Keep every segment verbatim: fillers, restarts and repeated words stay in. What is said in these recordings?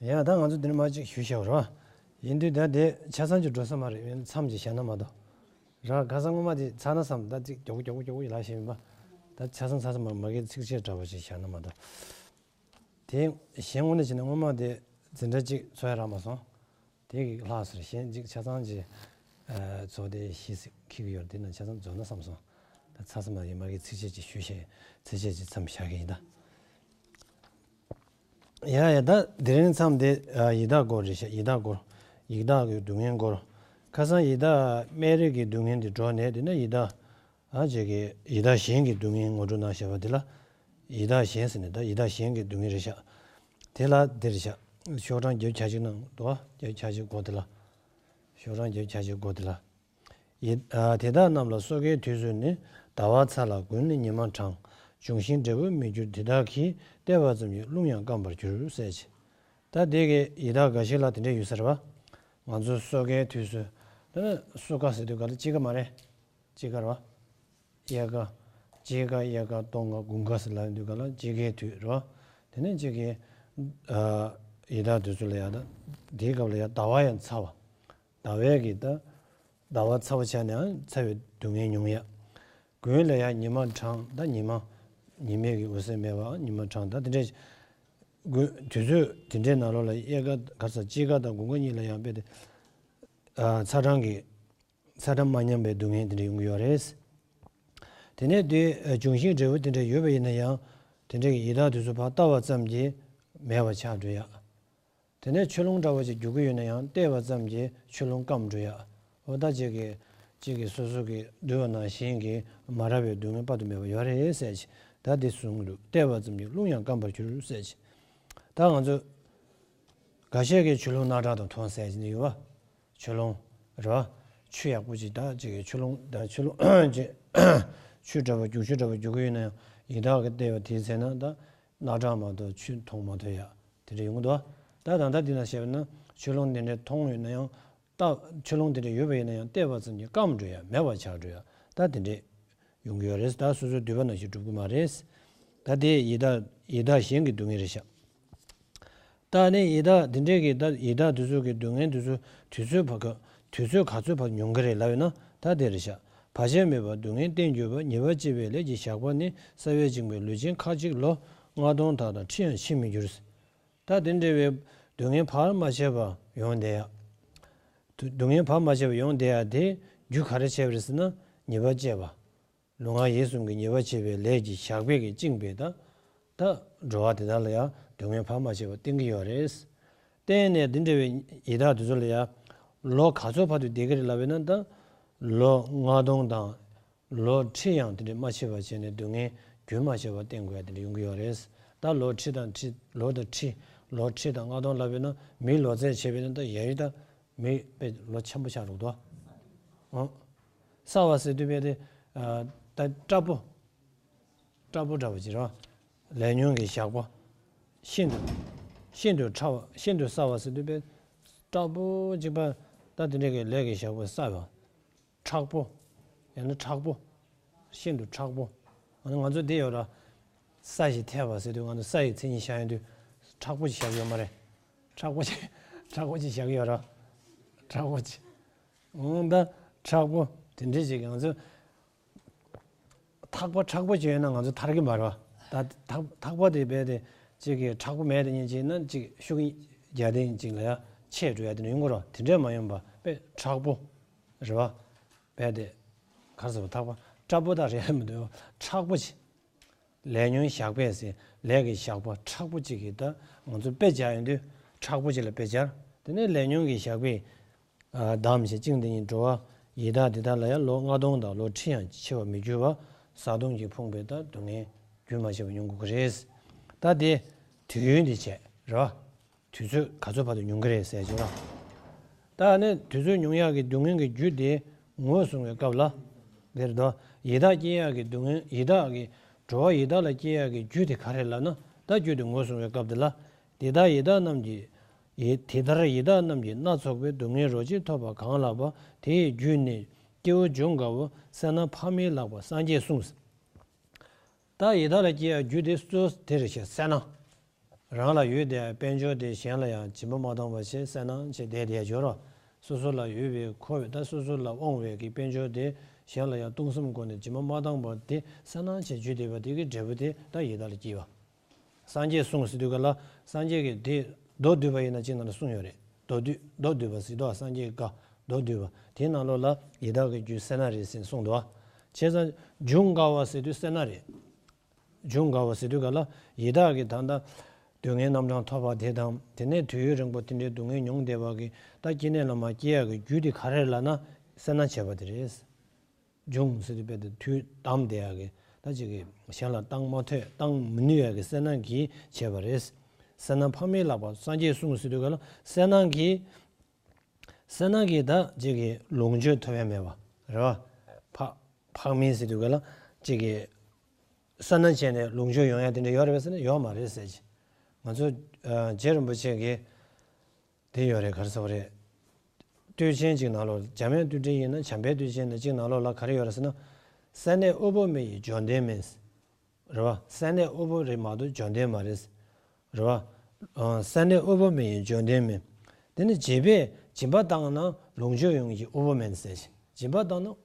ཡ་ད་ང་ཚོ་འདི་ནས་མར་ཅིག་ཞུ་བྱའོ་ར། ཡིན་དུས་ད་དེ་ཆ་ཚང་ཅིག་འགྲོ་ས་མ་རེད། ཡིན་མཚམས་ཅིག་བཞག་ན་མ་གཏོགས། ར་ཁ་སང་སྔོན་མ་དེ་ཚར་ན་བསམ་ད་ཅིག་མགྱོགས་པོ་མགྱོགས་པོ་མགྱོགས་པོ་ཡིན་ལ་ཞེས་མིན་པ། ད་ཆ་ཚང་ཚར་ས་མ་མ་གི་ཚིགས་བཅད་འདྲ་པོ་ཅིག་བཞག་ན་མ་གཏོགས། དེ་གཞན་དངོས་གནས་བྱས་ན་སྔོན་མ་དེ་འཛིན་གྲྭ་གཅིག་ཚོགས་ཡ་རག་མ་སོང་། དེ་གི་ལྷག་ཟེར་གཞན་གཅིག་ཆ་ཚང་གཅིག་ཚོགས་དེ་ཤི་སི་ཁི་གི་ཡོད་དེ་ན་ཆ་ཚང་རྫོགས་ན་བསམ་སོང་། ད་ཚ་ས་མ་ཡིན་མ་གི་ཚིགས་བཅད་ཅིག་ཞུ་ཤེས་ཚིགས་བཅད་ཅིག་མཚམས་བཞག་གི་ཡིན་ད། ཡ་ཡ་ད་དེ་རིང་མཚམས་དེ་ཡི་དྭགས་སྐོར་རེད་ཤག་ཡི་དྭགས་སྐོར། ཡི་དྭགས་ཀྱི་སྡུག་བསྔལ་སྐོར། ཁ་སང་ཡི་དྭགས་སྨད་རི་གི་སྡུག་བསྔལ་དེ་འགྲོ་ནས་དེ་ན་ཡི་དྭགས། ཨ་ཅེ་གི་ཡི་དྭགས་གཞན་གྱི་སྡུག་བསྔལ་ངོ་སྤྲོད་གནང་བཞག་པ་དེ་ལ། ཡི་དྭགས་གཞན་ཟེར་ནས་ད་ཡི་དྭགས་གཞན་གྱི་སྡུག་བསྔལ་རེད་ཤག་དེ་ལ་འདིར་ཤག་ཤོག་གྲངས་བརྒྱད་ཅུ་གྱ་གཅིག་ནང་དུ་བ་བརྒྱད་ཅུ་གྱ་གཅིག་སྒོ་དེ་ལ། ཤོག་གྲངས་བརྒྱད་ཅུ་གྱ་གཅིག་སྒོ་དེ་ལ། ཡི་ཨ་དེ་དག་རྣམས་ལ་སོ་གའི་དུས་སུ་ནི། ཟླ་བ་ཚ་ལ་དགུན་ནི་ཉི་མ་གྲང་། འབྱུང་ཞིང་འབྲས་བུ་མི་འགྱུར་དེ་དག་གིས། བལྟས་པ་ཙམ་གྱིས་རླུང་ཡང་སྐམ་པར་འགྱུར་ཟེར་གྱི། ད་དེ་གི་ཡི་དྭགས་འགའ་ཞིག་ལ་དེ་འདྲས་ཡོད་ས་རེད་བ། ང་ཚོ་སོ་གའི་དུས་སུ། ད་ནི་སོ་ཀ་ཟེར་དུས་ག་ལ་དཔྱིད་ཀ་མ་རེད། དཔྱིད་ཀ་རེད་བ། དབྱར་ཀ། དཔྱིད་ཀ་དབྱར་ཀ་སྟོན་ཀ་དགུན་ཀ་ཟེར་ལབ་ཡོང་དུས་ག་ལ་དཔྱིད་ཀའི་དུས་རེད་བ། དེ་ནས་དཔྱིད་ཀའི་ཨ་ཡི་དྭགས་དུས་ཚོད་ལ་ཡ་ད། དེའི་སྐབས་ལ་ཡ་ཟླ་བ་ཡང་ཚ་བ། ཟླ་བའི་གི་ད། ཟླ་བ་ཚ་བ་ཆགས་ནའང་ཚ་བའི་སྡུག་བསྔལ་མྱོང་ཡ། དགུན་ལ་ཡ་ཉི་མ་གྲང་ད་ཉི་མ། ཉི་མའི་གི་འོད་ཟེར་མེད་པའང་ཉི་མ་གྲང་ད་དེ་འདྲས། དགུན་དུས་ཚོད་དེ་འདྲའི་ནང་ལོགས་ལ་དབྱར་ཀ་ག་ས་དཔྱིད་ཀ་དང་དགུན་ཀ་གཉིས་ལ་ཡང་དཔེ་དེ། ཨ་ཚ་གྲང་གི། ཚ་གྲང་མ་མཉམ་པའི་སྡུག་བསྔལ་དེ་འདྲ་ཡོང་གི་ཡོད་རེད། དེ་ནས་དེ་འབྱུང་ཞིང་འབྲས་བུ་དེ་འདྲ་ཡོད་པ་ཡིན་ན་ཡང་། དེ་འདྲ་གི་ཡི་དྭགས་དེ་ཚོ་ཕར་ལྟ་བ་ཙམ་གྱིས་མེད་པ་ཆགས་འགྲོ་ཡ། དེ་ནས་ཆུ་ཀླུང་འདྲ་བོ་ཅིག་རྒྱུག་གི་ཡོད་ན་ཡང་བལྟས་པ་ཙམ་གྱིས་ཆུ་ཀླུང་སྐམ་འགྲོ་ཡ། འོ་ད་ཅིག་གི་ཅིག་གི་སོ་སོ་གི་འདུལ་བ་ནང་བཞིན་གྱི་མ་རག་པའི་སྡུག་བསྔལ་དཔག་ཏུ་མེད་པ་ཡོད་རེད་ཟེར་གྱི། ད་དེ་གསུང་གི་འདུག་བལྟས་པ་ཙམ་གྱིས་རླུང་ཡང་སྐམ་པར་འགྱུར་ཟེར་གྱི། ད་ང་ཚོ་འགའ་ཤས་ཀྱིས་ཆུ་ཀླུང་སྣ་ཁྲག་དང་མཐོང་ཟེར་གྱི་ཡོད་བ། ཆུ་ཀླུང་། རེད་བ། ཆུ་ཡག་པོ་ཅིག་ད་ཅིག་གི་ཆུ་ཀླུང་ད་ཆུ་ཀླུང་ཅིག་ཆུ་འདྲ་བ་རྒྱུག་ཆུ་འདྲ་བ་རྒྱུག་གི་ཡོད་ན་ཡང་ཡི་དྭགས་ཀྱིས་བལྟས་པ་དེའི་ཚེ་ན་ད། སྣ་ཁྲག་མ་གཏོགས་ཆུ་མཐོང་མ་ཐུབ་ཡ། དེ་འདྲ་ཡོང་གི་འདུག་ད་ད་ལྟ་འདི་ན་བཤད་པ་ན་ཆུ་ཀླུང་དེ་འདྲ་མཐོང་ཡོད་ན་ཡང་། ད་ཆུ་ཀླུང་དེ་འདྲ་ཡོད་པ་ཡིན་ན་ཡང་བལྟས་པ་ཙམ་གྱིས་སྐམ་འགྲོ་ཡ་མེད་པ་ཆགས་འགྲོ་ཡ། ད་དེ་འདྲས་ཡོང་གི་ཡོད་རེད། ད་སོ་སོའི་འདོད་པ་ནང་བཞིན་འགྲུབ་གི་མ་རེད། ད་དེ་ཡི་དྭགས་ཡི་དྭགས་གཞན་གྱི་སྡུག་བསྔལ་རེད་ཤག་ད་ནི་ཡི་དྭགས་དེ་འདྲས་ཀྱི་ད་ཡི་དྭགས་དེ་ཚོ་གི་སྡུག་བསྔལ་དེ་ཚོ་དུས་ཚོད་བར་ག་དུས་ཚོད་ག་ཚོད་བར་མྱོང་གི་རེད་ལབ་ཡོད་ན་ད་དེ་རེད་ཤག་བར་ཆད་མེད་པར་སྡུག་བསྔལ་བརྟེན་གྱུར་པ། ཉེས་པ་བཅས་པའི་ལས་ཀྱི་ཞགས་པ་ནི། ས་བས་བཅིངས་པའི་ལུས་ཅན་ཁ་ཅིག་ལོ་ལྔ་སྟོང་དག་དང་ཁྲི་ཡང་ཕྱིན་མི་འགྱུར། ད་དེ་འདྲ་བའི་སྡུག་བསྔལ་བར་མ་ཆད་པར་ཡོང་བསྡད་ཡ། སྡུག་བསྔལ་བར་མ་ཆད་པར་ཡོང་བསྡད་ཡ་དེ་རྒྱུ་ག་རེ་བྱས་པ་རེད་ཟེར་ན་ཉེས་པ་བཅས་པ། ལུས་ངག་ཡིད་གསུམ་གྱི་ཉེས་པ་བཅས་པའི་ལས་ཀྱི་ཞགས་པས་ཀྱིས་བཅིངས་པའི་ད། ད་འགྲོ་བ་དེ་དག་ལ་ཡང་སྡུག་བསྔལ་བར་མ་ཆད་པར་བསྟན་གྱི་ཡོད་རེད། བརྟེན་ནས་འདི་འདྲ་བའི་ཡི་དྭགས་དེ་ཚོ་ལ་ཡང་ལོ་ག་ཚོད་བར་དུ་བསྡད་ཀྱི་རེད་ལབ་པས་ན་ད། ལོ་ལྔ་སྟོང་དང་། ལོ་ཁྲི་ཡང་དེ་འདྲས་མ་ཆད་པ་བྱས་ནས་སྡུག་བསྔལ་རྒྱུན་མ་ཆད་པར་བསྟེན་དགོས་ཡ་དེ་འདྲས་ཡོང་གི་ཡོད་རེད། ད་ལོ་ཁྲི་དང་ཁྲི་ལོ་དང་ཁྲི་ལོ་ཁྲི་དང་ལྔ་སྟོང་ལབ་པས་ན་མི་ལོ་ཚད་བྱས་པས་ན་ད་ཡ་ཡི་ད་མི་དཔེ་ལོ་ཆེན་པོ་ཆགས་འགྲོ་གི་འདུག་ཨང་། སྲ་བ་ཟེར་དུས་དཔེ་དེ་ད་སྲ་པོ། སྲ་པོ་འདྲ་བ་ཅིག་རེད་བ། ལས་ཉོན་གྱི་ཞགས་པ། ཤིན་ཏུ། ཤིན་ཏུ་ཕྲ་བ་ཤིན་ཏུ་སྲ་བ་ཟེར་དུས་དཔེ། སྲ་པོ་གཅིག་པ། ད་དེ་འདྲས་ཀྱི་ལས་ཀྱི་ཞགས་པ་སྲ་བ། མཁྲེགས་པོ། ཡང་ན་མཁྲེགས་པོ། ཤིན་ཏུ་མཁྲེགས་པོ། ང་ཚོ་འདི་ཡོད་ར། ས་ཞིག་ཐེབས་པ་ཟེར་དུས་ང་ཚོ་ས་ཡི་མཚན་ཉིད་བཞག་ཡོང་དུས། མཁྲེགས་པོ་ཞིག་བཞག་ཡོད་མ་རེད། མཁྲེགས་པོ་ཞིག་མཁྲེགས་པོ་ཞིག་བཞག་ཡོད་ར། མཁྲེགས་པོ་ཞིག་འོང་ད། མཁྲེགས་པོ། དེ་འདྲས་ཞིག་ང་ཚོ། ཐག་པ་མཁྲེགས་པོ་ཅིག་ཡོད་ན་ང་ཚོ་ཐར་གྱི་མ་རེད་བ། ད་ཐག་ཐག་པ་དེ་རྦད་དེ་ཅིག་གི་མཁྲེགས་པོ་མེད་དེ་ཉིན་གཅིག་ན་ཅིག་ཤུགས་རྒྱག་དེ་ཉིན་གཅིག་ལ་ཡ་ཆད་འགྲོ་ཡ་དེ་འདྲ་ཡོང་གི་རེད་བ། དེ་འདྲས་མ་ཡོང་བ་དཔེ་མཁྲེགས་པོ་རེད་བ། རྦད་དེ་ག་རེ་ཟེར་བ་ཐག་པ་སྲ་པོ་ད་རེད་མི་འདུག་མཁྲེགས་པོ་ཅིག་ལས་ཉོན་ཞགས་པས་ཟེར་ལས་ཀྱི་ཞགས་པ་མཁྲེགས་པོ་ཅིག་གིས་ད་ང་ཚོ་དཔེ་སྦྱར་ཡོང་དུས་མཁྲེགས་པོ་ཅིག་ལ་དཔེ་སྦྱར། དེ་ནས་ལས་ཉོན་གྱི་ཞགས་པས། བསྡམས་ཤིང་བཅིངས་ཏེ་ཉིད་འགྲོ་བ་ཡི་དྭགས་དེ་དག་ལ་ཡང་ལོ་ལྔ་སྟོང་དང་ལོ་ཁྲི་ཡང་འཆི་བར་མི་འགྱུར་བ། བཟའ་བཏུང་གིས་ཕོངས་པའི་ད་སྡུག་བསྔལ་རྒྱུན་མ་ཆད་པར་མྱོང་དགོས་ཀྱི་རེད། ད་དེ་དུས་ཡུན་དེ་བྱས་རེད་བ། དུས་ཚོད་ག་ཚོད་བར་དུ་མྱོང་གི་རེད་ཟེར་བྱས་ར། ད་ནི་དུས་ཚོད་མྱོང་ཡག་གི་སྡུག་བསྔལ་གྱི་རྒྱུ་དེ་ངོས་བཟུང་བའི་སྐབས་ལ། དེར་དུ་ཡི་དྭགས་སྐྱེ་ཡག་གི་སྡུག་བསྔལ་ཡི་དྭགས་ཀྱི་འགྲོ་བ་ཡི་དྭགས་ལ་སྐྱེ་ཡག་གི་རྒྱུ་དེ་ག་རེ་ལབ་ན་ད་རྒྱུ་དེ་ངོས་བཟུང་བའི་སྐབས་དེ་ལ། དེ་ལྟར་ཡི་དྭགས་རྣམས་ཀྱི། ཡི་དེ་ལྟར་ཡི་དྭགས་རྣམས་ཀྱིས་སྣ་ཚོགས་པའི་སྡུག་བསྔལ་རོ་གཅིག་ཐོབ་པ་གང་ལགས་པ་དེ་ཡི་རྒྱུ་ནི་སྐྱེ་བོ་འབྱུང་དགའ་བོ་སད་ན་ཕ་མའི་ལག་པ་སངས་རྒྱས་གསུངས། ད་ཡི་དྭགས་ལ་སྐྱེ་ཡག་རྒྱུ་དེ་གཙོ་བོ་དེ་རེད་ཤག་སད་ན། རང་ལ་ཡོད་དེ་དཔལ་འབྱོར་དེ་གཞན་ལ་ཡང་སྦྱིན་པ་མ་བཏང་བ་བྱས་གསལ་སྣང་བྱས་བསྡད་བསྡད་ཡོད་རོ། སོ་སོ་ལ་ཡོད་པའི་མཁོ་བའི་ད་སོ་སོ་ལ་དབང་བའི་གི་དཔལ་འབྱོར་དེ་གཞན་ལ་ཡང་གཏོང་སེམས་སྒོ་ནས་སྦྱིན་པ་མ་བཏང་བ་དེ་གསལ་སྣང་བྱས་བརྗོད་བསྡད་པ་དེ་གི་འབྲས་བུ་དེ་ད་ཡི་དྭགས་ལ་སྐྱེས་པ། སངས་རྒྱས་གསུངས་ཟེར་དུས་ག་ལ་སངས་རྒྱས་ཀྱི་དེ་མདོ་སྡུད་པ་ཡིན་ན་གཅིག་ནང་ལ་གསུངས་ཡོད་རེད། མདོ་སྡུད་མདོ་སྡུད་པ་ཟེར་དུས་སངས་རྒྱས་ཀྱི་བཀའ་མདོ་སྡུད་པ་དེའི་ནང་ལོགས་ལ་ཡི་དྭགས་ཀྱི་རྒྱུད་གསལ་སྣང་རེད་ཟེར་གསུངས་འདུག་བ། བྱས་ཙང་འབྱུང་དགའ་བ་ཟེར་དུས་གསལ་སྣང་རེད། འབྱུང་དགའ་བ་ཟེར་དུས་ག་ལ་ཡི་དྭགས་ཀྱི་ད་ལྟ་སྡུག་བསྔལ་རྣམ་གྲངས་ཐོབ་པ་དེ་དང་དེ་ནས་དུས་ཡུན་རིང་པོ་དེ་འདྲའི་སྡུག་བསྔལ་མྱོང་བསྡད་པ་གི་ད་སྐྱེ་གནས་ལ་མ་སྐྱེ་ཡག་གི་རྒྱུ་དེ་ག་རེ་ལབ་ན་གསལ་སྣང་བྱས་པ་དེ་རེད། འབྱུང་ཟེར་དུས་དཔེ་དེ་དུས་བསྡམས་བསྡད་ཡག་གི་ད་ཅིག་གི་གཞན་ལ་བཏང་མ་ཐུབ་བཏང་མི་ནུས་ཡག་གི་གསལ་སྣང་གིས་བྱས་པ་རེད། གསལ་སྣང་འཕགས་མའི་ལག་པ་སངས་རྒྱས་གསུངས་ཟེར་དུས་ག་ལ་གསལ་སྣང་གིས། གསལ་སྣང་གིས་ད་ཅིག་གི་ལོངས་སྤྱོད་ཐོབ་ཡ་མེད་པ་རེད་བ། འཕགས་འཕགས་མིན་ཟེར་དུས་ག་ལ་ཅིག་གི་གསལ་སྣང་བྱས་ནས་ལོངས་སྤྱོད་ཡོང་ཡ་དེ་འདྲ་ཡོད་རེད་པས་ཟེར་ན་ཡོད་མ་རེད་ཟེར་གྱི། ང་ཚོ་ཨ་རྗེ་རིན་པོ་ཆེ་གི་དེ་ཡོད་རེད་ག་རེ་ཟེར་བ་རེད། བསྟོད་ཆེན་གཅིག་ནང་ལོགས་འཇམ་དབྱངས་བསྟོད་འགྲེལ་ཡིན་ན་བྱམས་པའི་བསྟོད་ཆེན་ནང་གཅིག་ནང་ལོགས་ལ་ག་རེ་ཡོད་རེད་ཟེར་ན། གསལ་གནས་དབུལ་པོ་མི་ཡི་འབྱོར་ལྡན་མིན། རེད་བ། གསལ་གནས་དབུལ་པོ་རེད་མ་གཏོགས་འབྱོར་ལྡན་མ་རེད། རེད་བ། ཨ་གསལ་གནས་དབུལ་པོ་མི་ཡི་འབྱོར་ལྡན་མིན། དེ་ནི་བྱེད་པས་སྦྱིན་པ་བཏང་ན་ལོངས་སྤྱོད་ཡོང་གི་དབུལ་པོ་མིན་ཟེར། སྦྱིན་པ་བཏང་ན།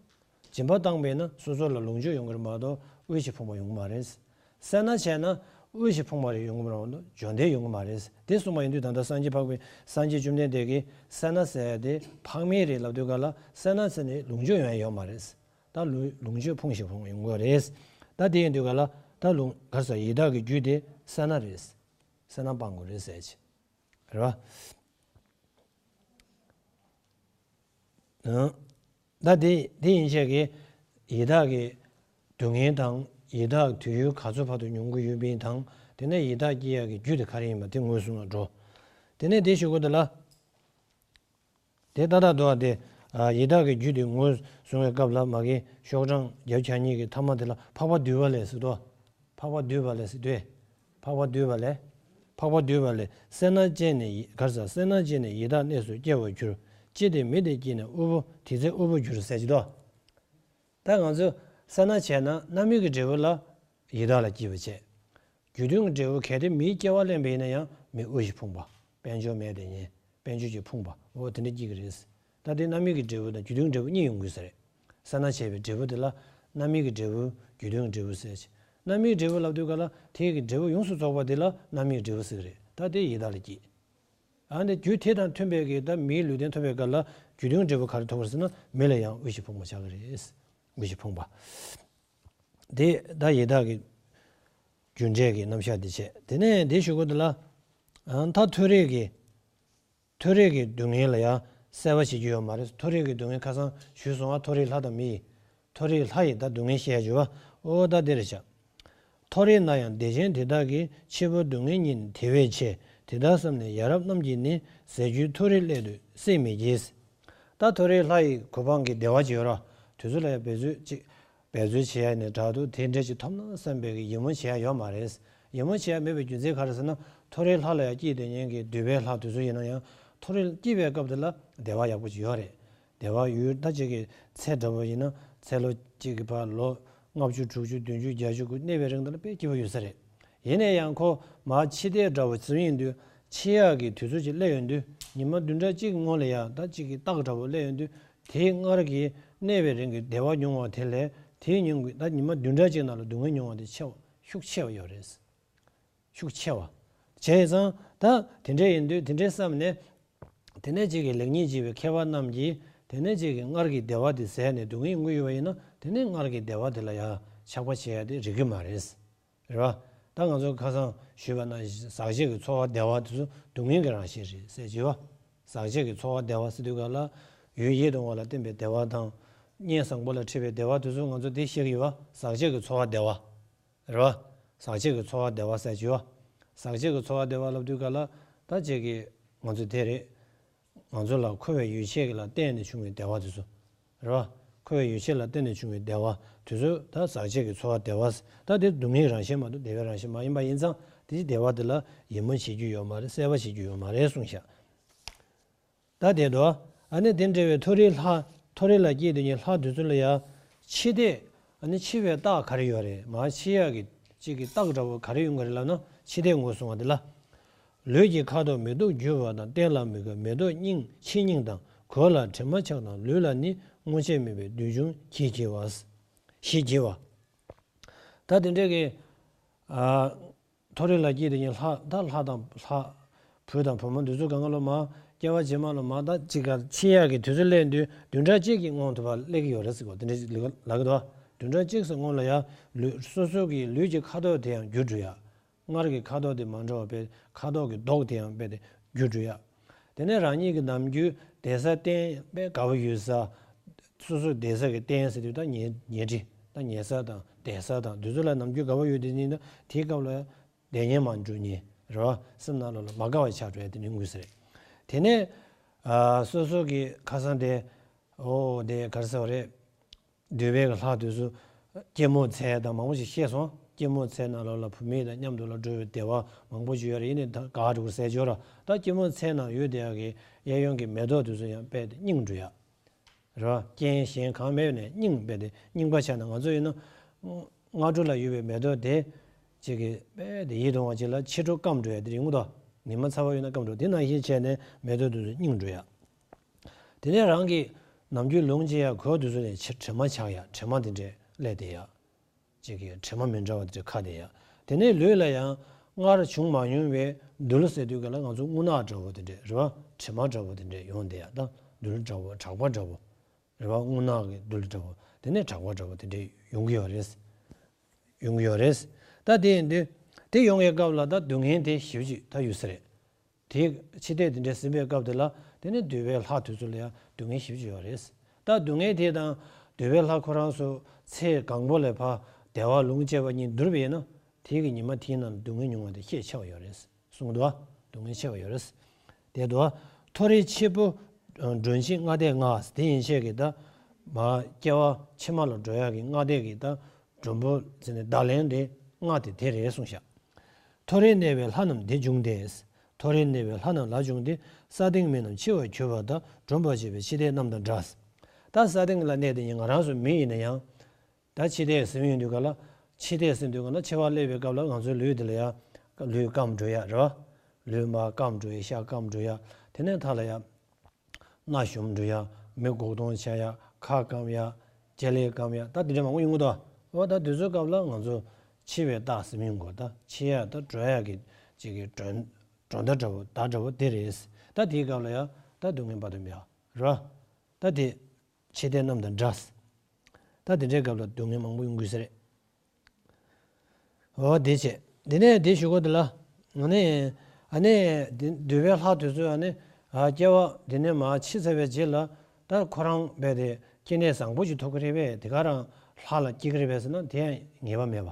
སྦྱིན་པ་བཏང་པས་ན་སོ་སོ་ལ་ལོངས་སྤྱོད་ཡོང་གི་རེད་མ་གཏོགས་དབུལ་ཞིང་ཕོངས་པ་ཡོང་གི་མ་རེད། གསལ་སྣང་བྱས་ན་དབུལ་ཞིང་ཕོངས་པ་རེ་ཡོང་གི་མ་རེད་མ་གཏོགས་འབྱོར་ལྡན་ཡོང་གི་མ་རེད། དེ་གསུངས་པ་ཡིན་དུས་ད་ལྟ་སངས་རྒྱས་འཕགས་པའི་སངས་རྒྱས་བཅོམ་ལྡན་འདས་ཀྱིས་གསལ་སྣང་ཟེར་ཡ་དེ་འཕགས་མིན་རེད་ལབ་དུས་ག་ལ་གསལ་སྣང་ཟེར་ནས་ལོངས་སྤྱོད་ཡོང་ཡ་ཡོད་མ་རེད། ད་ལུས་ལོངས་སྤྱོད་ཕོངས་ཤིང་ཕོངས་ཡོང་གི་རེད། ད་དེ་ཡིན་དུས་ག་ལ་ད་ལུང་གར་ས་ཡི་དྭགས་ཀྱི་རྒྱུད་དེ་གསལ་སྣང་རེད། གསལ་སྣང་སྤང་དགོས་རེད་ཟེར་གྱི། རེད་བ། ད་དེ་དེ་ཡིན་ཆད་ཀྱི་ཡི་དྭགས་ཀྱི་སྡུག་བསྔལ་དང་ཡི་དྭགས་དུས་ཡུན་ག་ཚོད་བར་དུ་མྱོང་གི་ཡོད་པའི་དང་དེ་ནས་ཡི་དྭགས་སྐྱེ་ཡག་གི་རྒྱུ་དེ་ག་རེ་ཡིན་པ་དེ་ངོས་བཟུང་ལ་འགྲོ། དེ་ནས་དེ་ཞུ་དགོས་འདུག་ལ། དེ་ལྟ་ལྟ་འདུག་སྟེ། ཡི་དྭགས་ཀྱི་རྒྱུད་དེ་ངོས་བཟུང་བའི་སྐབས་ལ་མ་གི་ཤོག་གྲངས་བརྒྱད་ཅུ་གྱ་གཉིས་ཀྱི་ཐ་མ་དེ་ལ་འཕགས་པ་འདུས་པ་ལས་ཟེར་དོ། འཕགས་པ་འདུས་པ་ལས་ཟེར་དུས། འཕགས་པ་འདུས་པ་ལས། འཕགས་པ་འདུས་པ་ལས་སེར་སྣ་བཅད་ནས་ཡི་གར་ས་སེར་སྣ་བཅད་ནས་ཡི་དྭགས་གནས་སུ་སྐྱེ་བར་གྱུར། ཅི་སྟེ་མི་དེ་སྐྱེས་ནས་དབུལ་པོ་དེ་ཚེ་དབུལ་པོར་གྱུར་ཟེར་གྱི་དོ། ད་ང་ཚོས་སེར་སྣ་བྱས་ན་རྣམ་སྨིན་གྱི་འབྲས་བུ་ལ་ཡི་དྭགས་ལ་སྐྱེས་པ་བྱས། རྒྱུ་མཐུན་གྱི་འབྲས་བུ་གལ་ཏེ་མིའི་སྐྱེ་བ་ལེན་པ་ཡིན་ན་ཡང་མི་དབུལ་ཞིང་ཕོངས་པ། དཔལ་འབྱོར་མེད་དེ་ཉེན། དཔལ་འབྱོར་གྱིས་ཕོངས་པ། འོ་དེ་འདྲ་སྐྱེ་གི་རེད། ད་དེ་རྣམ་སྨིན་གྱི་འབྲས་བུ་དང་རྒྱུ་མཐུན་འབྲས་བུ་གཉིས་ཡོང་གི་ས་རེད། སེར་སྣ་བྱས་པའི་འབྲས་བུ་དེ་ལ་རྣམ་སྨིན་གྱི་འབྲས་བུ་རྒྱུ་མཐུན་གྱི་འབྲས་བུ་ཟེར་ཅིང་། རྣམ་སྨིན་གྱི་འབྲས་བུ་ལབ་དུས་ག་ལ་དེ་གི་འབྲས་བུ་ཡོངས་སུ་རྫོགས་པ་དེ་ལ་རྣམ་སྨིན་གྱི་འབྲས་བུ་ཟེར་གི་རེད། ད་དེ་ཡི་དྭགས་ལ་སྐྱེས། ཨ་ནི་རྒྱུ་དེ་དང་མཐུན་པའི་གི་ད་མིའི་ལུས་རྟེན་ཐོབ་པའི་སྐབས་ལ་རྒྱུ་མཐུན་འབྲས་བུ་ག་རེ་ཐོབ་པ་རེད་ཟེར་ན་མི་ལ་ཡང་དབུལ་ཞིང་ཕོངས་པ་ཆགས་ཀྱི་རེད། དབུལ་ཞིང་ཕོངས་པ། དེ་ད་ཡི་དྭགས་ཀྱི་རྒྱུ་འབྲས་ཀྱི་རྣམ་གཞག་དེ་བྱས། དེ་ནས་དེ་ཞུ་དགོས་འདུག་ལ། ཨ་ད་མཐོ་རིས་ཀྱི་མཐོ་རིས་ཀྱི་སྡུག་བསྔལ་ལ་ཡང་བསལ་བ་བྱེད་རྒྱུ་ཡོད་མ་རེད། མཐོ་རིས་ཀྱི་སྡུག་བསྔལ་ཁ་སང་ཞུས་སོང་ང་། མཐོ་རིས་ལྷ་དང་མི་ཡི། མཐོ་རིས་ལྷ་ཡི་ད་སྡུག་བསྔལ་བཤད་རྒྱུ་བ། ཨོ་ད་དེ་རེད་བྱ། མཐོ་རིས་ན་ཡང་བདེ་ཆེན་དེ་དག་གི། འཆི་བའི་སྡུག་བསྔལ་ཉིད་དེ་བས་ཆེ། དེ་ལྟར་བསམས་ནས་ཡ་རབས་རྣམས་ཀྱིས་ནི། ཟས་བཅུད་མཐོ་རིས་སླད་དུ་བསྲེ་མི་བགྱིད། ད་མཐོ་རིས་ལྷ་ཡི་གོ་འཕང་གི་བདེ་བ་ཅིག་ཡོད་ར། དེ་ཚོ་ལ་ཡང་འབད་རྩོལ་ཅིག་འབད་རྩོལ་བྱེད་ཡ་ནི་དྲག་འདུག་དེ་འདྲ་ཅིག་ཐོབ་ན་བསམ་པའི་གི་ཡིད་སྨོན་བྱེད་ཡ་ཡོད་མ་རེད། ཡིད་སྨོན་བྱེད་ཡ་མེད་པའི་རྒྱུ་མཚན་ག་རེ་ཟེར་ན། མཐོ་རིས་ལྷ་ལ་ཡང་སྐྱེས་བསྡད་མཁན་གྱི་འདོད་པའི་ལྷ་དེ་ཚོ་ཡིན་ན་ཡང་མཐོ་རིས་སྐྱེས་པའི་སྐབས་དེ་ལ་བདེ་བ་ཡག་པོ་ཅིག་ཡོད་རེད། བདེ་བ་ཡོད། ད་ཅིག་གི་ཚེ་འདྲ་བོ་ཡིན་ན་ཚེ་ལོ་གཅིག་གི་བར་ལོ་ལྔ་བཅུ་དྲུག་ཅུ་བདུན་ཅུ་བརྒྱད་ཅུ་དགུ་གནས་པའི་རིང་དུ་ལ་དཔེ་སྐྱིད་པོ་ཡོད་ས་རེད། ཡིན་ན་ཡང་ཁོ་མར་འཆི་ལྟས་འདྲ་བོ་ཟེར་ཡིན་དུས་འཆི་ཡག་གི་དུས་ཚོད་ཅིག་སླེབས་ཡོང་དུས་ཉི་མ་བདུན་ཕྲག་གཅིག་གི་སྔོན་ལ་ཡང་ད་ཅིག་གི་རྟགས་འདྲ་བོ་སླེབས་ཡོང་དུས་དེའི་སྔར་གྱི་གནས་པའི་རིང་གི་བདེ་བ་མྱོང་བ་དེ་ལས་དེའི་ཉིན་གྱི་ད་ཉི་མ་བདུན་ཕྲག་གཅིག་ནང་ལ་སྡུག་བསྔལ་མྱོང་བ་དེ་ཆེ་བ་ཤུགས་ཆེ་བ་ཡོད་རེད། ཤུགས་ཆེ་བ། བྱས་ཙང་ད་དེ་འདྲ་ཡིན་དུས་དེ་འདྲའི་བསམ་ནས། དེ་ནས་ཅིག་གི་ལེགས་ཉེས་འབྱེད་པའི་མཁས་པ་རྣམས་ཀྱིས་དེ་ནས་ཅིག་གི་སྔར་གྱི་བདེ་བ་དེ་ཟད་ནས་སྡུག་བསྔལ་ཡོང་གི་ཡོད་པ་ཡིན་ན་དེ་ནས་སྔར་གྱི་བདེ་བ་དེ་ལ་ཡང་ཆགས་པ་བྱེད་ཡ་དེ་རིགས་ཀྱི་མ་རེད། རེད་བ། ད་ང་ཚོ་ཁ་སང་ཞུས་པ་ན་ཟག་བཅས་ཀྱི་ཚོར་བ་བདེ་བ་དེ་ཚོ་སྡུག་བསྔལ་གྱི་རང་བཞིན་རེད་ཟེར་གྱི་བ། ཟག་བཅས་ཀྱི་ཚོར་བ་བདེ་བ་ཟེར་དུས་ག་ལ་ཡུལ་ཡིད་དུ་འོང་བ་ལ་བརྟེན་པའི་བདེ་བ་དང་། གཉེན་བཟང་པོ་ལ་འཕྲད་པའི་བདེ་བ་དེ་ཚོ་ང་ཚོ་དེ་ཤེས་ཀྱི་ཡོད་བ། ཟག་བཅས་ཀྱི་ཚོར་བ་བདེ་བ། རེད་བ། ཟག་བཅས་ཀྱི་ཚོར་བ་བདེ་བ་ཟེར་གྱི་ཡོད་བ། ཟག་བཅས་ཀྱི་ཚོར་བ་བདེ་བ་ལབ་དུས་ག་ལ་ད་ཅིག་གི་ང་ཚོ་དེ་རེད། ང་ཚོ་ལ་འཁོར་བའི་ཡུལ་ཆད་ཀྱི་ལ་བརྟེན་ནས་བྱུང་བའི་བདེ་བ་དེ་ཚོ། རེད་བ། འཁོར་བའི་ཡུལ་ཆད་ལ་བརྟེན་ནས་བྱུང་བའི་བདེ་བ་དེ་ཚོ་ད་ཟག་བཅས་ཀྱི་ཚོར་བ་བདེ་བ། ད་དེ་སྡུག་བསྔལ་རང་བཞིན་མ་གཏོགས་བདེ་བའི་རང་བཞིན་མ་ཡིན་པ་ཡིན་ཙང་དེ་བདེ་བ་དེ་ལ་ཡིད་སྨོན་བྱེད་རྒྱུ་ཡོད་མ་རེད། བསལ་བ་བྱེད་རྒྱུ་ཡོད་མ་རེད་གསུངས་ཤག་ད་དེ་དོ། ཨ་ནི་དེ་འདྲ་བའི་མཐོ་རིས་ལྷ། མཐོ་རིས་ལ་སྐྱེས་དེ་ཉིད་ལྷ་དེ་ཚོ་ལ་ཡང་འཆི་ལྟས། ཨ་ནི་འཆི་བའི་རྟགས་ག་རེ་ཡོད་རེད། མར་འཆི་ཡག་གི་གཅིག་གི་རྟགས་འདྲ་བོ་ག་རེ་ཡོང་གི་རེད་ལབ་ན་འཆི་ལྟས་ངོས་བཟུང་བ་དེ་ལ། ལུས་ཀྱི་ཁ་དོག་མེ་ཏོག་འགྱུར་བ་དང་། སྟན་ལ་མི་དགའ་མེ་ཏོག་རྙིང་ཕྱི་རྙིང་དང་། གོས་ལ་དྲི་མ་ཆགས་དང་། ལུས་ལ་ནི་སྔོ་ཆད་མེད་པའི་བདུད་འབྱུང་གིས་འཁྱིལ་བ། གིས་འཁྱིལ་བ། ད་དེ་འདྲའི་གི་ཨ། མཐོ་རིས་ལ་སྐྱེས་དེ་ཉིད་ལྷ་ད་ལྷ་དང་ལྷ། བུ་དང་བུ་མོ་འདི་ཚོ་གང་ག་ལོ་མ། སྐྱེ་བ་རྗེས་མ་ལོ་མ་ད་ཅིག་ག་འཆི་ཡག་གི་དུས་ཚོད་སླེབས་དུས་བདུན་ཕྲག་གཅིག་གི་སྔོན་དུ་བ་སླེབས་ཀྱི་ཡོད་རེད་ཟེར་གོ། དེ་འདྲ་ཅིག་ལབ་ཀྱི་འདུག་བདུན་ཕྲག་གཅིག་ཙམ་སྔོན་ལ་ཡ་ལུས་སོ་སོ་གི་ལུས་ཀྱི་ཁ་དོག་དེ་ཡང་འགྱུར་འགྲོ་ཡ། སྔར་གྱི་ཁ་དོག་དེ་མ་འདྲ་བ་བས་ཁ་དོག་གི་མདོག་དེ་ཡང་རྦད་དེ་འགྱུར་འགྲོ་ཡ། དེ་ནས་རང་ཉིད་ཀྱི་ནམ་རྒྱུན་བསྡད་ས་རྟེན་དཔེ་དགའ་བོ་ཡོད་ས། སོ་སོ་བསྡད་ས་གི་རྟེན་ཟེར་དུས་ད་ཉལ་ཉལ་ཁྲི་ད་ཉལ་ས་དང་བསྡད་ས་དང་དེ་ཚོ་ལ་ནམ་རྒྱུན་དགའ་བོ་ཡོད་དེ་ཉིད་ད་དེའི་སྐབས་ལ་བསྡད་ཉལ་མ་འགྲོ་ཉལ་རེད་བ། སེམས་ནང་ལོགས་ལ་མ་དགའ་བ་ཆགས་འགྲོ་ཡ་དེ་ནི་དངོས་ཟེར། དེ་ནས་ཨ། སོ་སོ་གི་ཁ་སང་དེ་ཨོ་དེ་ག་རེ་ཟེར་བ་རེད། འདུས་པའི་ལྷ་དེ་ཚོ་སྐྱེད་མོས་ཚལ་དང་མང་པོ་ཞིག་བཤད་སོང་། སྐྱེད་མོས་ཚལ་ནང་ལོགས་ལ་བུད་མེད་དང་མཉམ་དུ་ལ་འགྲོ་བའི་བདེ་བ་མང་པོ་ཞིག་ཡོད་རེད། ཡིན་ནའི་ད་དགའ་འགྲོ་གི་ཟས་སྦྱོར་ར་ད་སྐྱེད་མོས་ཚལ་ནང་ཡོད་བསྡད་ཡག་གི་གཡས་གཡོན་གྱི་མེ་ཏོག་དེ་ཚོ་ཡང་རྦད་དེ་རྙིང་འགྲོ་ཡ། རེད་བ། རྐྱེན་གཞན་གང་མེད་ནས་རྙིང་རྦད་དེ་རྙིང་པ་ཆགས་ན་ང་ཚོ་ཡིན་ན་སྔ་དྲོ་ལ་ཡོད་པའི་མེ་ཏོག་དེ་ཅིག་གི་རྦད་དེ་ཡིད་དུ་འོང་བ་ཅིག་ལ་ཕྱི་དྲོ་སྐམ་འགྲོ་ཡ་དེ་རེད་ངོ་། ད་ཉི་མ་ཚ་བ་ཡོད་ན་སྐམ་འགྲོ་དེ་ནང་བཞིན་བྱས་ནས་མེ་ཏོག་དེ་ཚོ་རྙིང་འགྲོ་ཡ། དེ་ནས་རང་གི་ནམ་རྒྱུན་ལུང་བྱེད་ཡ་གོས་དེ་ཚོ་ནས་ཕྱི་དྲི་མ་ཆགས་ཡ། དྲི་མ་དེ་འདྲས་སླེབས་བསྡད་ཡ། ཅིག་གི་དྲི་མ་མི་འདྲ་བ་དེ་འདྲས་ཁ་བསྡད་ཡ། དེ་ནས་ལུས་ལ་ཡང་སྔར་བྱུང་མ་མྱོང་བའི་རྡུལ་ཟེར་དུས་ག་ལ་ང་ཚོ་རྔུལ་ནག་འདྲ་བོ་དེ་འདྲས་རེད་བ། དྲི་མ་འདྲ་བོ་དེ་འདྲས་ཡོང་བསྡད་ཡ། ད་རྡུལ་འདྲ་བོ་གྲགས་པ་འདྲ་བོ་རེད་བ། རྔུལ་ནག་གི་རྡུལ་འདྲ་བོ་དེ་ནས་གྲགས་པ་འདྲ་བོ་དེ་འདྲས་ཡོང་གི་ཡོད་རེད། ཡོང་གི་ཡོད་རེད། ད་དེ་ཡིན་དུས་དེ་ཡོང་བའི་སྐབས་ལ་ད་སྡུག་བསྔལ་དེ་ཞེ་པོ་ཅིག་ད་ཡོད་ས་རེད། དེ་འཆི་ལྟས་དེ་འདྲ་ཟིན་པའི་སྐབས་དེ་ལ་དེ་ནི་འདུས་པའི་ལྷ་དེ་ཚོ་ལ་ཡང་སྡུག་བསྔལ་ཞེ་པོ་ཅིག་ཡོད་རེད། ད་སྡུག་བསྔལ་དེ་དང་འདུས་པའི་ལྷ་ཁོ་རང་ཚོ་ཚེ་གང་པོ་ལ་ཕར་བདེ་བ་ལུང་བཅས་པ་གཉིས་བསྡུར་བས་ན་དེ་གི་ཉི་མ་དེའི་ནང་ལ་སྡུག་བསྔལ་མྱོང་བ་དེ་ཤས་ཆེ་བ་ཡོད་རེད་གསུངས་འདུག་སྡུག་བསྔལ་ཆེ་བ་ཡོད་རེད། དེ་འདུག་མཐོ་རིས་འཆི་འཕོ་མགྲོན་ཤེས་ལྔ་སྡེ་ལྔ། དེ་ཡན་ཆད་ཀྱི་ད་མ་སྐྱེ་བ་ཕྱི་མ་ལ་འགྲོ་ཡག་གི་ལྔ་སྡེ་གི་ད་མགྲོན་པོ་ཟེར་ནས་བརྡ་ལན་དེ་ལྔ་དེ་དེ་རེད་གསུངས་ཤག་མཐོ་རིས་གནས་པའི་ལྷ་རྣམས་དེ་འབྱུང་སྟེ། མཐོ་རིས་གནས་པའི་ལྷ་རྣམས་ལ་འབྱུང་སྟེ། ས་སྟེང་མི་རྣམས་འཆི་བར་གྱུར་པ་དག་མགྲོན་པོར་བྱེད་པའི་འཆི་ལྟས་རྣམས་དང་འདྲ། ད་ས་སྟེང་ལ་གནས་དེ་ཉིད་ང་རང་ཚོ་མི་ཡིན་ན་ཡང་། ད་འཆི་ལྟས་ཟིན་ཡོང་དུས་ག་ལ། འཆི་ལྟས་ཟིན་དུས་ག་ལ་འཆི་བ་སླེབས་པའི་སྐབས་ལ་ང་ཚོའི་ལུས་དེ་ལ་ཡང་ལུས་སྐམ་འགྲོ་ཡ་རེད་བ། ལུས་མར་སྐམ་འགྲོ་ཡ། ཤ་སྐམ་འགྲོ་ཡ། དེ་ནས་མཐའ་ལ་ཡང་། སྣ་ཞུམ་འགྲོ་ཡ། མིག་སྒོག་སྟོང་ཆགས་ཡ། ཁ་སྐམ་ཡ། རྗེས་ལུས་སྐམ་ཡ། ད་དེ་འདྲ་མང་པོ་ཡོང་གི་འདུག་འོ་ད་དུས་ཚོད་སྐབས་ལ་ང་ཚོ་འཆི་བའི་རྟགས་ཟིན་ཡོང་གི། ད་འཆི་ཡ་ད་འགྲོ་ཡ་གི་ཅིག་གི་གྲོན་གྲོན་ཟླ་འདྲ་བོ་ཟླ་འདྲ་བོ་དེ་རེད། ད་དེའི་སྐབས་ལ་ཡ་ད་སྡུག་བསྔལ་དཔག་ཏུ་མེད་པ་རེད་བ། ད་དེ་འཆི་ལྟས་རྣམས་དང་འདྲ། ད་དེ་འདྲའི་སྐབས་ལ་སྡུག་བསྔལ་མང་པོ་ཡོང་གི་ཟེར། འོ་དེ་བྱས། དེ་ནས་དེ་ཞུ་གོ་དེ་ལ། ཨ་ནི། ཨ་ནི། དེ་འདུས་པའི་ལྷ་དེ་ཚོས་ཨ་ནི། ཨ་སྐྱེ་བ་དེ་ནས་མར་འཆི་ཚར་བའི་རྗེས་ལ། ད་ཁོ་རང་རྦད་དེ་སྐྱེ་གནས་བཟང་པོ་ཞིག་ཐོབ་ཀྱི་རེད་པས། དེ་ག་རང་ལྷ་ལ་སྐྱེ་གི་རེད་པས་ཟེར་ན་དེ་ཡང་ངེས་པ་མེད་པ།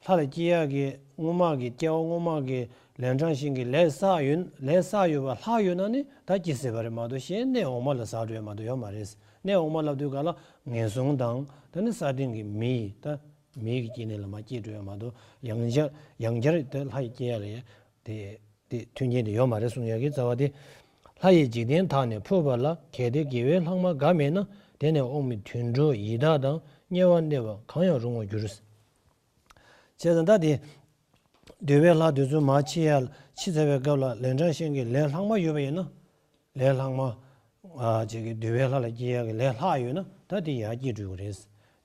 ལྷ་ལ་སྐྱེ་ཡག་གི་སྔོན་མ་གི་སྐྱེ་བ་སྔོན་མ་གི་ལན་གྲངས་ཤིག་གི་ལས་བསགས་ཡོད། ལས་བསགས་ཡོད་པ་ལྷག་ཡོད་ན་ནི་ད་སྐྱེ་སྲིད་པ་རེད་མ་གཏོགས་གཞན་གནས་འོག་མ་ལ་ཟག་འགྲོ་ཡ་མ་གཏོགས་ཡོད་མ་རེད། གནས་འོག་མ་ལབ་དུས་ག་ལ་ངན་སོང་དང་ད་ནི་ས་སྟེང་གི་མི་ཡི་ད་མི་གི་སྐྱེ་གནས་ལ་མར་སྐྱེ་འགྲོ་ཡ་མ་གཏོགས་ཡང་བསྐྱར་ཡང་བསྐྱར་ད་ལྷ་ཡི་སྐྱེ་ཡ་ལ་ཡ་དེ་དེ་མཐུན་རྐྱེན་དེ་ཡོད་མ་རེད་གསུང་ཡ་གི་རྩ་བ་དེ། ལྷ་ཡི་འཇིག་རྟེན་དག་ནི་འཕོས་པ་ལ། གལ་ཏེ་དགེ་བའི་ལྷག་མ་འགའ་མེད་ན། དེ་ནས་དབང་མེད་དུད་འགྲོ་ཡི་དྭགས་དང་། དམྱལ་བར་གནས་པ་གང་ཡང་རུང་བར་འགྱུར། བྱས་ཙང་ད་དེ། འདུས་པའི་ལྷ་དེ་ཚོ་མར་འཆི་ཡ་འཆི་ཚར་བའི་སྐབས་ལ་ལན་གྲངས་ཤིག་གི་ལས་ལྷག་མ་ཡོད་པ་ཡིན་ན། ལས་ལྷག་མ། ཨ་ཅིག་གི་འདུས་པའི་ལྷ་ལ་སྐྱེ་ཡ་གི་ལས་ལྷག་ཡོད་ན་ད་དེ་ཡར་སྐྱེ་འགྲོ་གི་རེད།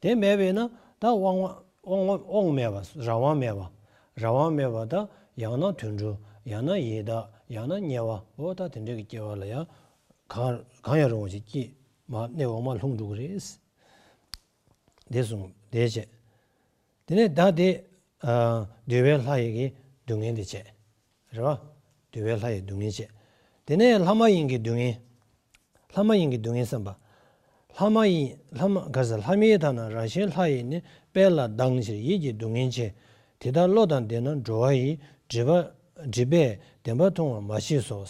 དེ་མེད་པས་ན་ད་དབང་དབང་དབང་མེད་པ་རང་དབང་མེད་པ། རང་དབང་མེད་པ་ད་ཡང་ན་དུད་འགྲོ་ཡང་ན་ཡི་དྭགས་ཡང་ན་དམྱལ་བ་འོ་ད་དེ་འདྲ་གི་སྐྱེ་བ་ལ་ཡང་གང་གང་ཡང་རུང་བ་ཞིག་སྐྱེ་མ་གནས་འོག་མ་ལྷུང་འགྲོ་གི་རེད། དེ་གསུངས་དེ་བྱས། དེ་ནས་ད་དེ། ཨ། འདུས་པའི་ལྷ་ཡི་གི་སྡུག་བསྔལ་དེ་བྱས། རེད་བ། འདུས་པའི་ལྷ་ཡི་སྡུག་བསྔལ་བྱས། དེ་ནས་ལྷ་མ་ཡིན་གྱི་སྡུག་བསྔལ། ལྷ་མ་ཡིན་གྱི་སྡུག་བསྔལ་བསམ་པ། ལྷ་མ་ཡིན་ལྷ་མ་ག་ས་ལྷ་མིན་དག་ན་རང་གཞན་ལྷ་ཡིས་ནི། དཔལ་ལ་སྡང་ཕྱིར་ཡིད་ཀྱི་སྡུག་བསྔལ་ཆེ། དེ་དག་བློ་དང་ལྡན་ན་འགྲོ་བ་ཡི། སྒྲིབ་པ་སྒྲིབ་པས་བདེན་པ་མཐོང་བ་མ་མཆིས་སོ།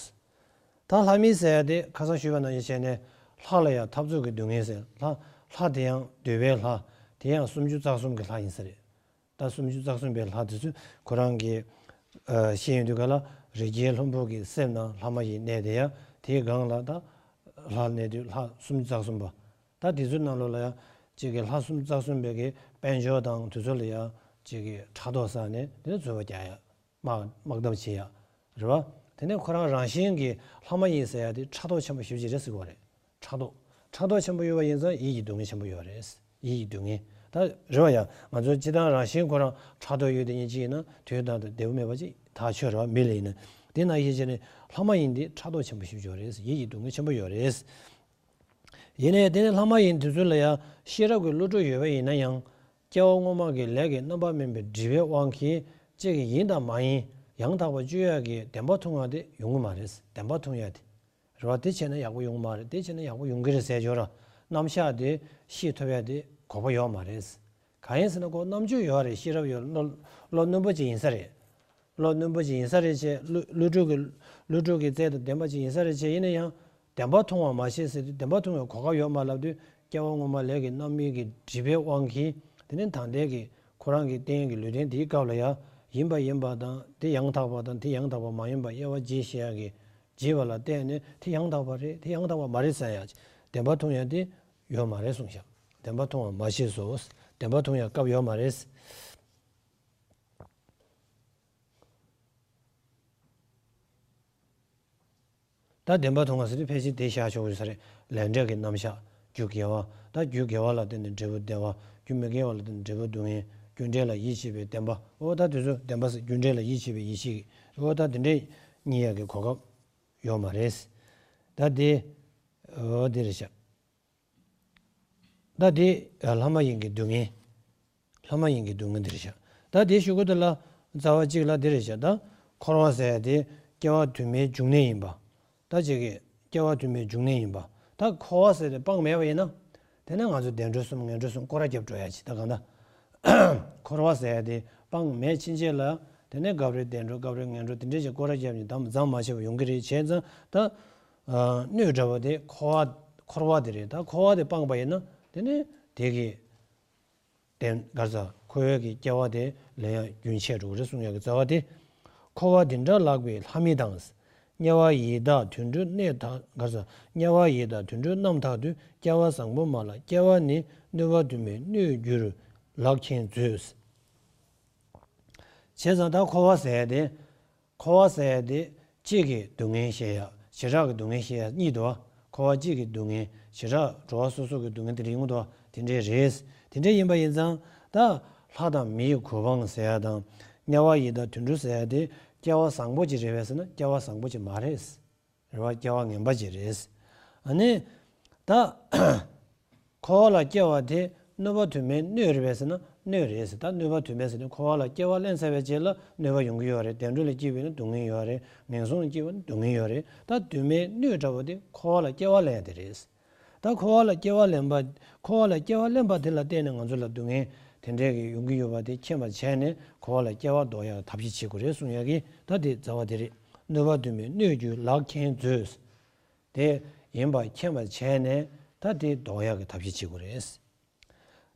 ད་ལྷ་མིན་ཟེར་ཡ་དེ་ཁ་སང་ཞུས་པ་ནང་བཞིན་བྱས་ནས་ལྷ་ལ་ཡང་འཐབ་རྩོད་ཀྱི་སྡུག་བསྔལ་ཟེར། ལྷ་ལྷ་དེ་ཡང་འདུས་པའི་ལྷ། དེ་ཡང་སུམ་ཅུ་རྩ་གསུམ་གྱི་ལྷ་ཡིན་ས་རེད། ད་སུམ་ཅུ་རྩ་གསུམ་པའི་ལྷ་དེ་ཚོས་ཁོ་རང་གི་ཨ་བཤད་ཡོང་དུས་ག་ལ་རི་རྒྱལ་ལྷུན་པོ་གི་གསེབ་ན་ལྷ་མ་ཡིན་གནས་དེ་ཡ། དེའི་སྒང་ལ་ད་ལྷ་གནས་དུས་ལྷ་སུམ་ཅུ་རྩ་གསུམ་པ། ད་དེ་ཚོའི་ནང་ལོགས་ལ་ཡ་གཅིག་གི་ལྷ་སུམ་ཅུ་རྩ་གསུམ་པའི་གི་དཔལ་འབྱོར་དང་དེ་ཚོ་ལ་ཡ་གཅིག་གི་ཕྲག་དོག་བསགས་ནས་དེ་ཚོ་རྩོད་པ་རྒྱག་ཡ། དམག་དམག་འཐབ་བྱེད་ཡ། རེད་བ། དེ་ནས་ཁོ་རང་རང་བཞིན་གྱིས་ལྷ་མ་ཡིན་ཟེར་ཡ་དེ་ཕྲག་དོག་ཆེན་པོ་ཞེ་པོ་ཅིག་རེད་ཟེར་གྱི་ཡོད་རེད། ཕྲག་དོག་ཕྲག་དོག་ཆེན་པོ་ཡོད་པ་ཡིན་ཙང་ཡིད་ཀྱི་སྡུག་བསྔལ་ཆེན་པོ་ཡོད་རེད། ཡིད་ཀྱི་སྡུག་བསྔལ་ད་རེད་བ། ཡ་ང་ཚོ་སྤྱིར་བཏང་རང་བཞིན་ཁོ་རང་ཕྲག་དོག་ཡོད་དེ་ཉིད་ཅིག་ཡིན་ན་དུས་དང་དུ་བདེ་པོ་མེད་པ་ཅིག་ཐག་ཆོད་རེད་བ། མི་ལ་ཡིན་ན། དེ་ནང་བཞིན་བྱས་ནས་ལྷ་མ་ཡིན་དེ་ཕྲག་དོག་ཆེན་པོ་ཞེ་པོ་ཅིག་ཡོད་རེད། ཡིད་ཀྱི་སྡུག་བསྔལ་ཆེན་པོ་ཡོད་རེད། ཡིན་ནའི་དེ་ནི་ལྷ་མ་ཡིན་དེ་ཚོ་ལ་ཡང་ཤེས་རབ་ཀྱི་བློ་གྲོས་ཡོད་པ་ཡིན་ན་ཡང་། སྐྱེ་བ་སྔོན་མ་གི་ལས་ཀྱི་རྣམ་པ་སྨིན་པའི་སྒྲིབ་པའི་དབང་གིས་གཅིག་གིས་ཡིན་དང་མ་ཡིན་ཡང་དག་པར་གཅོད་ཡག་གི་བདེན་པ་མཐོང་ཡག་དེ་ཡོང་གི་མ་རེད། བདེན་པ་མཐོང་ཡག་དེ། རེད་བ། དེ་བྱས་ན་ཡག་པོ་ཡོང་གི་མ་རེད། དེ་བྱས་ན་ཡག་པོ་ཡོང་གི་རེད་ཟེར་ཆོག་ར། རྣམ་གཞག་དེ་ཤེས་ཐུབ་ཡག་དེ་གོ་བ་ཡོད་མ་རེད། གང་ཡིན་ཟེར་ན་ཁོ་རྣམ་དཔྱོད་ཡོད་རེད། ཤེས་རབ་ཡོད། བློ་བློ་རྣོན་པོ་ཅིག་ཡིན་ས་རེད། བློ་རྣོན་པོ་ཅིག་ཡིན་ས་རེད་ཅེས། བློ་བློ་གྲོས་ཀྱི་བློ་གྲོས་ཀྱི་རྩལ་དང་ལྡན་པ་ཅིག་ཡིན་ས་རེད་ཅེས། ཡིན་ན་ཡང་བདེན་པ་མཐོང་བ་མ་ཤེས་ཟེར་དུས་བདེན་པ་མཐོང་བའི་གོ་སྐབས་ཡོད་མ་ལབ་དུས། སྐྱེ་བ་སྔོན་མ་ལས་ཀྱི་རྣམ་སྨིན་གྱི་སྒྲིབ་པའི་དབང་གིས་དེ་ནི་ད་ལྟའི་གི་ཁོ་རང་གི་རྟེན་གྱི་ལུས་རྟེན་དེའི་སྐབས་ལ་ཡང་ཡིན་པ་ཡིན་པ་དང་དེ་ཡང་དག་པ་དང་དེ་ཡང་དག་པ་མ་ཡིན་པ་དབྱེ་བ་འབྱེད་ཤེས་ཡག་གི་འབྱེད་པ་ལ་བརྟེན་ནས་དེ་ཡང་དག་པ་རེད། དེ་ཡང་དག་པ་མ་རེད་ཟེར་ཡག་བདེན་པ་མཐོང་ཡག་དེ་ཡོད་མ་རེད་གསུངས་ཤག་བདེན་པ་མཐོང་བ་མ་ཤེས་སོ། བདེན་པ་མཐོང་ཡག་སྐབས་ཡོད་མ་རེད། ད་བདེན་པ་མཐོང་བ་ཟེར་དུས་ཕལ་ཆེར་དེ་བཞག་ཆོག་གི་ཡོད་ས་རེད། ལས་འབྲས་ཀྱི་རྣམ་གཞག་རྒྱུ་དགེ་བ། ད་རྒྱུ་དགེ་བ་ལ་བརྟེན་ནས་འབྲས་བུ་བདེ་བ། རྒྱུ་མི་དགེ་བ་ལ་བརྟེན་ནས་འབྲས་བུ་སྡུག་བསྔལ། རྒྱུ་འབྲས་ལ་ཡིད་ཆེས་པའི་བདེན་པ། འོ་ད་དེ་ཚོ་བདེན་པ་ཟེར། རྒྱུ་འབྲས་ལ་ཡིད་ཆེས་པའི་ཡིད་ཆེས་ཀྱི། འོ་ད་དེ་འདྲས་རྙེད་ཡག་གི་གོ་སྐབས་ཡོད་མ་རེད། ད་དེ་འོ་དེ་རེད་ཤག་ད་དེ་ལྷ་མ་ཡིན་གྱི་སྡུག་བསྔལ། ལྷ་མ་ཡིན་གྱི་སྡུག་བསྔལ་འདི་རེད་ཤག་ད་དེ་ཞུ་གི་འདུག་ལ། རྩ་བ་གཅིག་ལ་འདི་རེད་ཤག་ད་འཁོར་བ་ཟེར་ཡ་དེ་སྐྱེ་བ་དུ་མའི་འབྱུང་གནས་ཡིན་པ། ད་ཅིག་གིས་སྐྱེ་བ་དུ་མའི་འབྱུང་གནས་ཡིན་པ། ད་འཁོར་བ་ཟེར་ཏེ་སྤངས་མེད་པ་ཡིན་ན། དེ་ནས་ང་ཚོ་བདེ་འགྲོ་གསུམ་ངན་འགྲོ་གསུམ་སྐོར་ར་བརྒྱབ་འགྲོ་ཡ་ཅིག་ད་གང་ལྟར། འཁོར་བ་ཟེར་ཡ་དེ་སྤངས་མེད་ཕྱིན་ཆད་ལ། དེ་ནས་སྐབས་རེ་བདེ་འགྲོ་སྐབས་རེ་ངན་འགྲོ་དེ་འདྲས་ཀྱི་སྐོར་ར་བརྒྱབ་ནས་དམ་གཙང་མ་བྱས་པ་ཡོང་གི་རེད། བྱས་ཙང་ད། སྣོད་འདྲ་བོ་དེ་འཁོར་བ་འཁོར་བ་དེ་རེད། ད་འཁོར་བ་དེ་སྤངས་པ་ཡིན་ན་དེ་ནས་དེ་གི། དེ་ག་རེ་ཟ། འཁོར་བའི་གི་སྐྱེ་བ་དེ་ལེན་ཡག་རྒྱུན་ཆད་འགྲོ་གི་རེད་གསུང་ཡག་གི་རྩ་བ་དེ། འཁོར་བ་འདི་འདྲ་ལགས་པས་ལྷ་མི་དང་། དམྱལ་བ་ཡི་དྭགས་དུད་འགྲོ་གནས་དག་ག་རེ་ཟ། དམྱལ་བ་ཡི་དྭགས་དུད་འགྲོ་རྣམ་དག་ཏུ། སྐྱེ་བ་བཟང་པོ་མ་ལགས་སྐྱེ་བ་ནི། གནོད་པ་དུ་མའི་སྣོད་གྱུར་ལགས་མཁྱེན་མཛོད། བྱས་ཙང་ད་འཁོར་བ་ཟེར་ཡ་དེ། འཁོར་བ་ཟེར་ཡ་དེ་གཅིག་གི་སྡུག་བསྔལ་བཤད་ཡ། བྱེ་བྲག་གི་སྡུག་བསྔལ་བཤད་ཡ་གཉིས་འདུག་བ། འཁོར་བ་གཅིག་གི་སྡུག་བསྔལ། བྱེ་བྲག་འགྲོ་བ་སོ་སོ་གི་སྡུག་བསྔལ་དེ་འདྲ་ཡིན་གྱི་འདུག་བ། དེ་འདྲས་རེད། དེ་འདྲས་ཡིན་པ་ཡིན་ཙང་ད་ལྷ་དང་མིའི་གོ་འཕང་ཟེར་ཡ་དང་། དམྱལ་བ་ཡི་དྭགས་དུད་འགྲོ་ཟེར་ཡ་དེ་སྐྱེ་བ་བཟང་པོ་ཅིག་རེད་པས་ཟེར་ན་སྐྱེ་བ་བཟང་པོ་ཅིག་མ་རེད། རེད་བ། སྐྱེ་བ་ངན་པ་ཅིག་རེད། ཨ་ནི། ད། འཁོར་བ་ལ་སྐྱེ་བ་དེ་གནོད་པ་དུ་མའི་སྣོད་རེད་པས་ཟེར་ན་གནོད་རེད་ཟེར། ད་གནོད་པ་དུ་མའི་ཟེར་ན་འཁོར་བ་ལ་སྐྱེ་བ་ལེན་ཚར་བའི་རྗེས་ལ་གནོད་པ་ཡོང་གི་ཡོད་རེད། བདེ་འགྲོ་ལ་སྐྱེས་པ་ཡིན་ན་སྡུག་བསྔལ་ཡོད་རེད། ངན་སོང་ལ་སྐྱེས་པ་ཡིན་ན་སྡུག་བསྔལ་ཡོད་རེད། ད་དུ་མའི་སྣོད་འདྲ་བོ་དེ་འཁོར་བ་ལ་སྐྱེ་བ་ལེན་ཡ་དེ་རེད། ད་འཁོར་བ་ལ་སྐྱེ་བ་ལེན་པ། འཁོར་བ་ལ་སྐྱེ་བ་ལེན་པ་དེ་ལ་བརྟེན་ནས་ང་ཚོ་ལ་སྡུག་བསྔལ་དེ་འདྲས་ཀྱི་ཡོང་གི་ཡོད་པ་དེ་མཁྱེན་པར་བྱས་ནས་འཁོར་བ་ལ་སྐྱེ་བ་ལྡོག་ཡག་ཐབས་ཤེས་བྱེད་དགོས་རེད་གསུང་ཡག་གི་ད་དེ་རྩ་བ་དེ་རེད། གནོད་པ་དུ་མའི་སྣོད་གྱུར་ལགས་མཁྱེན་མཛོད། དེ་ཡིན་པ་མཁྱེན་པར་བྱས་ནས་ད་དེ་ལྡོག་ཡག་གི་ཐབས་ཤེས་བྱེད་དགོས་རེད།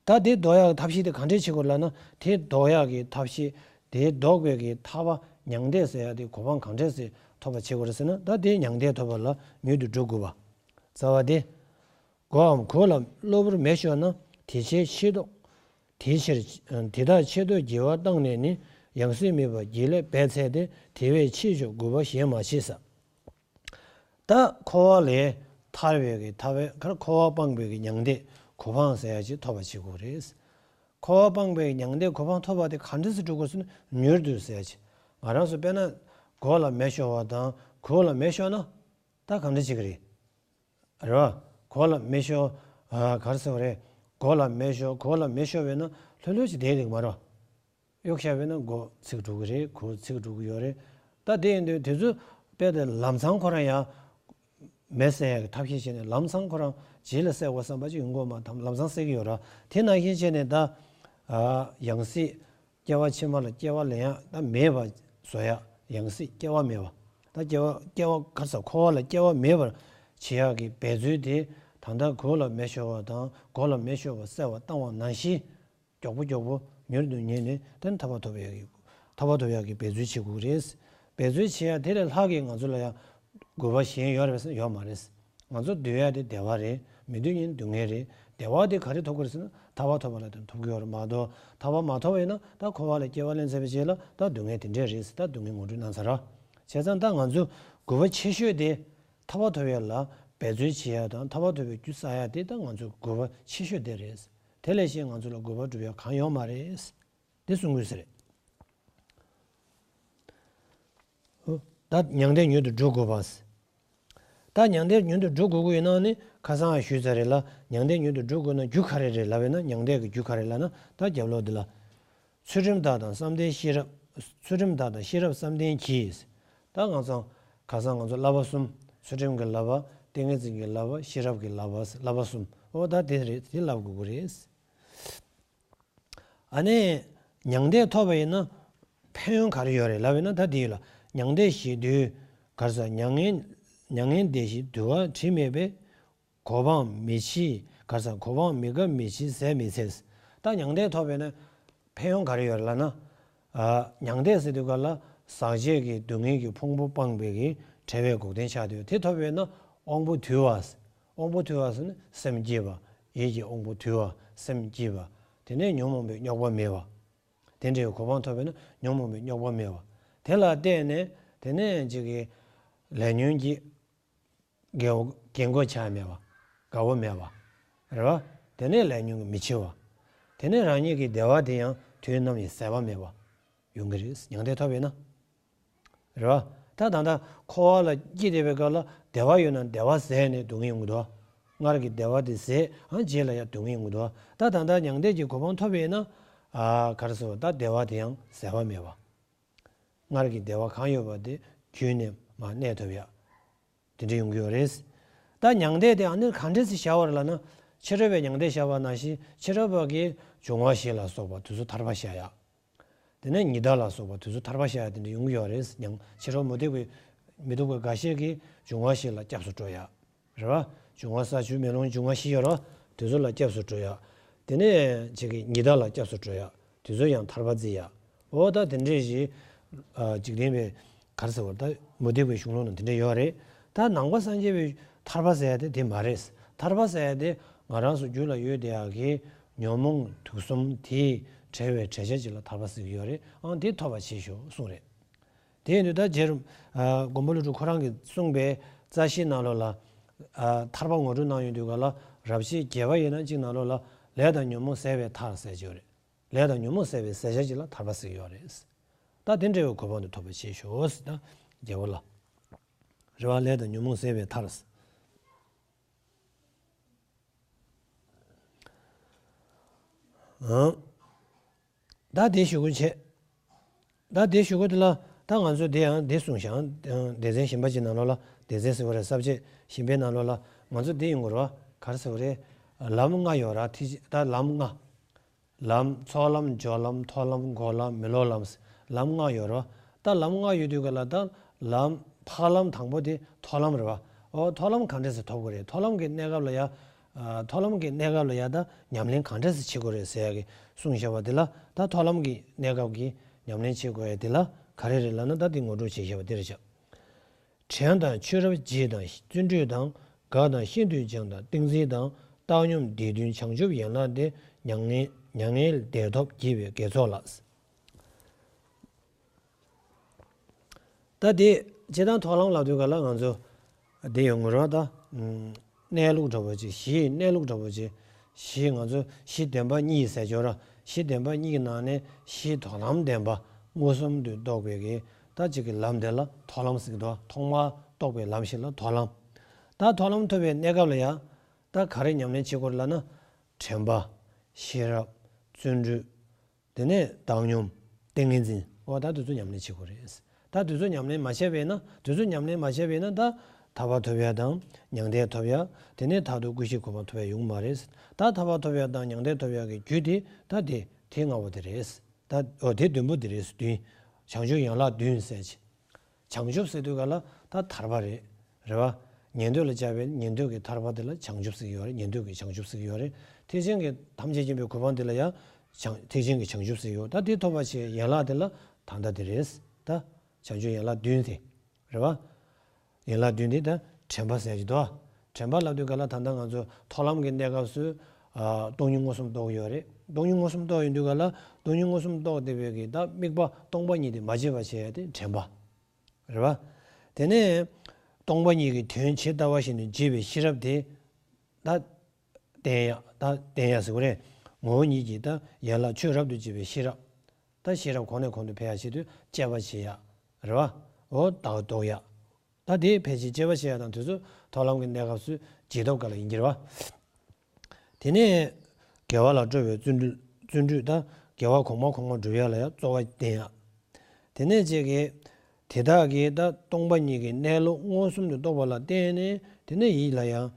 ད་དེ་ལྡོག་ཡག་གི་ཐབས་ཤེས་དེ་གང་འདྲས་བྱེད་དགོས་ལབ་ན། དེ་ལྡོག་ཡག་གི་ཐབས་ཤེས། དེ་ལྡོག་པའི་གི་ཐར་པ་མྱང་འདས་ཟེར་ཡག་དེ་གོ་འཕང་གང་འདྲས་སེ་ཐོབ་པ་བྱེད་དགོས་རེད་ཟེར་ན། ད་དེ་མྱང་འདས་ཐོབ་པ་ལ་མྱུར་དུ་འགྲོ་དགོས་པ། རྩ་བ་དེ། གོའམ་གོ་ལ་གློ་བུར་མེ་ཤོར་ན། དེ་ཕྱིར་ཆེས་ལྡོག་དེའི་ཕྱིར། དེ་དག་ཆེས་ལྡོག་བགྱི་བ་བཏང་ནས་ནི། ཡང་སྲིད་དམིགས་པ་བགྱིད་ལས་འབད་འཚལ་ཏེ། དེ་བས་ཆེས་མཆོག་དགོས་པ་གཞན་མ་མཆིས་ས། ད་འཁོར་བ་ལས་ཐར་བའི་གི་ཐར་པའི་ཁར་འཁོར་བ་སྤངས་པའི་གི་མྱང་འདས་གོ་འཕང་ཟེར་ཡ་ཅིག་ཐོབ་པ་བྱེད་དགོས་རེད། འཁོར་བ་སྤངས་པའི་མྱང་འདས་གོ་འཕང་ཐོབ་པ་དེ་ག་འདྲ་སེ་འགྲོ་དགོས་ཟེར་ན་མྱུར་དུ་ཟེར་ཡ་ཅིག་ང་རང་ཚོ་དཔེར་ན་མགོ་ལ་མེ་ཤོར་བ་དང་གོ་ལ་མེ་ཤོར་ན་ད་ག་འདྲ་བྱེད་གི་རེད། རེད་བ། གོ་ལ་མེ་ཤོར། ཨ། ག་རེ་ཟེར་བ་རེད། མགོ་ལ་མེ་ཤོར། གོ་ལ་མེ་ཤོར་བས་ན་ལྷོད་ལྷོད་ཅིག་བསྡད་ཀྱི་མ་རེད་བ། གཡུག་བཞག་པས་ན་མགོ་ཚིག་འགྲོ་གི་རེད། གོ་ཚིག་འགྲོ་གི་ཡོད་རེད། ད་དེ་ཡིན་དུས་དེ་ཚོ་དཔེ་དེ་ལམ་སང་ཁོ་རང་ཡང་མེ་བསད་ཡག་གི་ཐབས་ཤེས་བྱས་ནས་ལམ་སང་ཁོ་རང་རྗེས་ལ་བསད་དགོས་བསམ་པ་ཅིག་ཡོང་གི་ཡོད་མ་རེད། ལམ་སང་བསད་ཀྱི་ཡོད་རེད། དེ་ནང་བཞིན་བྱས་ནས་ད། ཨ། ཡང་སྲིད་སྐྱེ་བ་ཕྱི་མ་ལ་སྐྱེ་བ་ལེན་ཡག་ད་མེད་པ་བཟོ་ཡག་ཡང་སྲིད་སྐྱེ་བ་མེད་པ། ད་སྐྱེ་བ་སྐྱེ་བ་ག་རེ་ཟ། འཁོར་བ་ལ་སྐྱེ་བ་མེད་པར་བྱེད་ཡག་གི་འབད་རྩོལ་དེ་ད་ལྟ་གོ་ལ་མེ་ཤོར་བ་དང་གོ་ལ་མེ་ཤོར་བ་བསད་པ་བཏང་བ་ནང་བཞིན། མགྱོགས་པོ་མགྱོགས་པོ་མྱུར་དུ་ཉལ་ནས་དེ་ནས་ཐར་པ་ཐོབ་ཡག་གི་ཐར་པ་ཐོབ་ཡག་གི་འབད་རྩོལ་བྱེད་དགོས་རེད། འབད་རྩོལ་བྱེད་ཡག་དེ་ལས་ལྷག་གི་ང་ཚོ་ལ་ཡང་དགོས་པ་གཞན་ཡོད་རེད་པས་ཟེར་ན་ཡོད་མ་རེད། ང་ཚོ་འདོད་ཡག་དེ་བདེ་བ་རེད། མི་འདོད་མཁན་སྡུག་བསྔལ་རེད། བདེ་བ་དེ་ག་རེ་ཐོབ་ཀྱི་རེད་ཟེར་ན་ཐར་པ་ཐོབ་པ་ལ་དེ་ཐོབ་ཀྱི་ཡོད་རེད་མ་གཏོགས། ཐར་པ་མ་ཐོབ་པ་ཡིན་ན་ད་འཁོར་བ་ལ་སྐྱེ་བ་ལེན་ཚར་བའི་རྗེས་ལ་ད་སྡུག་བསྔལ་དེ་འདྲས་རེད་ཟེར་ད་སྡུག་བསྔལ་ངོ་སྤྲོད་གནང་ཚར་ར། བྱས་ཙང་ད་ང་ཚོ་དགོས་པ་ཆེ་ཤོས་དེ་ཐར་པ་ཐོབ་ཡ་ལ་འབད་བརྩོན་བྱེད་ཡ་དང་ཐར་པ་ཐོབ་པའི་རྒྱུ་བསགས་ཡ་དེ་ད་ང་ཚོ་དགོས་པ་ཆེ་ཤོས་དེ་རེད། དེ་ལས་གཞན་ང་ཚོ་ལ་དགོས་པ་སྒྲུབ་ཡ་གང་ཡོད་མ་རེད། འདི་གསུང་དགོས་ས་རེད། ད་མྱང་འདས་མྱུར་དུ་འགྲུབ་དགོས་པ། ད་མྱང་འདས་མྱུར་དུ་འགྲུབ་དགོས་ཀྱི་ཡོད་ན་ནི་ཁ་སང་ཞུས་ཚར་རེད་ལ། མྱང་འདས་མྱུར་དུ་འགྲུབ་དགོས་ན་རྒྱུ་ག་རེ་རེད་ལབ་ཡོད་ན། མྱང་འདས་ཀྱི་རྒྱུ་ག་རེ་ལབ་ན་ད་རྒྱབ་ལོགས་འདི་ལ། ཚུལ་ཁྲིམས་དག་དང་བསམ་གཏན་ཤེས་རབ། ཚུལ་ཁྲིམས་དག་དང་ཤེས་རབ་བསམ་གཏན་གྱིས། ད་ང་ཚང་ཁ་སང་ང་ཚོ་བསླབ་པ་གསུམ། ཚུལ་ཁྲིམས་ཀྱི་བསླབ་པ། ཏིང་ངེ་འཛིན་གྱི་བསླབ་པ། ཤེས་རབ་ཀྱི་བསླབ་པ། བསླབ་པ་གསུམ། འོ་ད་དེ་རེད། དེ་བསླབ་དགོས་ཀྱི་རེད། ཨ་ནི་མྱང་འདས་ཐོབ་པ་ཡིན་ན་ཕན་ཡོན་ག་རེ་ཡོད་རེད་ལབ་ཡིན་ན། ད་དེ་ཡོད་ལ། མྱང་འདས་ཞི་དུས་ག་རེ་ཟེར། མྱ་ངན་མྱ་ངན་འདས་ཞི་དུས་བ་དྲི་མེད་པས། གོ་འཕང་མི་འཆི་ག་རེ་ཟེར། གོ་འཕང་མི་འགག་མི་འཆི་ཟད་མི་འཚལ། ད་མྱང་འདས་ཐོབ་པ་ཡིན་ན་ཕན་ཡོན་ག་རེ་ཡོད་རེད་ལབ་ན། ཨ། མྱང་འདས་ཟེར་དུས་ག་ལ་ཟག་བཅས་ཀྱི་སྡུག་བསྔལ་གྱི་ཕུང་པོ་སྤངས་པའི་གི་བྲལ་བའི་འགོག་བདེན་ཆགས་དུས། དེ་ཐོབ་པ་ཡིན་ན་དབང་པོ་དུལ་བ། དབང་པོ་དུལ་བ་ཟེར་ན་སེམས་སྐྱིད་པ། ཡིད་ཀྱི་དབང་པོ་དུལ་བ། སེམས་སྐྱིད་པ། དེ་ནས་ཉོན་མོངས་པའི་རྙོག་པ་མེད་པ། དེ་འདྲའི་གོ་འཕང་ཐོབ་པས་ན་ཉོན་མོངས་པའི་རྙོག་པ་མེད་པ། དེ་ལ་བརྟེན་ནས་དེ་ནས་ཅིག་གི་ལས་ཉོན་གྱི་རྒྱལ་རྒྱལ་མགོ་ཆགས་མེད་པ། དགའ་བོ་མེད་པ། རེད་བ། དེ་ནས་ལས་ཉོན་གྱི་མི་འཆི་བ། དེ་ནས་རང་ཉིད་ཀྱི་བདེ་བ་དེ་ཡང་དུས་ནམ་ཡང་ཟད་པ་མེད་པ་ཡོང་གི་རེད། མྱང་འདས་ཐོབ་པས་ན། རེད་བ། ད་ད་ལྟ་འཁོར་བ་ལ་སྐྱེས་བསྡད་པའི་སྐབས་ལ་བདེ་བ་ཡོད་ན་བདེ་བ་ཟད་ནས་སྡུག་བསྔལ་ཡོང་གི་འདུག་སྔར་གྱི་བདེ་བ་དེ་ཟད། ཨ། རྗེས་ལ་ཡང་སྡུག་བསྔལ་ཡོང་གི་འདུག་ད་ད་ལྟ་མྱང་འདས་ཀྱི་གོ་འཕང་ཐོབ་པས་ན། ཨ། ག་རེ་ཟེར་བ། ད་བདེ་བ་དེ་ཡང་ཟད་པ་མེད་པ། སྔར་གྱི་བདེ་བ་གང་ཡོད་པ་དེ་རྒྱུན་ནས་མར་གནས་ཐུབ་ཡ། དེ་འདྲ་ཡོང་གི་ཡོད་རེད། ད་མྱང་འདས་དེ་ཨ་ནི་ག་འདྲས་སེ་བཞག་པ་རེད་ལབ་ན། ཕྱི་རོལ་པའི་མྱང་འདས་བཞག་པ་ནང་བཞིན་ཕྱི་རོལ་པ་གི་འབྱུང་བ་བཞི་ལ་སོགས་པ་དེ་ཚོ་ཐར་པ་བཞག་ཡ། དེ་ནས་ཉི་ཟླ་ལ་སོགས་པ་དེ་ཚོ་ཐར་པ་བཞག་ཡ་དེ་འདྲ་ཡོང་གི་ཡོད་རེད། མྱང་ཕྱི་རོལ་མུ་སྟེགས་པའི་མི་སྡུག་པའི་འགའ་ཤས་ཀྱིས་འབྱུང་བ་བཞི་ལ་སྐྱབས་སུ་འགྲོ་ཡ། རེད་བ། འབྱུང་བ་ས་བཅུ་མེ་ལོང་འབྱུང་བ་བཞི་ཡོད་རེད་བ། དེ་ཚོ་ལ་སྐྱབས་སུ་འགྲོ་ཡ། དེ་ནས་ཅིག་གི་ཉི་ཟླ་ལ་སྐྱབས་སུ་འགྲོ་ཡ། དེ་ཚོ་ཡང་ཐར་པ་བརྩི་ཡ། འོ་ད་དེ་འདྲས་ཞིག་ཨ། འཇིག་རྟེན་པའི་ག་རེ་ཟེར་བ། ད་མུ་སྟེགས་པའི་གཞུང་ལུགས་ནང་དེ་འདྲས་ཡོད་རེད། ད་ནང་པ་སངས་རྒྱས་པའི་ཐར་པ་ཟེར་ཡ་དེ་དེ་མ་རེད། ཐར་པ་ཟེར་ཡ་དེ་ང་རང་ཚོ་རྒྱུད་ལ་ཡོད་བསྡད་ཡ་གི་ཉོན་མོངས་དུག་གསུམ་དེ་བྲལ་བའི་བྲལ་བྱ་ཅིག་ལ་ཐར་པ་ཟེར་གྱི་ཡོད་རེད། ཨང་། དེ་ཐོབ་པ་བྱེད་ཤོག་གསུངས་རེད། དེ་ཡིན་དུས་ད་རྗེ་རིན་ཨ། མགོན་པོ་ཀླུ་སྒྲུབ་ཁོ་རང་གིས་གསུངས་པའི་རྩ་ཤེའི་ནང་ལོགས་ལ། ཨ། ཐར་པ་ངོ་སྤྲོད་གནང་ཡོང་དུས་ག་ལ། རབ་བྱེད་བརྒྱད་པ་ཡིན་ན་གཅིག་ནང་ལོགས་ལ་ལས་དང་ཉོན་མོངས་ཟད་པའི་མཐར་ཟེར་གྱི་ཡོད་རེད། ལས་དང་ཉོན་མོངས་ཟད་པའི་ཟད་བྱ་ཅིག་ལ་ཐར་པ་ཟེར་གྱི་ཡོད་རེད། ད་དེ་འདྲ་བའི་གོ་འཕང་དེ་ཐོབ་པ་བྱེད་ཤོག་ཟེར། ད་རྒྱལ་པོ་ལ། རེད་བ། ལས་དང་ཉོན་མོངས་ཟད་པའི་མཐར། ཨང་། ད་དེ་ཞུ་དགོས་བྱས། ད་དེ་ཞུ་དགོས་དེ་ལ་ད་ང་ཚོ་དེ་ཡང་དེ་གསུངས་ཤག་སྡེ་ཚན་གཞན་པ་ཅིག་ནང་ལོགས་ལ། སྡེ་ཚན་ཟེར་བ་རེད། ས་བཅད་གཞན་པའི་ནང་ལོགས་ལ་ང་ཚོ་དེ་ཡོང་དགོས་རེད་བ། ག་རེ་ཟེར་བ་རེད། ལམ་ལྔ་ཡོད་ར། ཐེག་ཆེན། ད་ལམ་ལྔ། ལམ། ཚོགས་ལམ། སྦྱོར་ལམ། མཐོང་ལམ། འགོག་ལམ། མི་སློབ་ལམ། ལམ་ལྔ་ཡོད་རེད་བ། ད་ལམ་ལྔ་ཡོད་དུས་ག་ལ་ད་ལམ་འཕགས་ལམ་དང་པོ་དེ་མཐོང་ལམ་རེད་བ། ཨོ། མཐོང་ལམ་ག་འདྲས་སེ་ཐོབ་དགོས་རེད། མཐོང་ལམ་གྱི་གནས་སྐབས་ལ་ཡ། ཨ། མཐོང་ལམ་གྱི་གནས་སྐབས་ལ་ཡ་ད་ཉམས་ལེན་ག་འདྲས་སེ་བྱེད་དགོས་རེད་ཟེར་ཡ་གི་གསུངས་བཞག་པ་དེ་ལ། ད་མཐོང་ལམ་གྱི་གནས་སྐབས་ཀྱི་ཉམས་ལེན་བྱེད་དགོས་ཡ་དེ་ལ་ག་རེ་རེད་ལབ་ན། ད་དེ་ངོ་སྤྲོད་བྱེད་བཞག་པ་དེ་རེད་བཞག་དྲན་དང་ཆོས་རབ་བརྗེད་དང་བརྩོན་འགྲུས་དང་། དགག་དང་ཤིན་ཏུ་སྦྱང་དང་ཏིང་འཛིན་དང་། བཏང་སྙོམས་སྡེ་བདུན་བྱང་ཆུབ་ཡན་ལག་སྟེ། མྱ་ངན་མྱ་ངན་འདས་ཐོབ་བགྱིས་པའི་དགེ་ཚོགས་ལ། ད་དེ་སྤྱིར་བཏང་མཐོང་ལམ་ལབ་དུས་ག་ལ་ང་ཚོ་དེ་ཡོང་གི་རེད་བ། ད་གནས་ལུགས་འདྲ་པོ་ཅིག་གཞིའི་གནས་ལུགས་འདྲ་པོ་ཅིག་གཞི་ང་ཚོ་གཞི་བདེན་པ་གཉིས་ཟེར་ཆོག་ར། གཞི་བདེན་པ་གཉིས་ཀྱི་ནང་ནས་གཞི་མཐོང་ལམ་བདེན་པ་མངོན་སུམ་དུ་རྟོགས་པའི་གི་ད་ཅིག་གི་ལམ་དེ་ལ་མཐོང་ལམ་ཟེར་གྱི་འདུག་ཐོག་མར་རྟོགས་པའི་ལམ་ཞིག་ལ་མཐོང་ལམ། ད་མཐོང་ལམ་ཐོབ་པའི་གནས་སྐབས་ལ་ཡང་ད་ག་རེ་ཉམས་ལེན་བྱེད་དགོས་རེད་ལབ་ན། དྲན་པ། ཤེས་རབ། བརྩོན་འགྲུས། དེ་ནས་བཏང་སྙོམས། ཏིང་ངེ་འཛིན། འོ་ད་དེ་ཚོ་ཉམས་ལེན་བྱེད་དགོས་རེད། ད་དེ་ཚོ་ཉམས་ལེན་མ་བྱས་པས་ན། དེ་ཚོ་ཉམས་ལེན་མ་བྱས་པས་ན་ད་ཐར་པ་ཐོབ་ཡ་དང་མྱང་འདས་ཐོབ་ཡ། དེ་ནས་མཐར་ཐུག་ཀུན་གཞི་གོ་འཕང་ཐོབ་ཡ་ཡོང་གི་མ་རེད། ད་ཐར་པ་ཐོབ་ཡ་དང་མྱང་འདས་ཐོབ་ཡ་གི་རྒྱུ་དེ་ད་དེ་དེ་ལྔ་པོ་དེ་རེད། ད་འོ་དེ་བདུན་པོ་དེ་རེད། བདུན། བྱང་ཆུབ་ཡན་ལག་བདུན་ཟེར་གྱི། བྱང་ཆུབ་ཟེར་དུས་ག་ལ་ད་ཐར་པ་རེད། རེད་བ། ཉན་ཐོས་ལ་སྦྱར་བའི་ཉན་ཐོས་ཀྱི་ཐར་པ་དེ་ལ་བྱང་ཆུབ་ཟེར་གྱི་ཡོད་རེད། ཉན་ཐོས་ཀྱི་བྱང་ཆུབ་ཟེར་གྱི་ཡོད་རེད། ཐེག་ཆེན་གྱི་ཐམས་ཅད་མཁྱེན་པའི་གོ་འཕང་དེ་ལ་ཡང་བྱང་། ཐེག་ཆེན་གྱི་བྱང་ཆུབ་ཟེར་གྱི་ཡོད། ད་དེ་ཐོབ་པ་བྱེད་ཡན་ལག་དེ་ལ་ད་ལྟ་དེ་རེད། ད་བྱང་ཆུབ་ཡན་ལག་བདུན་དེ། རེད་བ། ཡན་ལག་བདུན་དེ་ད་དྲན་པ་ཟེར་གྱི་འདུག་དྲན་པ་ལབ་དུས་ག་ལ་ད་ལྟ་ང་ཚོ་མཐོང་ལམ་གྱི་གནས་སྐབས་སུ། ཨ། སྟོང་ཉིད་མངོན་སུམ་རྟོགས་ཡོད་རེད། སྟོང་ཉིད་མངོན་སུམ་རྟོགས་ཡོང་དུས་ག་ལ་སྟོང་ཉིད་མངོན་སུམ་རྟོགས་བསྡད་པའི་གི་ད་དམིགས་པ་སྟོང་པ་ཉིད་དེ་མ་བརྗེད་པ་བྱེད་ཡ་དེ་དྲན་པ། རེད་བ། དེ་ནས་སྟོང་པ་ཉིད་ཀྱི་དོན་ཇི་ལྟ་བ་བཞིན་དུ་འབྱེད་པའི་ཤེས་རབ་དེ། ད་བསྟན་ཡག་ད་བསྟན་ཡག་ཟེར་བ་རེད། ངོ་བོ་ཉིད་ཀྱིས་ད་ཡན་ལག་ཆོས་རབ་ཏུ་འབྱེད་པའི་ཤེས་རབ། ད་ཤེས་རབ་གོང་ནས་གོང་དུ་འཕེལ་ཡག་ཆེད་དུ་དཔྱད་པ་བྱེད་ཡག་རེད་བ། འོ་ད་རྟོགས་ཡག་ད་དེ་ཕལ་ཆེར་དཔྱད་པ་བྱེད་ཡག་དང་དུས་ཚོད་ཐོག་ལམ་གྱི་གནས་སྐབས་སུ་རྗེས་ཐོབ་ག་ལ་ཡིན་གྱི་རེད་བ། དེ་ནས་དགེ་བ་ལ་སྤྲོ་བའི་བརྩོན་འགྲུས་བརྩོན་འགྲུས་དང་དགེ་བ་གོང་མ་གོང་མ་སྒྲུབ་ཡག་ལ་ཡང་རྩོལ་བ་བསྟན་ཡག་དེ་ནས་ཅིག་གིས་དེ་དག་གིས་ད་སྟོང་པ་ཉིད་ཀྱི་གནས་ལུགས་མངོན་སུམ་དུ་རྟོགས་པ་ལ་བརྟེན་ནས། དེ་ནས་ཡིད་ལ་ཡང་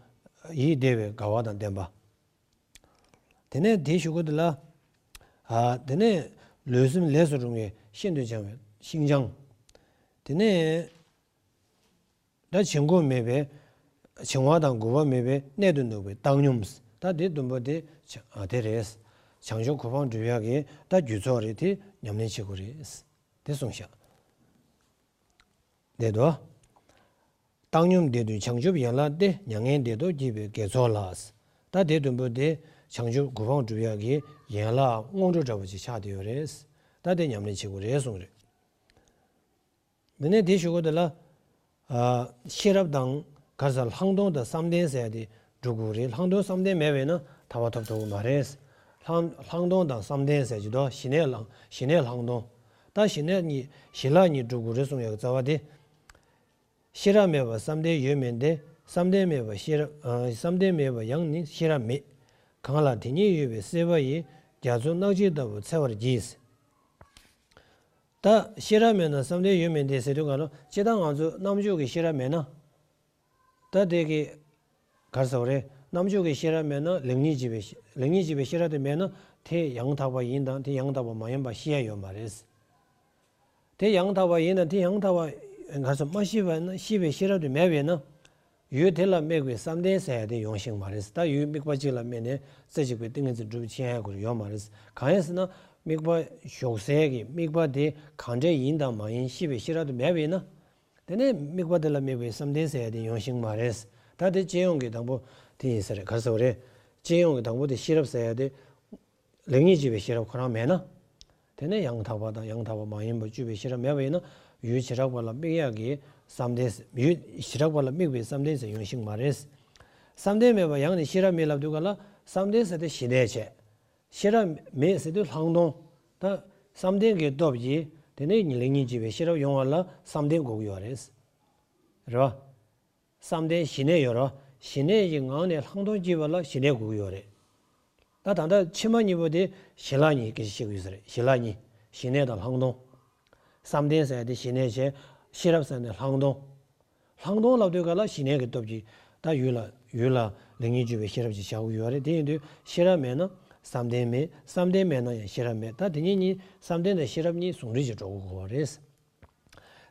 ཡིད་བདེ་བའི་དགའ་བ་དང་ལྡན་པ། དེ་ནས་དེའི་གཞུག་གུ་དེ་ལ། ཨ་དེ་ནས་ལུས་སེམས་ལས་སུ་རུང་བའི་ཤིན་ཏུ་བྱང་བའི་ཤིན་སྦྱངས། དེ་ནས། ད་བྱིང་རྒོད་མེད་པའི། བྱིང་བ་དང་རྒོད་པ་མེད་པའི་གནད་དུ་ནུས་པའི་བཏང་སྙོམས། ད་དེ་བདུན་པོ་དེ་ཆ་ཨ་དེ་རེད། བྱང་ཆུབ་གོ་འཕང་སྒྲུབ་ཡག་གི་ད་རྒྱུ་ཚོགས་རེད། དེ་ཉམས་ལེན་བྱེད་དགོས་རེད། དེ་གསུངས་ཤག་དེ་དོ། བཏང་སྙོམས་དེ་དུས་བྱང་ཆུབ་ཡན་ལག་སྟེ། མྱ་ངན་འདས་ལྡོག་བགྱིས་པའི་དགེ་ཚོགས་ལ། ད་དེ་བདུན་པོ་དེ་བྱང་ཆུབ་གོ་འཕང་སྒྲུབ་ཡག་གི་ཡན་ལག་སྔོན་འགྲོ་འདྲ་བོ་ཅིག་ཆགས་བསྡད་ཡོད་རེད། ད་དེ་ཉམས་ལེན་བྱེད་དགོས་རེད་གསུངས་རེད། འདི་ནས་དེའི་གཞུག་གུ་དེ་ལ། ཨ་ཤེས་རབ་དང་ག་རེ་ཟེར་ལྷག་མཐོང་དང་བསམ་གཏན་ཟེར་ཡ་དེ་སྒྲུབ་དགོས་རེད། ལྷག་མཐོང་བསམ་གཏན་མེད་པས་ན་ཐར་པ་ཐོབ་ཐུབ་ཀྱི་མ་རེད། ལྷག་ལྷག་མཐོང་དང་བསམ་གཏན་ཟེར་གྱི་འདུག་ཞི་གནས་ལ་ཞི་གནས་ལྷག་མཐོང་། ད་ཞི་གནས་གཉིས་ཞི་ལྷག་གཉིས་སྒྲུབ་དགོས་རེད་གསུང་ཡ་གི་རྩ་བ་དེ། ཤེས་རབ་མེད་པར་བསམ་གཏན་ཡོད་མིན་ཏེ། བསམ་གཏན་མེད་པར་ཤེས་རབ་ཨ་བསམ་གཏན་མེད་པར་ཡང་ནི་ཤེས་རབ་མེད། གང་ལ་དེ་གཉིས་ཡོད་པའི་སྲེད་པ་ཡིས། རྒྱ་མཚོ་གནག་དཔྱད་ལྟ་བུ་འཚེར་བར་བགྱིས། ད་ཤེས་རབ་མེད་ན་བསམ་གཏན་ཡོད་མིན་ཏེ་ཟེར་དུས་ག་ལ་སྤྱིར་བཏང་ང་ཚོ་རྣམ་འཇོག་གི་ཤེས་རབ་མེད་ན། ད་དེ་གི་ག་རེ་ཟེར་བ་རེད། རྣམ་འཇོག་གི་ཤེས་རབ་མེད་ན་ལེགས་ཉེས་འབྱེད་པའི་ཤེས་ལེགས་ཉེས་འབྱེད་པའི་ཤེས་རབ་དེ་མེད་ན་དེ་ཡང་དག་པ་ཡིན་དང་དེ་ཡང་དག་པ་མ་ཡིན་པ་ཤེས་ཡ་ཡོད་མ་རེད། དེ་ཡང་དག་པ་ཡིན་དང་དེ་ཡང་དག་པ་ག་རེ་ཟེར་མ་ཤེས་པ་ན་ཤེས་པའི་ཤེས་རབ་དེ་མེད་པས་ན། ཡུལ་དེ་ལ་དམིགས་པའི་བསམ་གཏན་ཟེར་ཡ་དེ་ཡོང་ཤེས་མ་རེད། ད་ཡུལ་དམིགས་པ་གཅིག་ལ་དམིགས་ནས་རྩེ་གཅིག་པའི་ཏིང་ངེ་འཛིན་སྒྲུབ་ཤེས་ཡ་ཁོ་རང་ཡོད་མ་རེད། གང་ཡིན་ཟེར་ན་དམིགས་པ་ཞོག་སའི་གི་དམིགས་པ་དེ་གང་འདྲ་ཡིན་དང་མ་ཡིན་ཤེས་པའི་ཤེས་རབ་དེ་མེད་པས་ན། དེ་ནས་དམིགས་པ་དེ་ལ་དམིགས་པའི་བསམ་གཏན་ཟེར་ཡ་དེ་ཡོང་ཤེས་མ་རེད། ད་དེ་སྤྱི་ཡོངས་ཀྱི་དང་པོ་དེ་ཡིན་ས་རེད། ག་རེ་ཟེར་བ་རེད། སྤྱི་ཡོངས་ཀྱི་དང་པོ་དེ་ཤེས་རབ་ཟེར་ཡ་དེ། ལེགས་ཉེས་འབྱེད་པའི་ཤེས་རབ་ཁོ་རང་མེད་ན། དེ་ནས་ཡང་དག་པ་དང་ཡང་དག་པ་མ་ཡིན་པ་དཔྱོད་པའི་ཤེས་རབ་མེད་པ་ཡིན་ན། ཡུལ་བྱེ་བྲག་པ་ལ་དམིགས་ཡག་གི་བསམ་གཏན་ཡུལ་བྱེ་བྲག་པ་ལ་དམིགས་པའི་བསམ་གཏན་ཟེར་ཡོང་ཤེས་མ་རེད། བསམ་གཏན་མེད་པ་ཡང་ནི་ཤེས་རབ་མེད་ལབ་དུས་ག་ལ་བསམ་གཏན་ཟེར་དེ་ཞི་གནས་བྱས། ཤེས་རབ་མེད་ཟེར་དུས་ལྷག་མཐོང་། ད་བསམ་གཏན་གྱི་སྟོབས་ཀྱིས་དེ་ནས་ལེགས་ཉེས་འབྱེད་པའི་ཤེས་རབ་ཡོང་བ་ལ་བསམ་གཏན་དགོས་ཀྱི་ཡོད་རེད། རེད་བ། བསམ་གཏན་ཞི་གནས་ཡོད་རེད་བ། ཞི་གནས་ཀྱི་ངང་ནས་ལྷག་མཐོང་སྐྱེས་པ་ལ་ཞི་གནས་དགོས་ཀྱི་ཡོད་རེད། ད་ད་ལྟ་ཕྱི་མ་གཉིས་པོ་དེ་ཞི་ལྷག་གཉིས་སྐད་ཆ་བཤད་ཀྱི་ཡོད་ས་རེད། ཞི་ལྷག་གཉིས། ཞི་གནས་དང་ལྷག་མཐོང་། བསམ་གཏན་ཟེར་ཡ་དེ་ཞི་གནས་བྱས། ཤེས་རབ་ཟེར་ནས་ལྷག་མཐོང་། ལྷག་མཐོང་ལབ་དུས་ག་ལ་ཞི་གནས་ཀྱི་སྟོབས་ཀྱིས་ད་ཡུལ་ལ་ཡུལ་ལ་ལེགས་ཉེས་འབྱེད་པའི་ཤེས་རབ་ཅིག་བཞག་གི་ཡོད་རེད། དེ་ཡིན་དུས་ཤེས་རབ་མེད་ན་བསམ་གཏན་མེད། བསམ་གཏན་མེད་ན་ཡང་ཤེས་རབ་མེད། ད་དེ་གཉིས་གཉིས་བསམ་གཏན་དང་ཤེས་རབ་གཉིས་ཟུང་འབྲེལ་གྱིས་འགྲོ་དགོས་ཀྱི་ཡོད་རེད།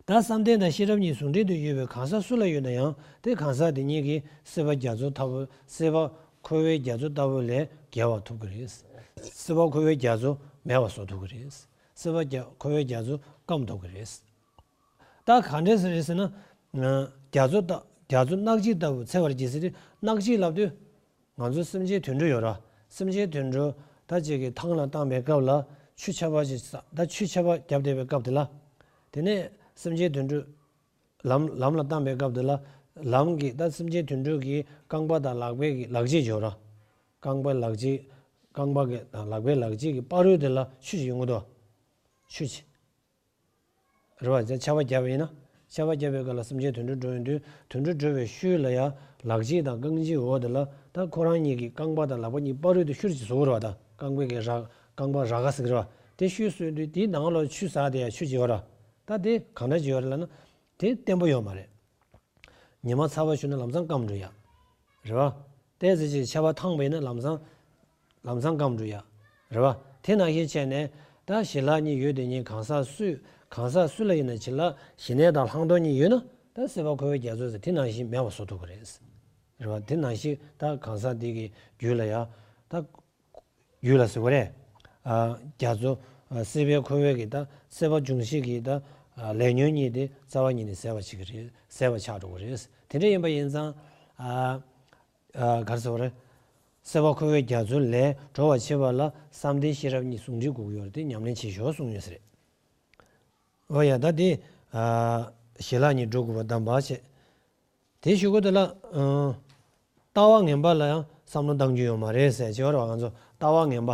ད་བསམ་གཏན་དང་ཤེས་རབ་གཉིས་ཟུང་འབྲེལ་དུ་ཡོད་པའི་གང་ཟག་སུ་ལ་ཡོད་ན་ཡང་དེ་གང་ཟག་དེ་ཉིད་ཀྱིས་སྲེད་པ་རྒྱ་མཚོ་ལྟ་བུ་སྲེད་པ་འཁོར་བའི་རྒྱ་མཚོ་ལྟ་བུ་ལས་རྒྱལ་བ་ཐོབ་ཀྱི་རེད། སྲེད་པ་འཁོར་བའི་རྒྱ་མཚོ་མེད་པ་བཟོ་ཐུབ་ཀྱི་རེད། སྲེད་པ་རྒྱ་འཁོར་བའི་རྒྱ་མཚོ་སྐམ་ཐུབ་ཀྱི་རེད། ད་ག་འདྲས་རེད་ཟེར་ན། རྒྱ་མཚོ་ལྟ་རྒྱ་མཚོ་གནག་དཔྱད་ལྟ་བུ་འཚེར་བར་བགྱིས་ཟེར་དུས་གནག་དཔྱད་ལབ་དུས། ང་ཚོ་སེམས་ཅན་དུད་འགྲོ་ཡོད་ར། སེམས་ཅན་དུད་འགྲོ་ད་ཅིག་གི་ཐང་ལ་བཏང་པའི་སྐབས་ལ་ཆུ་ཆར་པ་ཅིག་ད་ཆུ་ཆར་པ་བརྒྱབ་བསྡད་པའི་སྐབས་དེ་ལ། དེ་ནས་སེམས་ཅན་དུད་འགྲོ་ལམ་ལམ་ལ་བཏང་པའི་སྐབས་དེ་ལ། ལམ་གྱི་ད་སེམས་ཅན་དུད་འགྲོ་གི་རྐང་པ་དང་ལག་པའི་གི་ལག་རྗེས་ཡོད་ར། རྐང་པའི་ལག་རྗེས་རྐང་པ་གི་དང་ལག་པའི་ལག་རྗེས་ཀྱི་བར་རོལ་དེ་ལ་ཆུ་ཅིག་ཡོང་གི་འདུག་ཆུ་ཅིག་རེད་བ། ཆར་པ་བརྒྱབ་པ་ཡིན་ན། ཆར་པ་བརྒྱབ་པའི་སྐབས་ལ་སེམས་ཅན་དུད་འགྲོ་འགྲོ་ཡོང་དུས་དུད་འགྲོ་འགྲོ་བའི་ཤུལ་ལ་ཡང་ལག་རྗེས་དང་རྐང་རྗེས་འོག་དེ་ལ་ད་ཁོ་རང་གཉིས་ཀྱི་རྐང་པ་དང་ལག་པ་གཉིས་བར་རོལ་དུ་ཤུར་ཅིག་བཟོ་གི་རེད་བ། ད་རྐང་པའི་གི་ར་རྐང་པ་ར་ག་ཟེར་གི་རེད་བ། དེ་ཤུལ་བཟོས་དུས་དེའི་ནང་ལ་ཆུ་ཟག་དེ་ཡང་ཆུ་ཅིག་ཡོད་ར། ད་དེ་གང་འདྲ་ཅིག་ཡོད་རེད་ལབ་ན། དེ་བརྟན་པོ་ཡོད་མ་རེད། ཉི་མ་ཚ་བ་ཤོར་ན་ལམ་སང་སྐམ་འགྲོ་ཡ། རེད་བ། དེ་ཟེར་ཅིག་ཆར་པ་ཐང་པ་ཡིན་ན་ལམ་སང་། ལམ་སང་སྐམ་འགྲོ་ཡ། རེད་བ། དེ་ནང་བཞིན་བྱས་ནས་ད་ཞི་ལྷག་གཉིས་ཡོད་དེ་གཉིས་གང་ཟག་སུས་གང་ཟག་སུ་ལ་ཡིན་ན་བྱེད་ལ་ཞི་གནས་དང་ལྷག་མཐོང་གཉིས་ཡོད་ན་ད་སྲེད་པ་འཁོར་བའི་རྒྱ་མཚོ་ཟེར་དེ་ནང་བཞིན་མེད་པ་བཟོ་ཐུབ་ཀྱི་རེད། རེད་བ། དེ་ནང་བཞིན་ད་གང་ཟག་དེ་གི་རྒྱུད་ལ་ཡ་ད། རྒྱུད་ལ་ཟེར་བ་རེད། ཨ། རྒྱ་མཚོ། ཨ། སྲེད་པའི་འཁོར་བའི་གི་ད་སྲེད་པ་འབྱུང་བཞི་གི་ད། ཨ། ལས་ཉོན་གཉིས་དེ་རྩ་བ་ཉིད་ནས་ཟད་པ་ཆགས་ཀྱི་རེད། ཟད་པ་ཆགས་འགྲོ་གི་རེད། དེ་འདྲ་ཡིན་པ་ཡིན་ཙང་། ཨ། ཨ། ག་རེ་ཟེར་བ་རེད། སྲེད་པ་འཁོར་བའི་རྒྱ་མཚོ་ལས་གྲོལ་བར་བྱེད་པ་ལ་བསམ་གཏན་ཤེས་རབ་གཉིས་ཟུང་འབྲེལ་དགོས་ཀྱི་ཡོད་རེད། དེ་ཉམས་ལེན་བྱེད་ཤོག་གསུངས་ཡོད་ས་རེད། འོ་ཡ། ད་དེ། ཨ། ཞི་ལྷག་གཉིས་སྒྲུབ་དགོས་པ་གདམས་པ་བྱས། དེའི་གཞུག་གུ་དེ་ལ། ཨང་། ལྟ་བ་ངན་པ་ལ་ཡང་བསམ་བློ་གཏང་རྒྱུ་ཡོད་མ་རེད་ཟེར་བྱས་པ་རེད་བ། ང་ཚོ་ལྟ་བ་ངན་པ།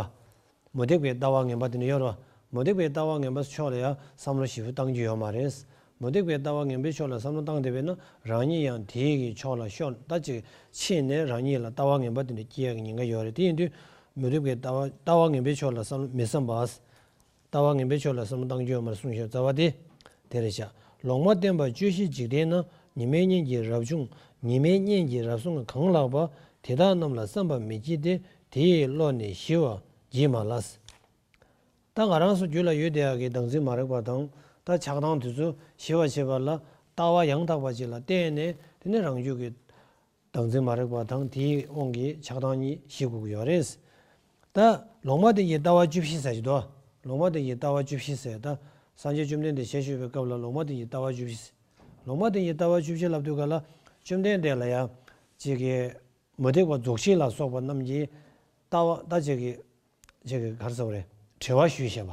མུ་སྟེགས་པའི་ལྟ་བ་ངན་པ་དེ་འདྲ་ཡོད་རེད་བ། མུ་སྟེགས་པའི་ལྟ་བ་ངན་པ་ཕྱོགས་ལ་ཡང་བསམ་བློ་ཞིབ་པོ་གཏང་རྒྱུ་ཡོད་མ་རེད། མུ་སྟེགས་པའི་ལྟ་བ་ངན་པའི་ཕྱོགས་ལ་བསམ་བློ་བཏང་བསྡད་པས་ན་རང་ཉིད་ཡང་དེའི་གི་ཕྱོགས་ལ་ཤོར། ད་ཅིག་ཕྱིན་ནས་རང་ཉིད་ལ་ལྟ་བ་ངན་པ་དེ་འདྲ་སྐྱེ་ཡག་གི་ཉེན་ཁ་ཡོད་རེད། དེ་ཡིན་དུས་མུ་སྟེགས་པའི་ལྟ་བ་ལྟ་བ་ངན་པའི་ཕྱོགས་ལ་བསམ་བློ་མི་བསམ་པ། ལྟ་བ་ངན་པའི་ཕྱོགས་ལ་བསམ་བློ་གཏང་རྒྱུ་ཡོད་མ་རེད་གསུངས་ཤག་རྩ་བ་དེ། དེ་རེད་ཤག་ལོག་སྨྲ་བསྟན་པ་སྤྱོད་བཞི་འཇིག་རྟེན་ན། ཉི་མའི་གཉེན་གྱིས་རབ་བྱུང་། ཉི་མའི་གཉེན་གྱིས་རབ་གསུངས་གང་ལགས་པ། དེ་དག་རྣམས་ལ་བསམ་པ་མི་བགྱིད་དེ། དེ་ཡི་བློ་ནི་ཞི་བ་བགྱིད་མ་ལགས། ད་ང་རང་ཚོ་རྒྱུད་ལ་ཡོད་བསྡད་ཡག་གི་བདག་འཛིན་མ་རིག་པ་དང་། ད་ཆགས་སྡང་དེ་ཚོ་ཞི་བར་བྱེད་པ་ལ་ལྟ་བ་ཡང་དག་པ་ཅིག་ལ་བརྟེན་ནས། དེ་ནས་རང་རྒྱུད་ཀྱི་བདག་འཛིན་མ་རིག་པ་དང་དེའི་དབང་གིས་ཆགས་སྡང་གཉིས་ཞི་དགོས་ཀྱི་ཡོད་རེད། ད་ལོག་སྨྲ་བསྟན་གྱི་ལྟ་བ་བཅུ་བཞི་ཟེར་གྱི་འདུག་ལོག་སྨྲ་བསྟན་གྱི་ལྟ་བ་བཅུ་བཞི་ཟེར། ད་སངས་རྒྱས་བཅོམ་ལྡན་འདས་ཞལ་བཞུགས་པའི་སྐབས་ལ་ལོག་སྨྲ་བསྟན་གྱི་ལྟ་བ་བཅུ་བཞི་ཟེར། ལོག་སྨྲ་བསྟན་གྱི་ལྟ་བ་བཅུ་བཞི་ལབ་དུས་ག་ལ་བཅོམ་ལྡན་འདས་ལ་ཡང་ཅིག་གི་མུ་སྟེགས་པ་རྫོགས་བྱེད་ལ་སོགས་པ་རྣམས་ཀྱི་ལྟ་བ་ད་ཅིག་གི་ཅིག་གི་ག་རེ་ཟེར་བ་རེད། དྲི་བ་ཞུས་བཞག་པ།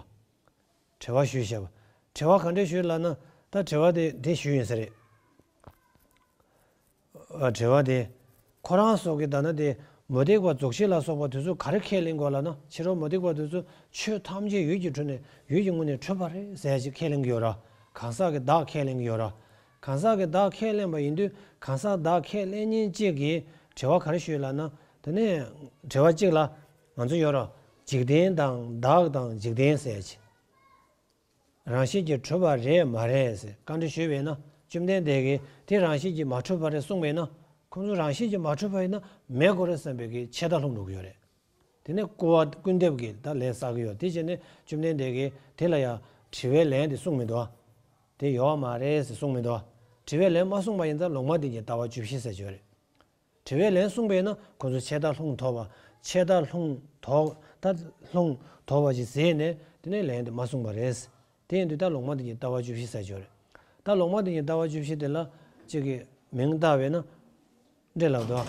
དྲི་བ་ཞུས་བཞག་པ། དྲི་བ་ག་འདྲས་ཞུས་ལབ་ན། ད་དྲི་བ་དེ་དེ་ཞུས་ཡིན་ས་རེད། ཨ། དྲི་བ་དེ། ཁོ་རང་ཚོ་གི་ད་ནི་དེ་མུ་སྟེགས་པ་རྫོགས་བྱེད་ལ་སོགས་པ་དེ་ཚོ་ག་རེ་ཁས་ལེན་དགོས་ལབ་ན། ཕྱི་རོལ་མུ་སྟེགས་པ་དེ་ཚོ་ཆོས་ཐམས་ཅད་ཡུལ་གྱི་འཁྲུལ་ནས་ཡུལ་གྱི་ངོས་ནས་འཁྲུལ་པ་རེད་ཟེར་ཅིག་ཁས་ལེན་གྱི་ཡོད་ར། གང་ཟག་གི་བདག་ཁས་ལེན་གྱི་ཡོད་ར། གང་ཟག་གི་བདག་ཁས་ལེན་པ་ཡིན་དུས་གང་ཟག་བདག་ཁས་ལེན་མཁན་གཅིག་གིས་དྲི་བ་ག་རེ་ཞུས་ལབ་ན། དེ་ནས་དྲི་བ་གཅིག་ལ་ང་ཚོ་ཡོད་ར། འཇིག་རྟེན་དང་བདག་དང་འཇིག་རྟེན་ཟེར་ཅིག་རང་བཞིན་གྱིས་གྲུབ་པ་རེད་མ་རེད་ཟེར་བཀའ་འདྲི་ཞུས་པས་ན། བཅོམ་ལྡན་འདས་ཀྱིས་དེ་རང་བཞིན་གྱིས་མ་གྲུབ་པ་རེད་གསུངས་པས་ན། ཁོང་ཚོ་རང་བཞིན་གྱིས་མ་གྲུབ་པ་ཡིན་ན་མེད་དགོས་རེད་བསམ་པའི་གི་ཆད་ལྟ་ལྷུང་འགྲོ་གི་ཡོད་རེད། དེ་ནས་སྐུར་བ་ཀུན་འདེབས་ཀྱི་ད་ལས་བསགས་ཀྱི་ཡོད། དེ་བྱས་ནས་བཅོམ་ལྡན་འདས་ཀྱིས་དེ་ལ་ཡང་དྲི་བའི་ལན་དེ་གསུངས་མི་འདུག་ཨ། དེ་ཡོད་མ་རེད་ཟེར་གསུངས་མི་འདུག་ཨ། དྲི་བའི་ལན་མ་གསུངས་པ་ཡིན་ཙང་ལོག་སྨྲ་བསྟན་གྱི་ལྟ་བ་བཅུ་བཞི་ཟེར་གྱི་ཡོད་རེད། དྲི་བའི་ལན་གསུངས་པས་ན་ཁོ་ཚོ་ཆད་ལྟ་ལྷུང་དོགས་པ། ཆད་ལྟ་ལྷུང་དོགས། ད་ལྷུང་དོགས་པ་ཞིག་བཟོས་ནས་དེ་ནས་ལན་དེ་མ་གསུངས་པ་རེད། དེ་ཡིན་དུས་ད་ལོག་སྨྲ་བསྟན་གྱི་ལྟ་བ་བཅུ་བཞི་ཟེར་གྱི་ཡོད་རེད། ད་ལོག་སྨྲ་བསྟན་གྱི་ལྟ་བ་བཅུ་བཞི་དེ་ལ་གཅིག་གི་མིང་བཏགས་པས་ན། འདི་འདྲས་ལབ་འདུག་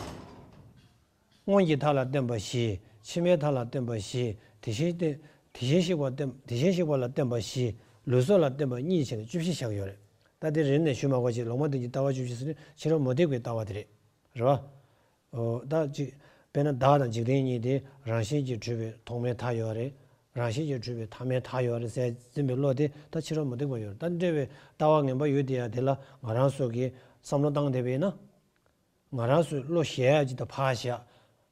སྔོན་གྱི་མཐའ་ལ་བརྟེན་པ་བཞི། ཕྱི་མའི་མཐའ་ལ་བརྟེན་པ་བཞི། དེ་བཞིན་ཏེ། དེ་བཞིན་གཤེགས་པ་བརྟེན། དེ་བཞིན་གཤེགས་པ་ལ་བརྟེན་པ་བཞི། ལུས་སྲོག་ལ་བརྟེན་པ་གཉིས་བྱས་ནས་བཅུ་བཞི་བཞག་ཡོད་རེད། ད་དེ་རིང་ནས་ཞུ་མ་དགོས་ཅིག་ལོག་སྨྲ་བསྟན་གྱི་ལྟ་བ་བཅུ་བཞི་ཟེར་དུས་ཕྱི་རོལ་མུ་སྟེགས་པའི་ལྟ་བ་དེ་རེད། རེད་བ། འོ། ད་ཅིག་དཔེར་ན་བདག་དང་འཇིག་རྟེན་གཉིས་དེ་རང་བཞིན་གྱིས་གྲུབ་པའི་ཐོག་མའི་མཐའ་ཡོད་རེད། རང་བཞིན་གྱིས་གྲུབ་པའི་ཐ་མའི་མཐའ་ཡོད་རེད་ཟེར་འཛིན་པའི་བློ་དེ་ད་ཕྱི་རོལ་མུ་སྟེགས་པ་ཡོད་རེད། ད་འདྲ་བའི་ལྟ་བ་ངན་པ་ཡོད་དེ་ཡ་དེ་ལ་ང་རང་ཚོ་གིས་བསམ་བློ་བཏང་བསྡད་པ་ཡིན་ན། ང་རང་ཚོས་བློ་གཞལ་ཡག་ཅིག་ད་ཕར་བཞག་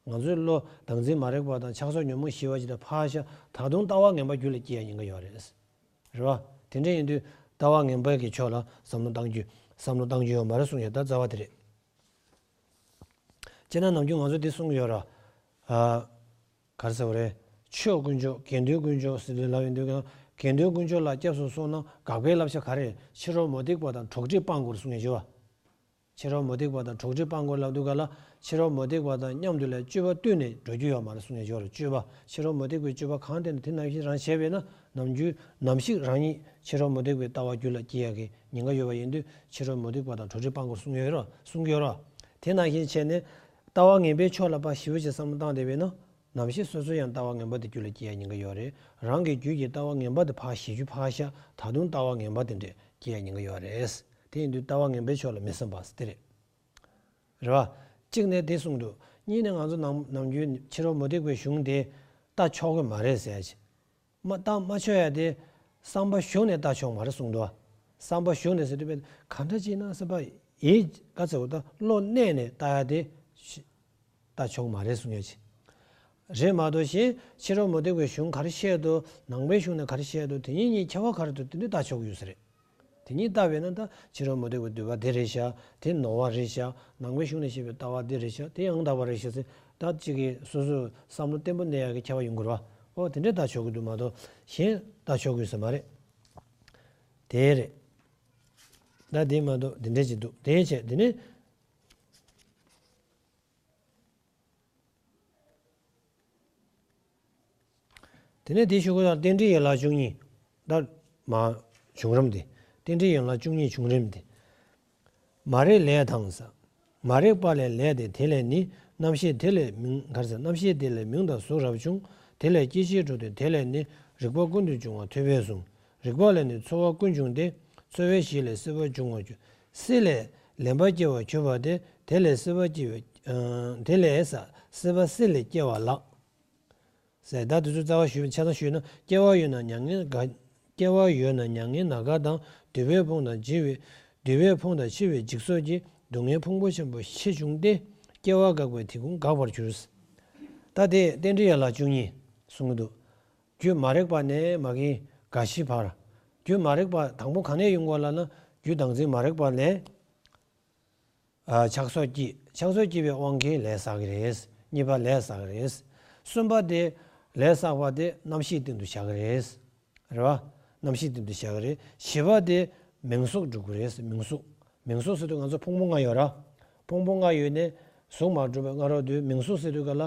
ང་ཚོའི་བློ་བདག་འཛིན་མ་རིག་པ་དང་ཆགས་སོགས་ཉོན་མོངས་ཞི་བ་ཅིག་ད་ཕར་བཞག་ད་དུང་ལྟ་བ་ངན་པ་རྒྱུད་ལ་སྐྱེ་ཡ་ཉེན་ཁ་ཡོད་རེད། རེད་བ། དེ་འདྲ་ཡིན་དུས་ལྟ་བ་ངན་པ་གི་ཕྱོགས་ལ་བསམ་བློ་བཏང་རྒྱུ། བསམ་བློ་བཏང་རྒྱུ་ཡོད་མ་རེད་གསུངས་ཡ་ད་རྩ་བ་དེ་རེད། སྤྱིར་ན་ནམ་རྒྱུན་ང་ཚོ་འདི་གསུངས་ཡོད་ར། ཨ། ག་རེ་ཟེར་བ་རེད། ཆོས་དཀོན་མཆོག་དགེ་འདུན་དཀོན་མཆོག་ཟེར་དུས་ལབ་ཡོང་དུས་གང་དགེ་འདུན་དཀོན་མཆོག་ལ་སྐྱབས་སུ་སོང་ན་དགག་པའི་བསླབ་བྱ་ག་རེ། ཕྱི་རོལ་མུ་སྟེགས་པ་དང་གྲོགས་སྒྲིག་སྤང་དགོས་གསུང་ཡ་ཅིག་ཡོད་བ། ཕྱི་རོལ་མུ་སྟེགས་པ་དང་གྲོགས་སྒྲིག་སྤང་དགོས་ལབ་དུས་ག་ལ་ཕྱི་རོལ་མུ་སྟེགས་པ་དང་མཉམ་དུ་ལ་སྤྱོད་པ་བསྟུན་ནས་འགྲོ་རྒྱུ་ཡོད་མ་རེད་གསུང་ཡ་ཅིག་ཡོད་ར། སྤྱོད་པ་ཕྱི་རོལ་མུ་སྟེགས་པའི་སྤྱོད་པ་གང་བསྟན་ན་དེ་ནང་བཞིན་རང་བྱས་པས་ན་ནམ་རྒྱུན་ནམ་ཞིག་རང་ཉིད་ཕྱི་རོལ་མུ་སྟེགས་པའི་ལྟ་བ་རྒྱུད་ལ་སྐྱེ་ཡ་གི་ཉེན་ཁ་ཡོད་པ་ཡིན་དུས་ཕྱི་རོལ་མུ་སྟེགས་པ་དང་གྲོགས་སྒྲིག་སྤང་དགོས་གསུང་ཡོད་ར། གསུང་གི་ཡོད་ར། དེ་ནང་བཞིན་བྱས་ནས་ལྟ་བ་ངན་པའི་ཕྱོགས་ལ་ཕར་ཞིབ་ཅིག་བསམ་བློ་བཏང་བསྡད་པས་ན། ནམ་ཞིག་སོ་སོ་ཡང་ལྟ་བ་ངན་པ་དེ་རྒྱུད་ལ་སྐྱེ་ཡ་ཉེན་ཁ་ཡོད་རེད། རང་གི་རྒྱུད་ཀྱི་ལྟ་བ་ངན་པ་དེ་ཕར་ཞི་རྒྱུ་ཕར་བཞག་ད་དུང་ལྟ་བ་ངན་པ་དེ་འདྲས་སྐྱེ་ཡ་ཉེན་ཁ་ཡོད་རེད། དེ་ཡིན་དུས་ལྟ་བ་ངན་པའི་ཕྱོགས་ལ་མི་བསམ་པ་ཟེར་དེ་རེད། རེད་བ། གཅིག་ནས་དེ་གསུངས་འདུག་གཉིས་ནས་ང་ཚོ་ནམ་ནམ་རྒྱུན་ཕྱི་རོལ་མུ་སྟེགས་པའི་གཞུང་དེ་ལྟ་ཆོག་གི་མ་རེད་ཟེར་ཡ་ཅིག་མ་ལྟ་མ་ཆོག་ཡ་དེ་བསམ་པ་གཞུང་ནས་ལྟ་ཆོག་མ་རེད་གསུངས་འདུག་བསམ་པ་གཞུང་ནས་ཟེར་དུས་ག་འདྲ་ཅིག་ན་བསམ་པ་ཡིད་ག་ཚོད་ད་བློ་གནས་ནས་ལྟ་ཡ་དེ་ལྟ་ཆོག་མ་རེད་གསུང་ཡ་ཅིག་རེད་མ་གཏོགས་གཞན་ཕྱི་རོལ་མུ་སྟེགས་པའི་གཞུང་ག་རེ་བཤད་འདུག་ནང་པའི་གཞུང་ནས་ག་རེ་བཤད་འདུག་དེ་གཉིས་གཉིས་ཁྱད་པར་ག་རེ་འདུག་དེ་འདྲ་ལྟ་ཆོག་གི་ཡོད་ས་རེད། དེ་གཉིས་ལྟ་བས་ན་ད་ཕྱི་རོལ་མུ་སྟེགས་པའི་འདུལ་བ་འདི་རེད་ཤག་དེ་ནོར་བ་རེད་ཤག་ནང་པའི་གཞུང་ནས་བཤད་པའི་ལྟ་བ་འདི་རེད་ཤག་དེ་ཡང་དག་པ་རེད་ཤག་ཟེར་ད་གཅིག་གིས་སོ་སོའི་བསམ་བློ་བརྟན་པོ་གནས་ཡག་གི་ཁྱད་པར་ཡོང་གི་རེད་བ། ཨོ་དེ་འདྲས་ལྟ་ཆོག་གི་འདུག་མ་གཏོགས་གཞན་ལྟ་ཆོག་གི་ཡོད་ས་མ་རེད། དེ་རེད། ད་དེ་མ་གཏོགས་དེ་འདྲས་ཅིག་འདུག་དེ་བྱས་དེ་ནས། དེ་ནས་དེའི་གཞུག་གུ་ལ་རྟེན་འབྲེལ་ཡན་ལག་བཅུ་གཉིས། ད་མ་བྱུང་རིམ་དེ། རྟེན་འབྲེལ་ཡན་ལག་བཅུ་གཉིས་བྱུང་རིམ་དེ། མ་རིག་ལས་དང་ས། མ་རིག་པ་ལས་ལས་ཏེ་དེ་ལས་ནི། རྣམ་ཤེས་དེ་ལས་མིང་གར་ས་རྣམ་ཤེས་དེ་ལས་མིང་དང་གཟུགས་རབ་བྱུང་། དེ་ལས་སྐྱེ་མཆེད་དྲུག་སྟེ་དེ་ལས་ནི། རིག་པ་ཀུན་ཏུ་འབྱུང་བ་ཐོས་པས་གསུངས། རིག་པ་ལས་ནི་ཚོར་བ་ཀུན་འབྱུང་སྟེ། འཚོ་བའི་གཞི་ལས་སྲིད་པ་འབྱུང་བར་འགྱུར། སྲིད་ལས་ལེན་པ་སྐྱེ་བར་གྱུར་པ་སྟེ། དེ་ལས་སྲིད་པ་སྐྱེ་བའི། ཨ། དེ་ལས་ས་སྲིད་པ་སྲིད་ལས་སྐྱེ་བ་ལགས། ཟེར། ད་དེ་ཚོ་རྩ་བ་ཞུས། ཆ་ཚང་ཞུས་ན། སྐྱེ་བ་ཡོད་ན་མྱ་ངན་འདའ། སྐྱེ་བ་ཡོད་ན་མྱ་ངན་འདའ་ཁ་དང་། འདུས་པའི་ཕུང་དང་འཆི་བའི། འདུས་པའི་ཕུང་དང་འཆི་བའི་འཇིགས་སོགས་ཀྱིས། སྡུག་བསྔལ་ཕུང་པོ་ཆེན་པོ་ཆེ་བྱུང་སྟེ། སྐྱེ་བ་འགགས་པས་དེ་ཀུན་འགག་པར་འགྱུར། ད་དེ་རྟེན་འབྲེལ་ཡན་ལག་བཅུ་གཉིས་གསུང་གི་འདུག་རྒྱུ་མ་རིག་པ་ནས་མ་གི་རྒ་ཤི་བར། རྒྱུ་མ་རིག་པ་དང་པོ་ག་ནས་ཡོང་དགོས་ལབ་ན། རྒྱུ་བདག་འཛིན་མ་རིག་པ་ལས། ཨ། ཆགས་སོགས་སྐྱེ། ཆགས་སོགས་སྐྱེ་བའི་དབང་གིས་ལས་བསགས་ཀྱི་རེད། གཉིས་པ་ལས་བསགས་ཀྱི་རེད། གསུམ་པ་དེ། ལས་བསགས་པ་དེ་རྣམ་ཤེས་སྟེང་དུ་བཞག་གི་རེད། རེད་བ། རྣམ་ཤེས་སྟེང་དུ་བཞག་གི་རེད། བཞི་པ་དེ་མིང་གཟུགས་སྒྲུབ་ཀྱི་རེད། མིང་གཟུགས། མིང་གཟུགས་ཟེར་དུས་ང་ཚོ་ཕུང་པོ་ལྔ་ཡོད་ར། ཕུང་པོ་ལྔ་ཡོད་ནས་གཟུགས་མ་གྲུབ་པའི་སྔ་རོལ་དུ། མིང་གཟུགས་ཟེར་དུས་ག་ལ།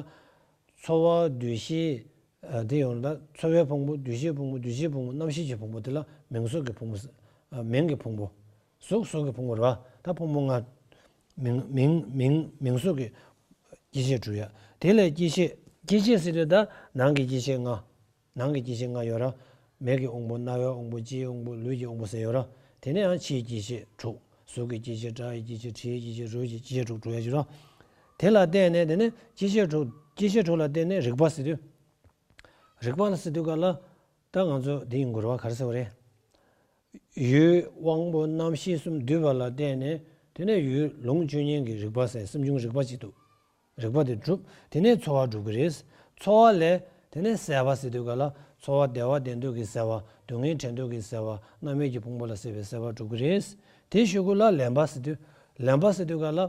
ཚོར་བ། འདུ་ཤེས། ཨ། དེ་ཡོང་ད་ཚོར་བའི་ཕུང་པོ། འདུ་ཤེས་ཕུང་པོ། འདུ་བྱེད་ཕུང་པོ། རྣམ་ཤེས་ཀྱི་ཕུང་པོ་དེ་ལ་མིང་གཟུགས་ཀྱི་ཕུང་པོ་ཟེར། ཨ། མིང་གི་ཕུང་པོ། གཟུགས། གཟུགས་ཀྱི་ཕུང་པོ་རེད་བ། ད་ཕུང་པོ་ལྔ། མིང་། མིང་། མིང་། མིང་གཟུགས་ཀྱི་སྐྱེ་མཆེད་དྲུག་ཡ། དེ་ལས་སྐྱེ་མཆེད། སྐྱེ་མཆེད་ཟེར་དུས་ད་ནང་གི་སྐྱེ་མཆེད་ལྔ། ནང་གི་སྐྱེ་མཆེད་ལྔ་ཡོད་ར། མིག་གི་དབང་པོ། རྣ་བའི་དབང་པོ། ལྕེའི་དབང་པོ། ལུས་ཀྱི་དབང་པོ་ཟེར་ཡོད་ར། དེ་ནས་ཡང་ཕྱིའི་སྐྱེ་མཆེད་དྲུག་གཟུགས་ཀྱི་སྐྱེ་མཆེད། སྒྲ་ཡི་སྐྱེ་མཆེད། དྲི་ཡི་སྐྱེ་མཆེད། རོ་ཡི་སྐྱེ་མཆེད། སྐྱེ་མཆེད་དྲུག། དྲུག་ཡ་ཡོད་ར། དེ་ལ་བརྟེན་ནས། དེ་ནས་སྐྱེ་མཆེད་དྲུག་སྐྱེ་མཆེད་དྲུག་ལ་བརྟེན་ནས་རིག་པ་ཟེར་དུས། རིག་པ་ལ་ཟེར་དུས་ག་ལ། ད་ང་ཚོ་འདི་ཡིན་དགོས་རེད་བ། ག་རེ་ཟེར་བ་རེད། ཡུལ་དབང་པོ་རྣམ་ཤེས་གསུམ་འདུས་པ་ལ་བརྟེན་ནས། དེ་ནས་ཡུལ་ལུང་བཅུ་གཉིས་ཀྱི་རིག་པ་ཟེར། སེམས་བྱུང་རིག་པ་ཅིག་འདུག་རིག་པ་དེ་གྲུབ། དེ་ནས་ཚོར་བ་འགྲུབ་ཀྱི་རེད། ཚོར་བ་ལས་དེ་ནས་སྲེད་པ་ཟེར་དུས་ག་ལ། ཚོར་བ་བདེ་བ་བདེ་འདོད་ཀྱི་སྲེད་པ། སྡུག་བསྔལ་བྲལ་འདོད་ཀྱི་སྲེད་པ། རྣམ་སྨིན་གྱི་ཕུང་པོ་ལ་སྲེད་པའི་སྲེད་པ་འགྲུབ་ཀྱི་རེད། དེའི་གཞུག་གུ་ལ་ལེན་པ་ཟེར་དུས། ལེན་པ་ཟེར་དུས་ག་ལ།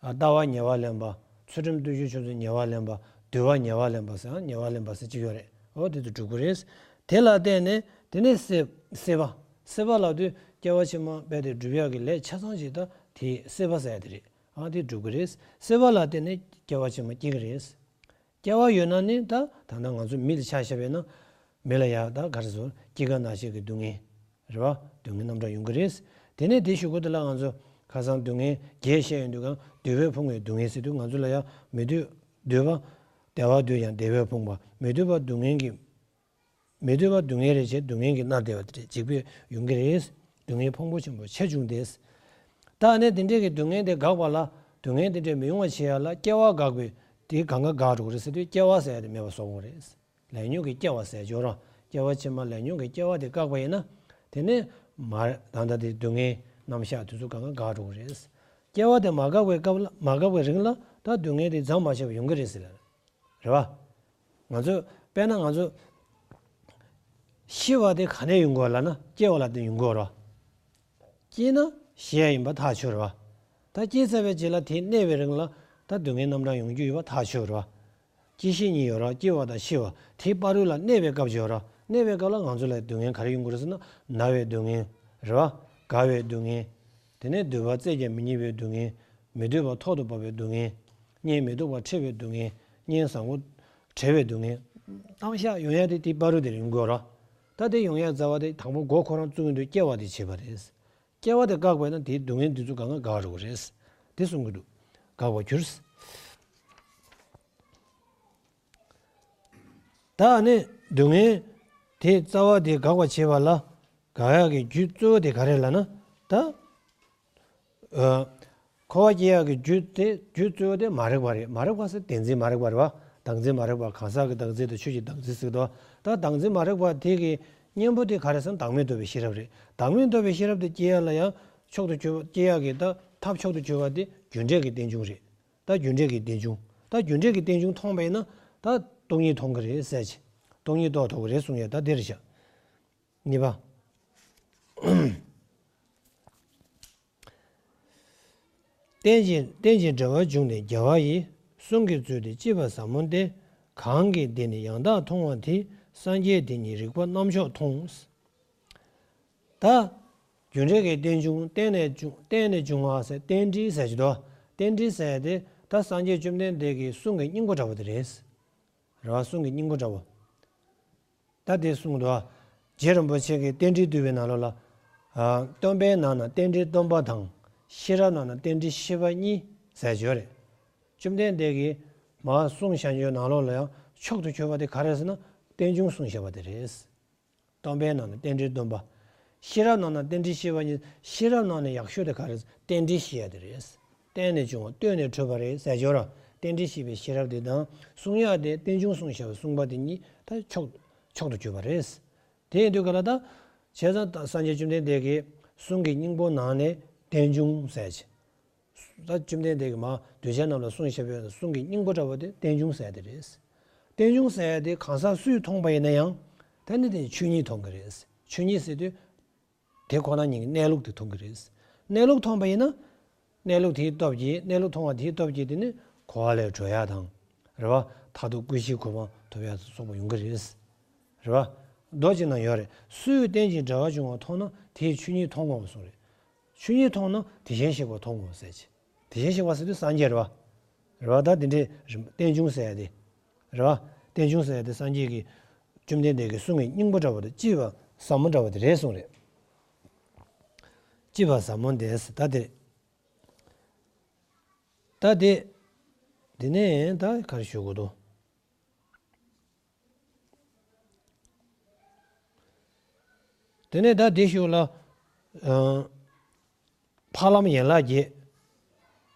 ཨ། ལྟ་བ་ཉེ་བར་ལེན་པ། ཚུལ་ཁྲིམས་བརྟུལ་ཞུགས་ཆོས་ཚུལ་ཉེ་བར་ལེན་པ། འདུལ་བ་ཉེ་བར་ལེན་པ་ཟེར། ཨ། ཉེ་བར་ལེན་པ་ཟེར་གཅིག་ཡོད་རེད། འོ་དེ་ཚོ་འགྲུབ་ཀྱི་རེད། དེ་ལ་བརྟེན་ནས་དེ་ནས་སྲེད། སྲེད་པ། སྲེད་པ་ལབ་དུས་སྐྱེ་བ་ཕྱི་མ་རྦད་དེ་སྒྲུབ་ཡག་གི་ལས་ཆ་ཚང་ཞིག་ད་དེ་སྲེད་པ་ཟེར་ཡ་དེ་རེད། ཨ། དེ་འགྲུབ་ཀྱི་རེད། སྲེད་པ་ལ་བརྟེན་ནས་སྐྱེ་བ་ཕྱི་མ་སྐྱེ་གི་རེད། སྐྱེ་བ་ཡོད་ན་ནི་ད་ད་ལྟ་ང་ཚོ་མི་ལ་ཆ་བཞག་པས་ན། མི་ལ་ཡ་ད་ག་རེ་ཟེར། སྐྱེ་རྒ་ན་འཆི་གི་སྡུག་བསྔལ་རེད་བ། སྡུག་བསྔལ་རྣམ་གྲངས་ཡོང་གི་རེད། དེ་ནས་དེའི་གཞུག་གུ་དེ་ལ་ང་ཚོ་ཁ་སང་སྡུག་བསྔལ་བརྒྱད་བཤད་ཡོང་དུས་གང་། འདུས་པའི་ཕུང་བའི་སྡུག་བསྔལ་ཟེར་དུས་ང་ཚོ་ལ་ཡ་མི་འདུས། འདུས་པ། བདེ་བ་འདུས་ཀྱང་བདེ་བའི་ཕུང་པ། མི་འདུས་པ་སྡུག་བསྔལ་གྱི། མི་འདུས་པ་སྡུག་བསྔལ་རེ་བྱས། སྡུག་བསྔལ་གྱིས་མནར་བསྡད་པ་དེ་འཇིགས་པས་ཡོང་གི་རེད། སྡུག་བསྔལ་ཕུང་པོ་ཆེན་པོ་ཆེ་ཆུང་སྟེ། ད་ནི་དེ་འདྲའི་གི་སྡུག་བསྔལ་དེ་འགག་པ་ལ། སྡུག་བསྔལ་དེ་འདྲ་མི་ཡོང་བ་བྱེད་ཡ་ལ་སྐྱེ་བ་འགག་པའི་དེ་གང་ག་འགག་འགྲོ་གི་རེད་ཟེར་དུས། སྐྱེ་བ་ཟེར་ཡ་དེ་མེད་པ་བཟོ་དགོས་རེད། ལས་ཉོན་གྱི་སྐྱེ་བ་ཟེར་ཡ་ཅིག་ཡོད་ར། སྐྱེ་བ་ཕྱི་མ་ལས་ཉོན་གྱི་སྐྱེ་བ་དེ་བཀག་པ་ཡིན་ན། དེ་ནས་མར་ད་ལྟ་དེ་སྡུག་བསྔལ་རྣམ་གཞག་དེ་ཚོ་གང་ག་འགག་འགྲོ་གི་རེད། སྐྱེ་བ་དེ་མ་འགག་པའི་སྐབས་ལ། མ་འགག་པའི་རིང་ལ་ད་སྡུག་བསྔལ་དེ་ཟམ་མ་ཆད་པར་ཡོང་གི་རེད་ཟེར་ལ། རེད་བ། ང་ཚོ་དཔེར་ན་ང་ཚོ་ཤི་བ་དེ་ག་ནས་ཡོང་གི་ཡོད་ལབ་ན། སྐྱེ་བ་ལ་བརྟེན་ཡོང་གི་ཡོད་རེད་བ། སྐྱེས་ན་ཤི་ཡ་ཡིན་པ་ཐག་ཆོད་རེད་བ། ད་སྐྱེས་ཚར་བའི་རྗེས་ལ་དེ་གནས་པའི་རིང་ལ་ད་སྡུག་བསྔལ་རྣམ་གྲངས་ཡོང་རྒྱུ་ཡོད་པ་ཐག་ཆོད་རེད་བ། སྐྱེ་ཤི་གཉིས་ཡོད་རེད་བ། སྐྱེ་བ་དང་ཤི་བ། དེའི་བར་དུ་ལ་གནས་པའི་སྐབས་ཅིག་ཡོད་རེད་བ། གནས་པའི་སྐབས་ལ་ང་ཚོ་ལ་སྡུག་བསྔལ་ག་རེ་ཡོང་གི་རེད་ཟེར་ན། ན་བའི་སྡུག་བསྔལ་རེད་བ། རྒ་བའི་སྡུག་བསྔལ། དེ་ནས་འདུས་པ་རྩད་ཀྱིས་མི་རྙེད་པའི་སྡུག་བསྔལ། མི་འདུས་པ་ཐོག་ཏུ་བབས་པའི་སྡུག་བསྔལ། གཉེན་མི་སྡུག་པ་འཕྲད་པའི་སྡུག་བསྔལ། གཉེན་བཟང་པོ་བྲལ་བའི་སྡུག་བསྔལ། རྣམ་གཞག་ཡོང་ཡ་དེ་དེའི་བར་དུ་དེར་ཡོང་གི་ཡོད་རེད། ད་དེ་ཡོང་ཡ་རྩ་བ་དེ་དང་པོ་མགོ་ཁོ་རང་བཙུགས་ཡོང་དུས་སྐྱེ་བ་དེ་བྱས་པ་རེད། སྐྱེ་བ་དེ་བཀག་པས་ན་དེའི་སྡུག་བསྔལ་འདི་ཚོ་གང་ག་འགག་འགྲོ་གི་རེད། དེ་གསུང་གི་འདུག་འགག་པར་འགྱུར། ད་ནི་སྡུག་བསྔལ་དེ་རྩ་བ་དེ་འགག་པར་བྱེད་པ་ལ་འགག་ཡག་གི་རྒྱུ་གཙོ་བོ་དེ་ག་རེ་ལབ་ན། ད། ཨ། འཁོར་བ་སྐྱེ་ཡག་གི་རྒྱུ་དེ། རྒྱུ་གཙོ་བོ་དེ་མ་རིག་པ་རེད། མ་རིག་པ་ཟེར་བདེན་འཛིན་མ་རིག་པ་རེད་བ། བདག་འཛིན་མ་རིག་པ། གང་ཟག་གི་བདག་འཛིན་དང་ཆོས་ཀྱི་བདག་འཛིན་ཟེར་གི་འདུག་ད་བདག་འཛིན་མ་རིག་པ་དེ་གི་གཉེན་པོ་དེ་ག་རེ་ཟེར་ན། བདག་མེད་རྟོགས་པའི་ཤེས་རབ་རེད། བདག་མེད་རྟོགས་པའི་ཤེས་རབ་དེ་སྐྱེ་ཡག་ལ་ཡང་མཆོག་ཏུ་གྱུར་པ། སྐྱེ་ཡག་གི་ད་ཐབས་མཆོག་ཏུ་གྱུར་པ་དེ་རྒྱུ་འབྲས་ཀྱི་རྟེན་འབྱུང་རེད། ད་རྒྱུ་འབྲས་ཀྱི་རྟེན་འབྱུང་། ད་རྒྱུ་འབྲས་ཀྱི་རྟེན་འབྱུང་མཐོང་བས་ན་ད་སྟོང་ཉིད་མཐོང་གི་རེད་ཟེར་གྱི། སྟོང་ཉིད་རྟོགས་ཐུབ་ཀྱི་རེད་གསུང་ཡ་ད་འདིར་བཞག་གཉིས་པ། རྟེན་ཅིང་རྟེན་ཅིང་འབྲེལ་བར་འབྱུང་ནས་རྒྱལ་བ་ཡི། གསུང་གི་ཚུལ་དེ་གཅེས་པར་ཟབ་མོ་སྟེ། གང་གིས་འདི་ནི་ཡང་དག་མཐོང་བ་དེས། སངས་རྒྱས་དེ་ཉིད་རིག་པ་རྣམ་མཆོག་མཐོང་། ད་རྒྱུ་འབྲས་ཀྱི་རྟེན་འབྱུང་། རྟེན་ནས་འབྱུང་། རྟེན་ནས་འབྱུང་བ་ཟེར། རྟེན་འབྲེལ་ཟེར་གྱི་འདུག་རྟེན་འབྲེལ་ཟེར་དེ་ད་སངས་རྒྱས་བཅོམ་ལྡན་འདས་ཀྱི་གསུང་གི་སྙིང་པོ་འདྲ་བོ་དེ་རེད། རེད་བ། གསུང་གི་སྙིང་པོ་འདྲ་བོ། ད་དེ་གསུངས་འདུག་རྗེ་རིན་པོ་ཆེ་གིས་རྟེན་འབྲེལ་བསྡུས་པའི་ནང་ལོགས་ལ། ཨ། སྟོན་པའི་ནང་ན་རྟེན་འབྲེལ་སྟོན་པ་དང་། ཤེས་རབ་ནང་ན་རྟེན་འབྲེལ་ཤེས་པ་གཉིས་ཟེར་ཡོད་རེད། བཅོམ་ལྡན་འདས་ཀྱིས་མར་གསུངས་བཞག་རྒྱུའི་ནང་ལོགས་ལ་ཡང་མཆོག་ཏུ་གྱུར་པ་དེ་ག་རེ་ཟེར་ན། རྟེན་འབྱུང་གསུངས་བཞག་པ་དེ་རེད། སྟོན་པའི་ནང་ན་རྟེན་འབྲེལ་སྟོན་པ། ཤེས་རབ་ནང་ན་རྟེན་འབྲེལ་ཤེས་པ་ཉིད། ཤེས་རབ་ནང་ནས་ཡག་ཤོས་དེ་ག་རེ། རྟེན་འབྲེལ་ཤེས་ཡ་དེ་རེད། རྟེན་ནས་བྱུང་བ་ལྟོས་ནས་འཕྲོས་པ་རེད་ཟེར་ཆོག་ར། རྟེན་འབྲེལ་ཤེས་པའི་ཤེས་རབ་དེ་དང་། གསུང་ཡ་དེ་རྟེན་འབྱུང་གསུངས་བཞག་པའི་གསུངས་པ་དེ་གཉིས་ད་མཆོག་མཆོག་ཏུ་གྱུར་པ་རེད། དེ་ཡིན་དུས་ག་ལ་ད། བྱས་ཙང་ད་སངས་རྒྱས་བཅོམ་ལྡན་འདས་ཀྱི་གསུང་གི་སྙིང་པོ་ནང་ནས་རྟེན་འབྱུང་ཟེར་གྱི། ད་བཅོམ་ལྡན་འདས་ཀྱིས་མ་གདུལ་བྱ་རྣམས་ལ་གསུངས་བཞག་པའི་གསུང་གི་སྙིང་པོ་འདྲ་བོ་དེ་རྟེན་འབྱུང་ཟེར་ཡ་དེ་རེད། རྟེན་འབྱུང་ཟེར་ཡ་དེ་གང་ཟག་སུས་མཐོང་པ་ཡིན་ན་ཡང་། ད་ནི་དེ་ཆོས་ཉིད་མཐོང་གི་རེད། ཆོས་ཉིད་ཟེར་དུས། དེ་ཁོ་ན་ཉིད་ཀྱི་གནས་ལུགས་དེ་མཐོང་གི་རེད། གནས་ལུགས་མཐོང་པ་ཡིན་ན། གནས་ལུགས་དེའི་སྟོབས་ཀྱིས། གནས་ལུགས་མཐོང་བ་དེའི་སྟོབས་ཀྱིས་དེ་ནི་འཁོར་བ་ལས་གྲོལ་ཡ་དང་། རེད་བ། མཐར་ཐུག་ཀུན་གཞིའི་གོ་འཕང་ཐོབ་ཡ་སོགས་པ་ཡོང་གི་རེད། རེད་བ། མདོ་གཅིག་ན་ཡོད་རེད། སུས་རྟེན་ཅིང་འབྲེལ་བར་འབྱུང་བ་མཐོང་ན་དེས་ཆོས་ཉིད་མཐོང་ངོ་གསུངས་རེད། ཆོས་ཉིད་མཐོང་ན་དེ་བཞིན་གཤེགས་པ་མཐོང་ངོ་ཟེར་གྱི། དེ་བཞིན་གཤེགས་པ་ཟེར་དུས་སངས་རྒྱས་རེད་བ། རེད་བ། ད་དེ་འདྲའི་རིམ་པ་རྟེན་འབྱུང་ཟེར་ཡ་དེ། རེད་བ། རྟེན་འབྱུང་ཟེར་ཡ་དེ་སངས་རྒྱས་ཀྱི། བཅོམ་ལྡན་འདས་ཀྱི་གསུང་གི་སྙིང་པོ་འདྲ་བོ་དེ་གཅེས་པ་ཟབ་མོ་འདྲ་བོ་དེ་རེད་གསུངས་རེད། གཅེས་པ་ཟབ་མོ་དེ་ད་དེ། ད་དེ། དེ་ནས་ད་ག་རེ་ཞུ་དགོས་འདུག་དེ་ནས་ད་དེ་ཞུ་ལ། ཨ། ཕ་ལམ་ཡན་ལག་བརྒྱད།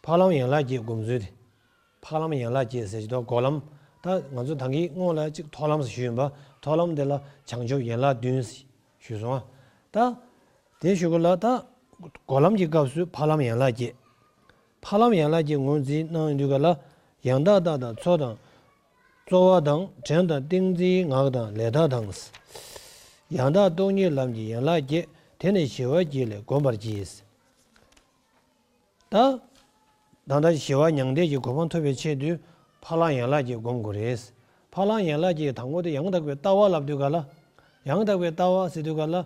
ཕ་ལམ་ཡན་ལག་བརྒྱད་སྒོམ་ཚུལ་དེ། ཕ་ལམ་ཡན་ལག་བརྒྱད་ཟེར་གྱི་འདུག་སྒོམ་ལམ། ད་ང་ཚོ་ད་གིན་སྔོན་ལ་གཅིག་མཐོང་ལམ་ཞུས་ཡིན་པ། མཐོང་ལམ་དེ་ལ་བྱང་ཆུབ་ཡན་ལག་བདུན་ཞུས་སོང་ཨ། ད། དེ་ཞུ་གི་ལ་ད། སྒོམ་ལམ་གྱི་སྐབས་སུ་ཕ་ལམ་ཡན་ལག་བརྒྱད། ཕ་ལམ་ཡན་ལག་བརྒྱད་ངོས་འཛིན་གནང་ཡོང་དུས་ག་ལ། ཡང་དག་རྟགས་དང་ཚོགས་དང་། རྩོལ་བ་དང་དྲན་དང་ཏིང་འཛིན་ངག་དང་ལས་དག་དང་། ཡང་དག་སྟོང་ཉིད་ལམ་གྱི་ཡན་ལག་བརྒྱད། དེ་ནི་ཞི་བ་བརྒྱད་ལས་བསྒོམ་པར་བགྱི། ད། ད་ལྟ་ཞི་བ་མྱང་འདས་ཀྱི་གོ་འཕང་ཐོབ་པའི་ཆེད་དུ་ཕ་ལམ་ཡན་ལག་བརྒྱད་སྒོམ་དགོས་རེད། ཕ་ལམ་ཡན་ལག་བརྒྱད་དང་པོ་དེ་ཡང་དག་པའི་ལྟ་བ་ལབ་དུས་ག་ལ། ཡང་དག་པའི་ལྟ་བ་ཟེར་དུས་ག་ལ།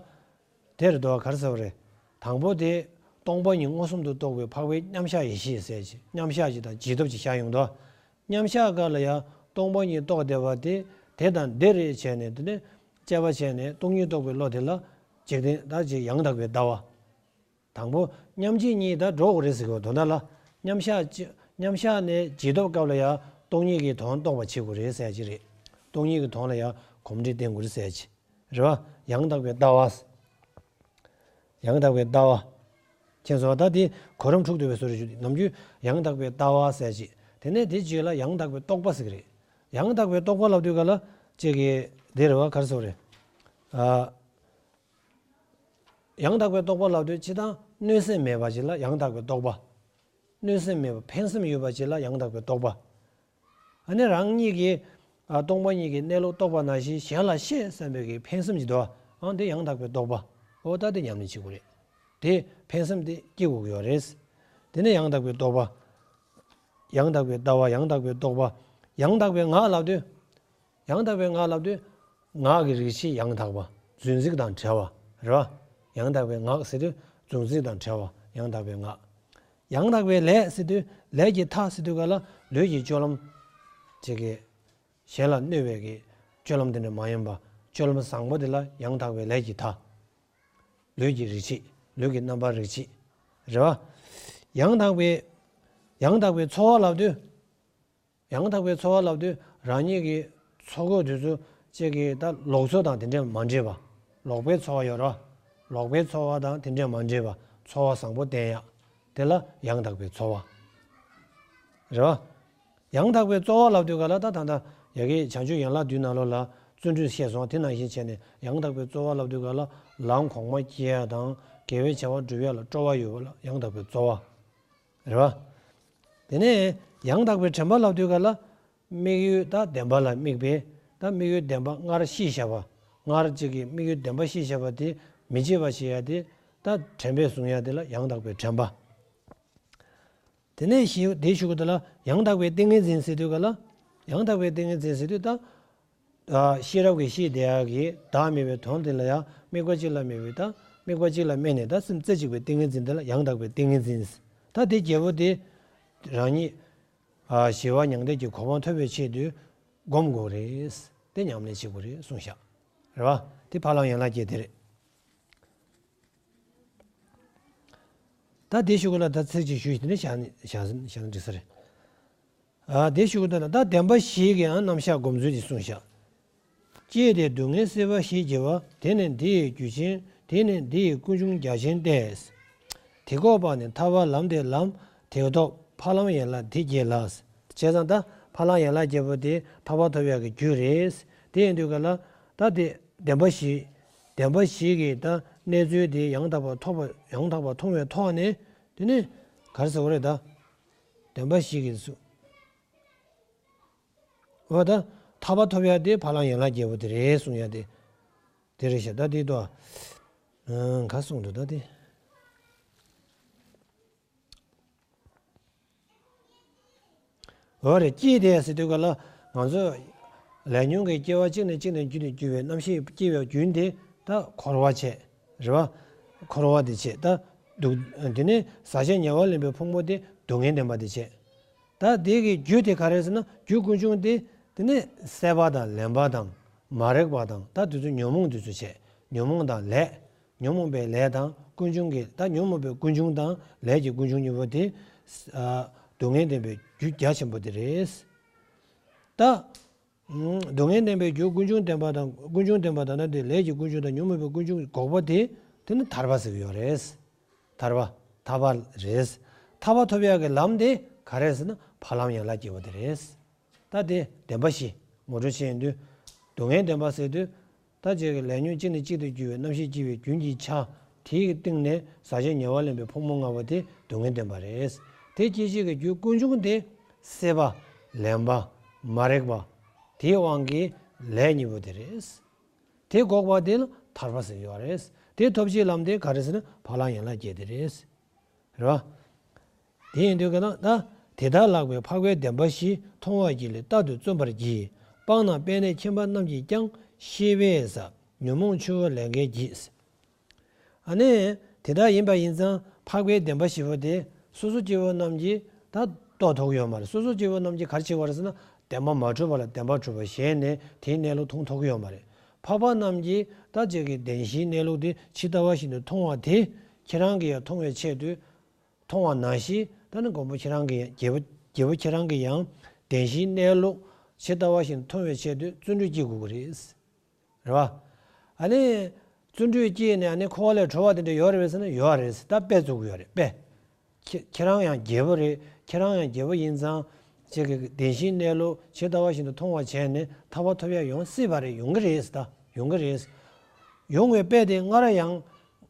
དེ་རེད་དོ། ག་རེ་ཟེར་བ་རེད། དང་པོ་དེ་སྟོང་པ་ཉིད་མངོན་སུམ་དུ་རྟོགས་པའི་འཕགས་པའི་མཉམ་གཞག་ཡེ་ཤེས་ཟེར་གྱི། མཉམ་གཞག་ཅིག་དང་རྗེས་ཐོབ་ཅིག་བཞག་ཡོང་དོ། མཉམ་གཞག་སྐབས་ལ་ཡང་སྟོང་པ་ཉིད་རྟོགས་བསྡད་པ་དེ། དེ་དང་འདི་རེད་བྱས་ནས། དེ་ནས་དཔྱད་པ་བྱས་ནས་སྟོང་ཉིད་རྟོགས་པའི་བློ་དེ་ལ་འཇིག་རྟེན་ད་ཅིག་ཡང་དག་པའི་ལྟ་བ། དང་པོ་མཉམ་རྗེས་གཉིས་ད་འགྲོ་དགོས་རེད་ཟེར་གྱི་འདུག་ད་ལ། མཉམ་གཞག་ཅི། མཉམ་གཞག་ནས་རྗེས་ཐོབ་སྐབས་ལ་ཡང་སྟོང་ཉིད་ཀྱི་དོན་རྟོགས་པ་བྱེད་དགོས་རེད་ཟེར་གྱི་རེད། སྟོང་ཉིད་ཀྱི་དོན་ལ་ཡང་གོམས་འདྲིས་བསྟེན་དགོས་རེད་ཟེར་གྱི། རེད་བ། ཡང་དག་པའི་ལྟ་བ། ཡང་དག་པའི་ལྟ་བ། མཁྱེན་སོང་ད་དེ་གོ་རིམ་དྲུག་ཏུ་བའི་སོ་རེ་ཞུ། ནམ་རྒྱུན་ཡང་དག་པའི་ལྟ་བ་ཟེར་གྱི། དེ་ནས་དེ་རྗེས་ལ་ཡང་དག་པའི་རྟོག་པ་ཟེར་གྱི་རེད། ཡང་དག་པའི་རྟོག་པ་ལབ་དུས་ག་ལ། ཅིག་གི་དེ་རེད་བ། ག་རེ་ཟེར་བ་རེད། ཨ། ཡང་དག་པའི་རྟོག་པ་ལབ་དུས་སྤྱིར་བཏང་གནོད་སེམས་མེད་པ་ཅིག་ལ་ཡང་དག་པའི་རྟོག་པ། གནོད་སེམས་མེད་པ་ཕན་སེམས་ཡོད་པ་ཅིག་ལ་ཡང་དག་པའི་རྟོག་པ། ཨ་ནི་རང་ཉིད་ཀྱིས། ཨ། སྟོང་པ་ཉིད་ཀྱི་གནས་ལུགས་རྟོགས་པ་ནང་བཞིན་གཞན་ལ་བཤད་བསམ་པའི་གི་ཕན་སེམས་ཅིག་འདུག་ཨང་། དེ་ཡང་དག་པའི་རྟོག་པ། འོ་ད་དེ་ཉམས་ལེན་བྱེད་དགོས་རེད། དེ་ཕན་སེམས་དེ་སྐྱེ་དགོས་ཀྱི་ཡོད་རེད། དེ་ནས་ཡང་དག་པའི་རྟོག་པ། ཡང་དག་པའི་ལྟ་བ། ཡང་དག་པའི་རྟོག་པ། ཡང་དག་པའི་ངག་ལབ་དུས། ཡང་དག་པའི་ངག་ལབ་དུས། ངག་གི་རིགས་ཤེས་ཡང་དག་པ། རྫུན་ཚིག་དང་བྲལ་བ། རེད་བ། ཡང་དག་པའི་ངག་ཟེར་དུས་རྫུན་ཚིག་དང་བྲལ་བ། ཡང་དག་པའི་ངག་ཡང་དག་པའི་ལས་ཟེར་དུས། ལས་ཀྱི་མཐའ་ཟེར་དུས་ག་ལ་ལུས་ཀྱི་སྤྱོད་ལམ། ཅིག་གི། གཞན་ལ་གནོད་པའི་གི་སྤྱོད་ལམ་དེ་འདྲ་མ་ཡིན་པ། སྤྱོད་ལམ་བཟང་པོ་དེ་ལ་ཡང་དག་པའི་ལས་ཀྱི་མཐའ། ལུས་ཀྱི་རིགས་ཤེས། ལུས་ཀྱི་རྣམ་པར་རིག་བྱེད། རེད་བ། ཡང་དག་པའི། ཡང་དག་པའི་འཚོ་བ་ལབ་དུས། ཡང་དག་པའི་འཚོ་བ་ལབ་དུས་རང་ཉིད་ཀྱི་འཚོ་གོས་དེ་ཚོ་ཅིག་གི་ད་ལོག་འཚོ་དང་དེ་འདྲས་མ་འདྲེས་པ། ལོག་པའི་འཚོ་བ་ཡོད་རེད་བ། ལོག་པའི་འཚོ་བ་དང་དེ་འདྲས་མ་འདྲེས་པ། འཚོ་བ་བཟང་པོ་བསྟེན་ཡ། དེ་ལ་ཡང་དག་པའི་འཚོ་བ། རེད་བ། ཡང་དག་པའི་རྩོལ་བ་ལབ་དུས་ག་ལ་ད་ད་ལྟ་ཡ་གི་བྱང་ཆུབ་ཡན་ལག་བདུན་ནང་ལོགས་ལ་བརྩོན་འགྲུས་བཤད་སོང་། དེ་ནང་བཞིན་བྱས་ནས་ཡང་དག་པའི་རྩོལ་བ་ལབ་དུས་ག་ལ་ལམ་གོང་མ་སྐྱེལ་ཡ་དང་དགེ་བའི་བྱ་བ་སྒྲུབ་ཡ་ལ་སྤྲོ་བ་ཡོད་པ་ལ་ཡང་དག་པའི་རྩོལ་བ། རེད་བ། དེ་ནས་ཡང་དག་པའི་དྲན་པ་ལབ་དུས་ག་ལ་དམིགས་ཡུལ་ད་བདེན་པ་ལ་དམིགས་པའི་ད་དམིགས་ཡུལ་བདེན་པ་སྔར་ཤེས་བཞག་པ། སྔར་ཅིག་གི་དམིགས་ཡུལ་བདེན་པ་ཤེས་བཞག་པ་དེ་མི་བརྗེད་པ་བྱེད་ཡ་དེ་ད་དྲན་པས་བཟུང་ཡ་དེ་ལ་ཡང་དག་པའི་དྲན་པ། དེ་ནས་ཞེས་དེ་ཞུ་གི་འདུག་ལ། ཡང་དག་པའི་ཏིང་ངེ་འཛིན་ཟེར་དུས་ག་ལ། ཡང་དག་པའི་ཏིང་ངེ་འཛིན་ཟེར་དུས་ད། ཤེས་རབ་ཀྱིས་ཤེས་བསྡད་ཡག་གི་བདག་མེད་པའི་དོན་དེ་ལ་ཡང་དམིགས་པ་གཅིག་ལ་དམིགས་པའི་ད་དམིགས་པ་གཅིག་ལ་དམིགས་ནས་ད་སེམས་རྩེ་གཅིག་པའི་ཏིང་ངེ་འཛིན་དེ་ལ་ཡང་དག་པའི་ཏིང་ངེ་འཛིན། ད་དེ་རྒྱལ་པོ་དེ་རང་ཉིད་ཞི་བ་མྱང་འདས་ཀྱི་གོ་འཕང་ཐོབ་པའི་ཆེད་དུ་སྒོམ་དགོས་རེད། དེ་ཉམས་ལེན་བྱེད་དགོས་རེད་གསུངས་ཤག་རེད་བ། དེ་ཕ་ལམ་ཡན་ལག་བརྒྱད་དེ་རེད། ད་དེ་ཞུ་གི་ལ་ད་ཚིག་ཅིག་ཞུས་དེ་ནས་བཞག་ནས་བཞག་བཞག་ན་འགྲིག་ས་རེད། ཨ་དེ་ཞུ་གི་ད་ལ་ད་བདེན་པ་བཞི་གི་ཡང་རྣམ་གཞག་སྒོམ་ཚུལ་ཅིག་གསུངས་ཤག་སྐྱེས་ཏེ་སྡུག་བསྔལ་སྲིད་པ་ཞེས་བགྱི་བ། དེ་ནི་འདི་ཡི་རྒྱུ་ཅན་ དེ་ནི་འདི་ཡི་ཀུན་འབྱུང་རྒྱ་ཆེན་ཏེ། དེ་འགོག་པ་ནི་ཐར་པ་ལམ་སྟེ་ལམ་དེ་ཐོབ་ཕ་ལམ་ཡན་ལག་དེ་བརྒྱད་ལ། བྱས་ཙང་ད་ཕ་ལམ་ཡན་ལག་བརྒྱད་པོ་དེ་ཐར་པ་ཐོབ་ཡག་གི་རྒྱུ་རེད། དེ་ཡིན་དུས་ག་ལ་ད་དེ་བདེན་པ་བཞི། བདེན་པ་བཞི་གི་ད་གནས་ཚུལ་དེ་ཡང་དག་པར་ཐོབ་པ་ཡང་དག་པར་མཐོང་བའི་ཐོག་ནས་དེ་ནི་ག་རེ་ཟེར་བ་རེད་ད། བདེན་པ་བཞི་གི་སུ། འོ་ད་ཐར་པ་ཐོབ་ཡག་དེ་ཕ་ལམ་ཡན་ལག་བརྒྱད་པོ་དེ་རེད་གསུང་ཡག་དེ། དེ་རེད་ཤག་ད་དེ་ཏོ། ག་གསུང་འདུག་ད་དེ། འོ་རེད། སྐྱེས་ཏེ་ཟེར་དུས་ག་ལ་ང་ཚོ་ལས་ཉོན་གྱི་སྐྱེ་བ་གཅིག་ནས་གཅིག་ནས་རྒྱུན་ནས་རྒྱུ་བའི་རྣམ་ཤེས་སྐྱེ་བའི་རྒྱུན་དེ་ད་འཁོར་བ་བྱས། རེད་བ། འཁོར་བ་དེ་བྱས་ད། སྡུག་དེ་ནས་ཟག་བཅས་ཉེ་བར་ལེན་པའི་ཕུང་པོ་དེ་སྡུག་བསྔལ་བདེན་པ་དེ་བྱས། ད་དེ་གི་རྒྱུ་དེ་ག་རེ་ཟེར་ན་རྒྱུ་ཀུན་འབྱུང་དེ། དེ་ནས་སྲེད་པ་དང་ལེན་པ་དང་མ་རིག་པ་དང་ད་དེ་ཚོ་ཉོན་མོངས་དེ་ཚོ་བྱས། ཉོན་མོངས་དང་ལས། ཉོན་མོངས་པའི་ལས་དང་ཀུན་འབྱུང་གི་ད་ཉོན་མོངས་པའི་ཀུན་འབྱུང་དང་ལས་ཀྱི་ཀུན་འབྱུང་གཉིས་པོ་དེ། ཨ། སྡུག་བསྔལ་བདེན་པའི་རྒྱུ་རྒྱ་ཆེན་པོ་དེ་རེད། ད། སྡུག་བསྔལ་བདེན་པའི་རྒྱུ་ཀུན་འབྱུང་བདེན་པ་དང་ཀུན་འབྱུང་བདེན་པ་དང་ན་དེ་ལས་ཀྱི་ཀུན་འབྱུང་དང་ཉོན་མོངས་པའི་ཀུན་འབྱུང་འགོག་པ་དེ། དེ་ནི་ཐར་པ་ཟེར་གྱི་ཡོད་རེད། ཐར་པ། ཐར་པ་རེད། ཐར་པ་ཐོབ་ཡག་གི་ལམ་དེ་ག་རེ་ཟེར་ན་ཕ་ལམ་ཡན་ལག་བརྒྱད་པོ་དེ་རེད། ད་དེ་བདེན་པ་བཞི་ངོ་སྤྲོད་བྱེད་ཡོང་དུས། སྡུག་བསྔལ་བདེན་པ་ཟེར་དུས། ད་ཅིག་གི་ལས་ཉོན་གཅིག་ནས་གཅིག་ཏུ་རྒྱུ་བའི་རྣམ་ཤེས་སྐྱེ་བའི་རྒྱུན་གྱི་ཆ། དེའི་སྟེང་ནས་ཟག་བཅས་ཉེ་བར་ལེན་པའི་ཕུང་པོ་ལྔ་པོ་དེ་སྡུག་བསྔལ་བདེན་པ་རེད། དེ་སྐྱེད་བྱེད་ཀྱི་རྒྱུ་ཀུན་འབྱུང་དེ། སྲེད་པ། ལེན་པ། མ་རིག་པ། དེའི་དབང་གིས་ལས་གཉིས་པོ་དེ་རེད། དེ་འགོག་པ་དེ་ལ་ཐར་པ་ཟེར་ཡོད་རེད། དེ་ཐོབ་བྱེད་ལམ་དེ་ག་རེ་ཟེར་ན་ཕ་ལམ་ཡན་ལག་བརྒྱད་དེ་རེད། རེད་བ། དེ་ཡིན་དུས་ག་ན་ད། དེ་ལྟར་ལྷག་པའི་འཕགས་པའི་བདེན་པ་བཞི་མཐོང་བ་བཞི་ལས་རྟག་ཏུ་བརྩོན་པར་བགྱི། སྤང་ན་པཎྜི་ཏ་མཁྱེན་པ་རྣམས་ཀྱིས་ཀྱང་ཤེས་པས་ཟ། ཉོན་མོངས་ཆུ་བོ་ལས་འགལ་བགྱིད། ཨ་ནི། དེ་ལྟར་ཡིན་པ་ཡིན་ཙང་འཕགས་པའི་བདེན་པ་བཞི་པོ་དེ་སོ་སོ་སྐྱེ་བོ་རྣམས་ཀྱིས་ད་རྟོགས་ཐུབ་ཀྱི་ཡོད་མ་རེད། སོ་སོ་སྐྱེ་བོ་རྣམས་ཀྱིས་ག་རེ་བྱེད་དགོས་རེད་ཟེར་ན་བདེན་པ་མ་གྲུབ་པ་ལ་བདེན་པ་གྲུབ་པ་ཞེས་ནས་དེའི་གནས་ལུགས་མཐོང་ཐུབ་ཀྱི་ཡོད་མ་རེད། འཕགས་པ་རྣམས་ཀྱིས་ད་ཅིག་གི་བདེན་བཞིའི་གནས་ལུགས་དེ་ཇི་ལྟ་བ་བཞིན་དུ་མཐོང་བ་དེ་ཁྱེད་རང་གིས་ཡང་མཐོང་བའི་ཆེད་དུ། མཐོང་བ་ནང་བཞིན་ད་ནི་མགོན་པོ་ཁྱེད་རང་གིས་ཡང་རྒྱལ་པོ་རྒྱལ་པོ་ཁྱེད་རང་གིས་ཡང་བདེན་བཞིའི་གནས་ལུགས་ཇི་ལྟ་བ་བཞིན་མཐོང་བའི་ཆེད་དུ་བརྩོན་འགྲུས་བསྐྱེད་དགོས་ཀྱི་རེད། རེད་བ། ཨ་ནི། བརྩོན་འགྲུས་བསྐྱེད་ནས་ཨ་ནི་འཁོར་བ་ལས་གྲོལ་བ་དེ་འདྲ་ཡོད་རེད་པས་ཟེར་ན་ཡོད་རེད། ད་དཔེ་བཙུགས་ཡོད་རེད་དཔེ། ཁྱེད་ཁྱེད་རང་ཡང་རྒྱལ་པོ་རེད། ཁྱེད་རང་ཡང་རྒྱལ་པོ་ཡིན་ཙང་། ཁྱེད་ཀྱི་བདེན་བཞིའི་གནས་ལུགས་ཇི་ལྟ་བ་བཞིན་དུ་མཐོང་བ་བྱས་ནས་ཐར་པ་ཐོབ་ཡ་ཡོང་སྲིད་པ་རེད། ཡོང་གི་རེད་ད། ཡོང་གི་རེད། ཡོང་བའི་དཔེ་དེ་སྔར་ཡང་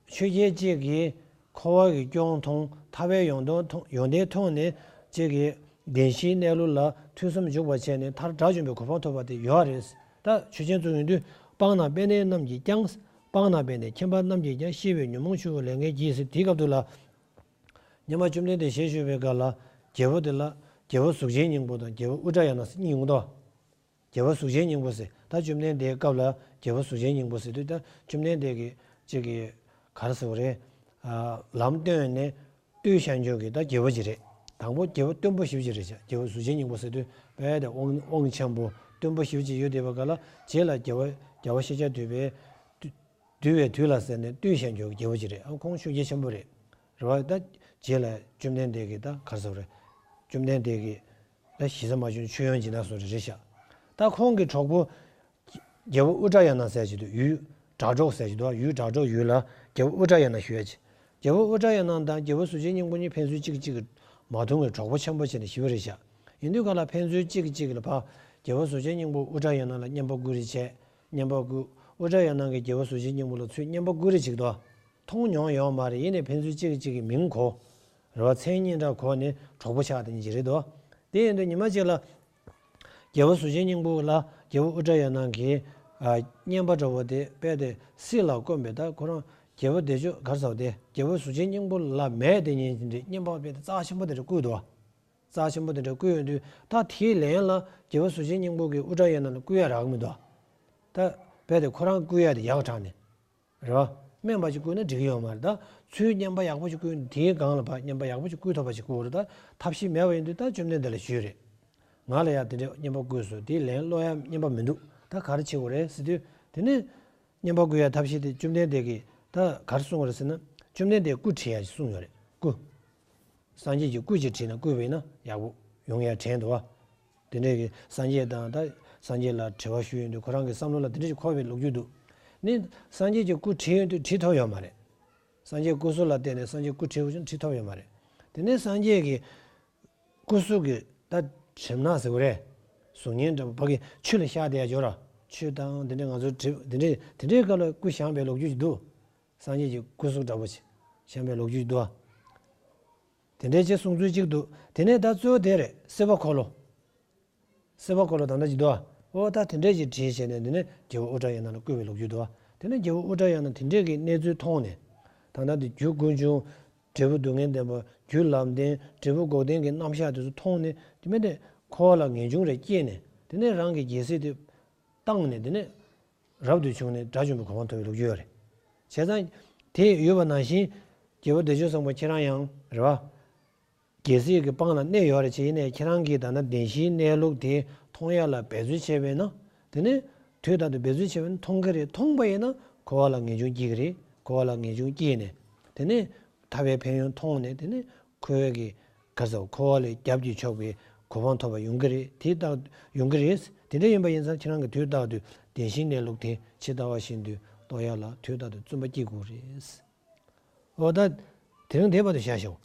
ཆོས་རྒྱལ་གཅིག་གིས་འཁོར་བ་གི་སྐྱོན་མཐོང་ཐར་པའི་ཡོན་ཏན་མཐོང་ཡོན་ཏན་མཐོང་ནས་གཅིག་གིས་བདེན་བཞིའི་གནས་ལུགས་ལ་ཐོས་བསམ་འཇུག་པ་བྱས་ནས་མཐར་དགྲ་བཅོམ་པའི་གོ་འཕང་ཐོབ་པ་དེ་ཡོད་རེད། ད་ཆོས་ཅན་ཚོ་ཡོང་དུས་སྤང་ན་པཎྜི་ཏ་རྣམས་ཀྱིས་ཀྱང་། སྤང་ན་པཎྜི་ཏ་མཁྱེན་པ་རྣམས་ཀྱིས་ཀྱང་ཤེས་པས་ཉོན་མོངས་ཆུ་བོ་ལས་འགལ་བགྱིད་ཟེར་དེའི་སྐབས་དུ་ལ། སྔོན་མ་བཅོམ་ལྡན་འདས་ཞལ་བཞུགས་པའི་སྐབས་ལ་རྒྱལ་པོ་དེ་ལ་རྒྱལ་པོ་གཟུགས་ཅན་སྙིང་པོ་དང་རྒྱལ་པོ་ཨུ་ཏྲ་ཡ་ན་ཟེར་གཉིས་ཡོང་དོ། རྒྱལ་པོ་གཟུགས་ཅན་སྙིང་པོ་ཟེར་ད་བཅོམ་ལྡན་འདས་སྐབས་ལ་རྒྱལ་པོ་གཟུགས་ཅན་སྙིང་པོ་ཟེར་དུས་ད་བཅོམ་ལྡན་འདས་ཀྱི་གཅིག་གི་ག་རེ་ཟེར་བ་རེད། ལམ་སྟོན་ནས་སྟོད་ཤར་ཕྱོགས་ཀྱི་ད་རྒྱལ་པོ་ཅིག་རེད། དང་པོ་རྒྱལ་པོ་སྟོན་པོ་ཞེ་པོ་ཅིག་རེད་བྱ། རྒྱལ་པོ་གཟུགས་ཅན་སྙིང་པོ་ཟེར་དུས་དཔེ་དེ་དབང་དབང་ཆེན་པོ་སྟོན་པོ་ཞེ་པོ་ཅིག་ཡོད་བསྡད་པ་ག་ལ་རྗེས་ལ་རྒྱལ་བ་རྒྱལ་བ་ཤཱཀྱ་ཐུབ་པས། འདུལ་བའི་དུས་ལ་ཟེར་ནས་སྟོད་ཤར་ཕྱོགས་ཀྱི་རྒྱལ་པོ་ཅིག་རེད། ཨ་ཁོང་ཤུགས་རྒྱ་ཆེན་པོ་རེད། རེད་བ། ད་རྗེས་ལ་བཅོམ་ལྡན་འདས་ཀྱིས་ད་ག་རེ་ཟེར་བ་རེད། བཅོམ་ལྡན་འདས་ཀྱིས་ད་ཞེ་ས་མ་བྱུང་མཆོད་ཡོན་སྦྱིན་བདག་སོགས་རེ་རེ་བཞག་ད་ཁོང་གི་གྲོགས་པོ་རྒྱལ་པོ་ཨུ་ཏྲ་ཡ་ན་ཟེར་གྱི་འདུག་ཡུལ་སྒྲ་སྒྲོགས་ཟེར་གྱི་འདུག་ཡུལ་སྒྲ་སྒྲོགས་ཡུལ་ལ་རྒྱལ་པོ་ཨུ་ཏྲ་ཡ་ན་བཞུགས་ཡ་ཅིག་རྒྱལ་པོ་ཨུ་ཏྲ་ཡ་ན་དང་རྒྱལ་པོ་གཟུགས་ཅན་སྙིང་པོ་གཉིས་ཕན་ཚུན་གཅིག་གིས་གཅིག་མ་མཐུན་པའི་གྲོགས་པོ་ཆེན་པོ་བྱས་ནས་བཞུགས་པ་རེད་བཞག་ཡིན་དུས་ག་ལ་ཕན་ཚུན་གཅིག་གིས་གཅིག་ལ་ཕ་རྒྱལ་པོ་གཟུགས་ཅན་སྙིང་པོ་ཨུ་ཏྲ་ཡ་ན་ལ་བསྙེན་པ་བསྐུར་རེ་བྱས། བསྙེན་པ་བསྐུར། ཨུ་ཏྲ་ཡ་ན་གིས་རྒྱལ་པོ་གཟུགས་ཅན་སྙིང་པོ་ལ་ཚུར་བསྙེན་པ་བསྐུར་རེ་བྱེད་ཀྱི་འདུག་མཐོང་མྱོང་ཡོད་མ་རེད། ཡིན་ནའི་ཕན་ཚུན་གཅིག་གིས་གཅིག་གི་མིང་གོ། རེད་བ། མཚན་སྙན་གྲགས་གོ་ནས་གྲོགས་པོ་ཆགས་དེ་ཉིད་ཅིག་རེད་དོ། དེ་ཡིན་དུས་ཉི་མ་གཅིག་ལ། རྒྱལ་པོ་གཟུགས་ཅན་སྙིང་པོ་ལ་རྒྱལ་པོ་ཨུ་ཏྲ་ཡ་ན་གིས། ཨ། བསྙེན་པ་འདྲ་བོ་དེ་དཔེ་དེ་སྲིད་ལ་བསྐུར་བས། ད་ཁོ་རང་རྒྱལ་པོ་བདེ་མཆོག་ག་རེ་ཟེར་བ་དེ་རྒྱལ་པོ་གཟུགས་ཅན་སྙིང་པོ་ལ་མེད་དེ་ཉིད་དེ་འདྲའི་བསྙེན་པ་དཔེ་དེ་རྩ་ཆེན་པོ་དེ་འདྲ་བསྐུར་འདུག་བ། རྩ་ཆེན་པོ་དེ་འདྲ་བསྐུར་ཡོང་དུས་ད་དེའི་ལན་ལ་རྒྱལ་པོ་གཟུགས་ཅན་སྙིང་པོ་གིས་ཨུ་ཏྲ་ཡ་ན་ལ་བསྐུར་ཡ་རག་གི་མི་འདུག་ད་དཔེ་དེ་ཁོ་རང་བསྐུར་ཡ་དེ་ཡག་དྲགས་ནས། རེད་བ། དམན་པ་ཅིག་བསྐུར་ན་འགྲིག་གི་ཡོད་མ་རེད་ད། ཚུར་བསྙེན་པ་ཡག་པོ་ཅིག་བསྐུར་ན་དེའི་སྒང་ལ་ཕར་བསྙེན་པ་ཡག་པོ་ཅིག་བསྐུར་ཐུབ་པ་ཅིག་དགོས་རེད་ད། ཐབས་ཤེས་མེད་པ་ཡིན་དུས་ད་བཅོམ་ལྡན་འདས་ལ་ཞུས་རེད། ང་ལ་ཡ་དེ་འདྲའི་བསྙེན་པ་བསྐུར་སོང་། དེའི་ལན་སློག་ཡ་བསྙེན་པ་མི་འདུག་ད་ག་རེ་བྱེད་དགོས་རེད་ཟེར་དུས་དེ་ནས། བསྙེན་པ་བསྐུར་ཡ་ཐབས་ཤེས་དེ་བཅོམ་ལྡན་འདས་ཀྱིས་ད་ག་རེ་གསུངས་པ་རེད་ཟེར་ན། བཅོམ་ལྡན་འདས་སྐུ་བྲིས་ཡ་ཞིག་གསུངས་ཡོད་རེད། སྐུ། སངས་རྒྱས་ཀྱི་སྐུ་ཅིག་བྲིས་ན་བསྐུར་བ་ཡིན་ན་ཡག་པོ་ཡོང་ཡ་དྲན་འདུག་བ། དེ་འདྲས་ཀྱི་སངས་རྒྱས་དང་ད་སངས་རྒྱས་ལ་དྲི་བ་ཞུས་ཡོང་དུས་ཁོ་རང་གི་བསམ་བློ་ལ་དེ་འདྲས་ཀྱི་འཁོར་བའི་ལོ་རྒྱུས་འདུག་ནི་སངས་རྒྱས་ཀྱི་སྐུ་བྲིས་ཡོད་དུས་བྲིས་ཐུབ་ཡོད་མ་རེད། སངས་རྒྱས་སྐུ་གཟུགས་ལ་བརྟེན་ནས་སངས་རྒྱས་སྐུ་བྲིས་པ་ཅིག་བྲིས་ཐུབ་ཡོད་མ་རེད། དེ་ནས་སངས་རྒྱས་ཀྱི་སྐུ་གཟུགས་ཀྱི་ད་གྲིབ་ནག་ཟེར་བ་རེད། གཟུགས་བརྙན་འདྲ་པོ་ཕ་གི་ཆུ་ལ་བཤལ་བསྡད་ཡ་ཅིག་ཡོད་ར། ཆུ་དང་དེ་འདྲའི་ང་ཚོ་གྲིབ་དེ་འདྲའི་དེ་འདྲའི་སྐབས་ལ་སྐུ་བཞེངས་པའི་ལོ་རྒྱུས་ཅིག་འདུག་སངས་རྒྱས་ཀྱི་སྐུ་གཟུགས་འདྲ་པོ་ཅིག་བཞེངས་པའི་ལོ་རྒྱུས་ཅིག་འདུག་དེ་འདྲའི་ཅིག་གསུང་ཚུལ་ཅིག་འདུག་དེ་ནས་ད་གཙོ་བོ་དེ་རེད། སྲིད་པ་འཁོར་ལོ། སྲིད་པ་འཁོར་ལོ་ད་ལྟ་ཅིག་འདུག་ཨ། འོ་ད་དེ་འདྲས་ཅིག་བྲིས་བྱས་ནས་འདི་ནས་རྒྱལ་པོ་ཨུ་ཏྲ་ཡ་ན་ལ་བསྐུལ་བའི་ལོ་རྒྱུས་འདུག་ཨ། དེ་ནས་རྒྱལ་པོ་ཨུ་ཏྲ་ཡ་ན་དེ་འདྲས་ཀྱི་གནས་ཚུལ་མཐོང་ནས། ད་ལྟ་དེ་རྒྱུ་ཀུན་འབྱུང་། འབྲས་བུ་སྡུག་བསྔལ་བདེན་པ། རྒྱུ་ལམ་བདེན། འབྲས་བུ་འགོག་བདེན་གྱི་རྣམ་གཞག་དེ་ཚོ་མཐོང་ནས་དེ་མིན་ཏེ་འཁོར་བ་ལ་ངེས་འབྱུང་རེ་སྐྱེས་ནས་དེ་ནས་རང་གི་རྒྱལ་སྲིད་དེ་བཏང་ནས་དེ་ནས་རབ་ཏུ་བྱུང་ནས་དགྲ་བཅོམ་པའི་གོ་འཕང་ཐོབ་པའི་ལོ་རྒྱུས་ཡོད་རེད། བྱས་ཙང་དེ་ཡོད་པ་ནང་བཞིན་རྒྱལ་པོ་བདེ་སྤྱོད་བཟང་པོ་ཁྱེད་རང་ཡང་རེད་བ། རྒྱལ་སྲིད་ཀྱི་དཔང་ལ་གནས་ཡོད་རེད། བྱས་ཡིན་ནའི་ཁྱེད་རང་གིས་ད་ལྟ་བདེན་བཞིའི་གནས་ལུགས་དེ་མཐོང་ཡ་ལ་འབད་རྩོལ་བྱས་པས་ན། དེ་ནས་དུས་རྟག་ཏུ་འབད་རྩོལ་བྱས་པས་ན་མཐོང་གི་རེད། མཐོང་པ་ཡིན་ན་འཁོར་བ་ལ་ངེས་འབྱུང་སྐྱེ་གི་རེད། འཁོར་བ་ལ་ངེས་འབྱུང་སྐྱེས་ནས་དེ་ནས་ཐར་པའི་ཕན་ཡོན་མཐོང་ནས་དེ་ནས་འཁོར་བའི་གི་ག་ཟེར་འཁོར་བ་ལས་རྒྱབ་ཀྱིས་ཕྱོགས་པའི་གོ་འཕང་ཐོབ་པ་ཡོང་གི་རེད། དེ་རྟག་ཡོང་གི་རེད། དེ་འདྲ་ཡིན་པ་ཡིན་ཙང་ཁྱེད་རང་གིས་དུས་རྟག་ཏུ་བདེན་བཞིའི་གནས་ལུགས་དེ་ཇི་ལྟ་བ་བཞིན་དུ་རྟོགས་ཡ་ལ་དུས་རྟག་ཏུ་བརྩོན་པ་སྐྱེ་དགོས་རེད། འོ་ད་དེ་རིང་དེ་བར་དུ་བཞག་ཤོག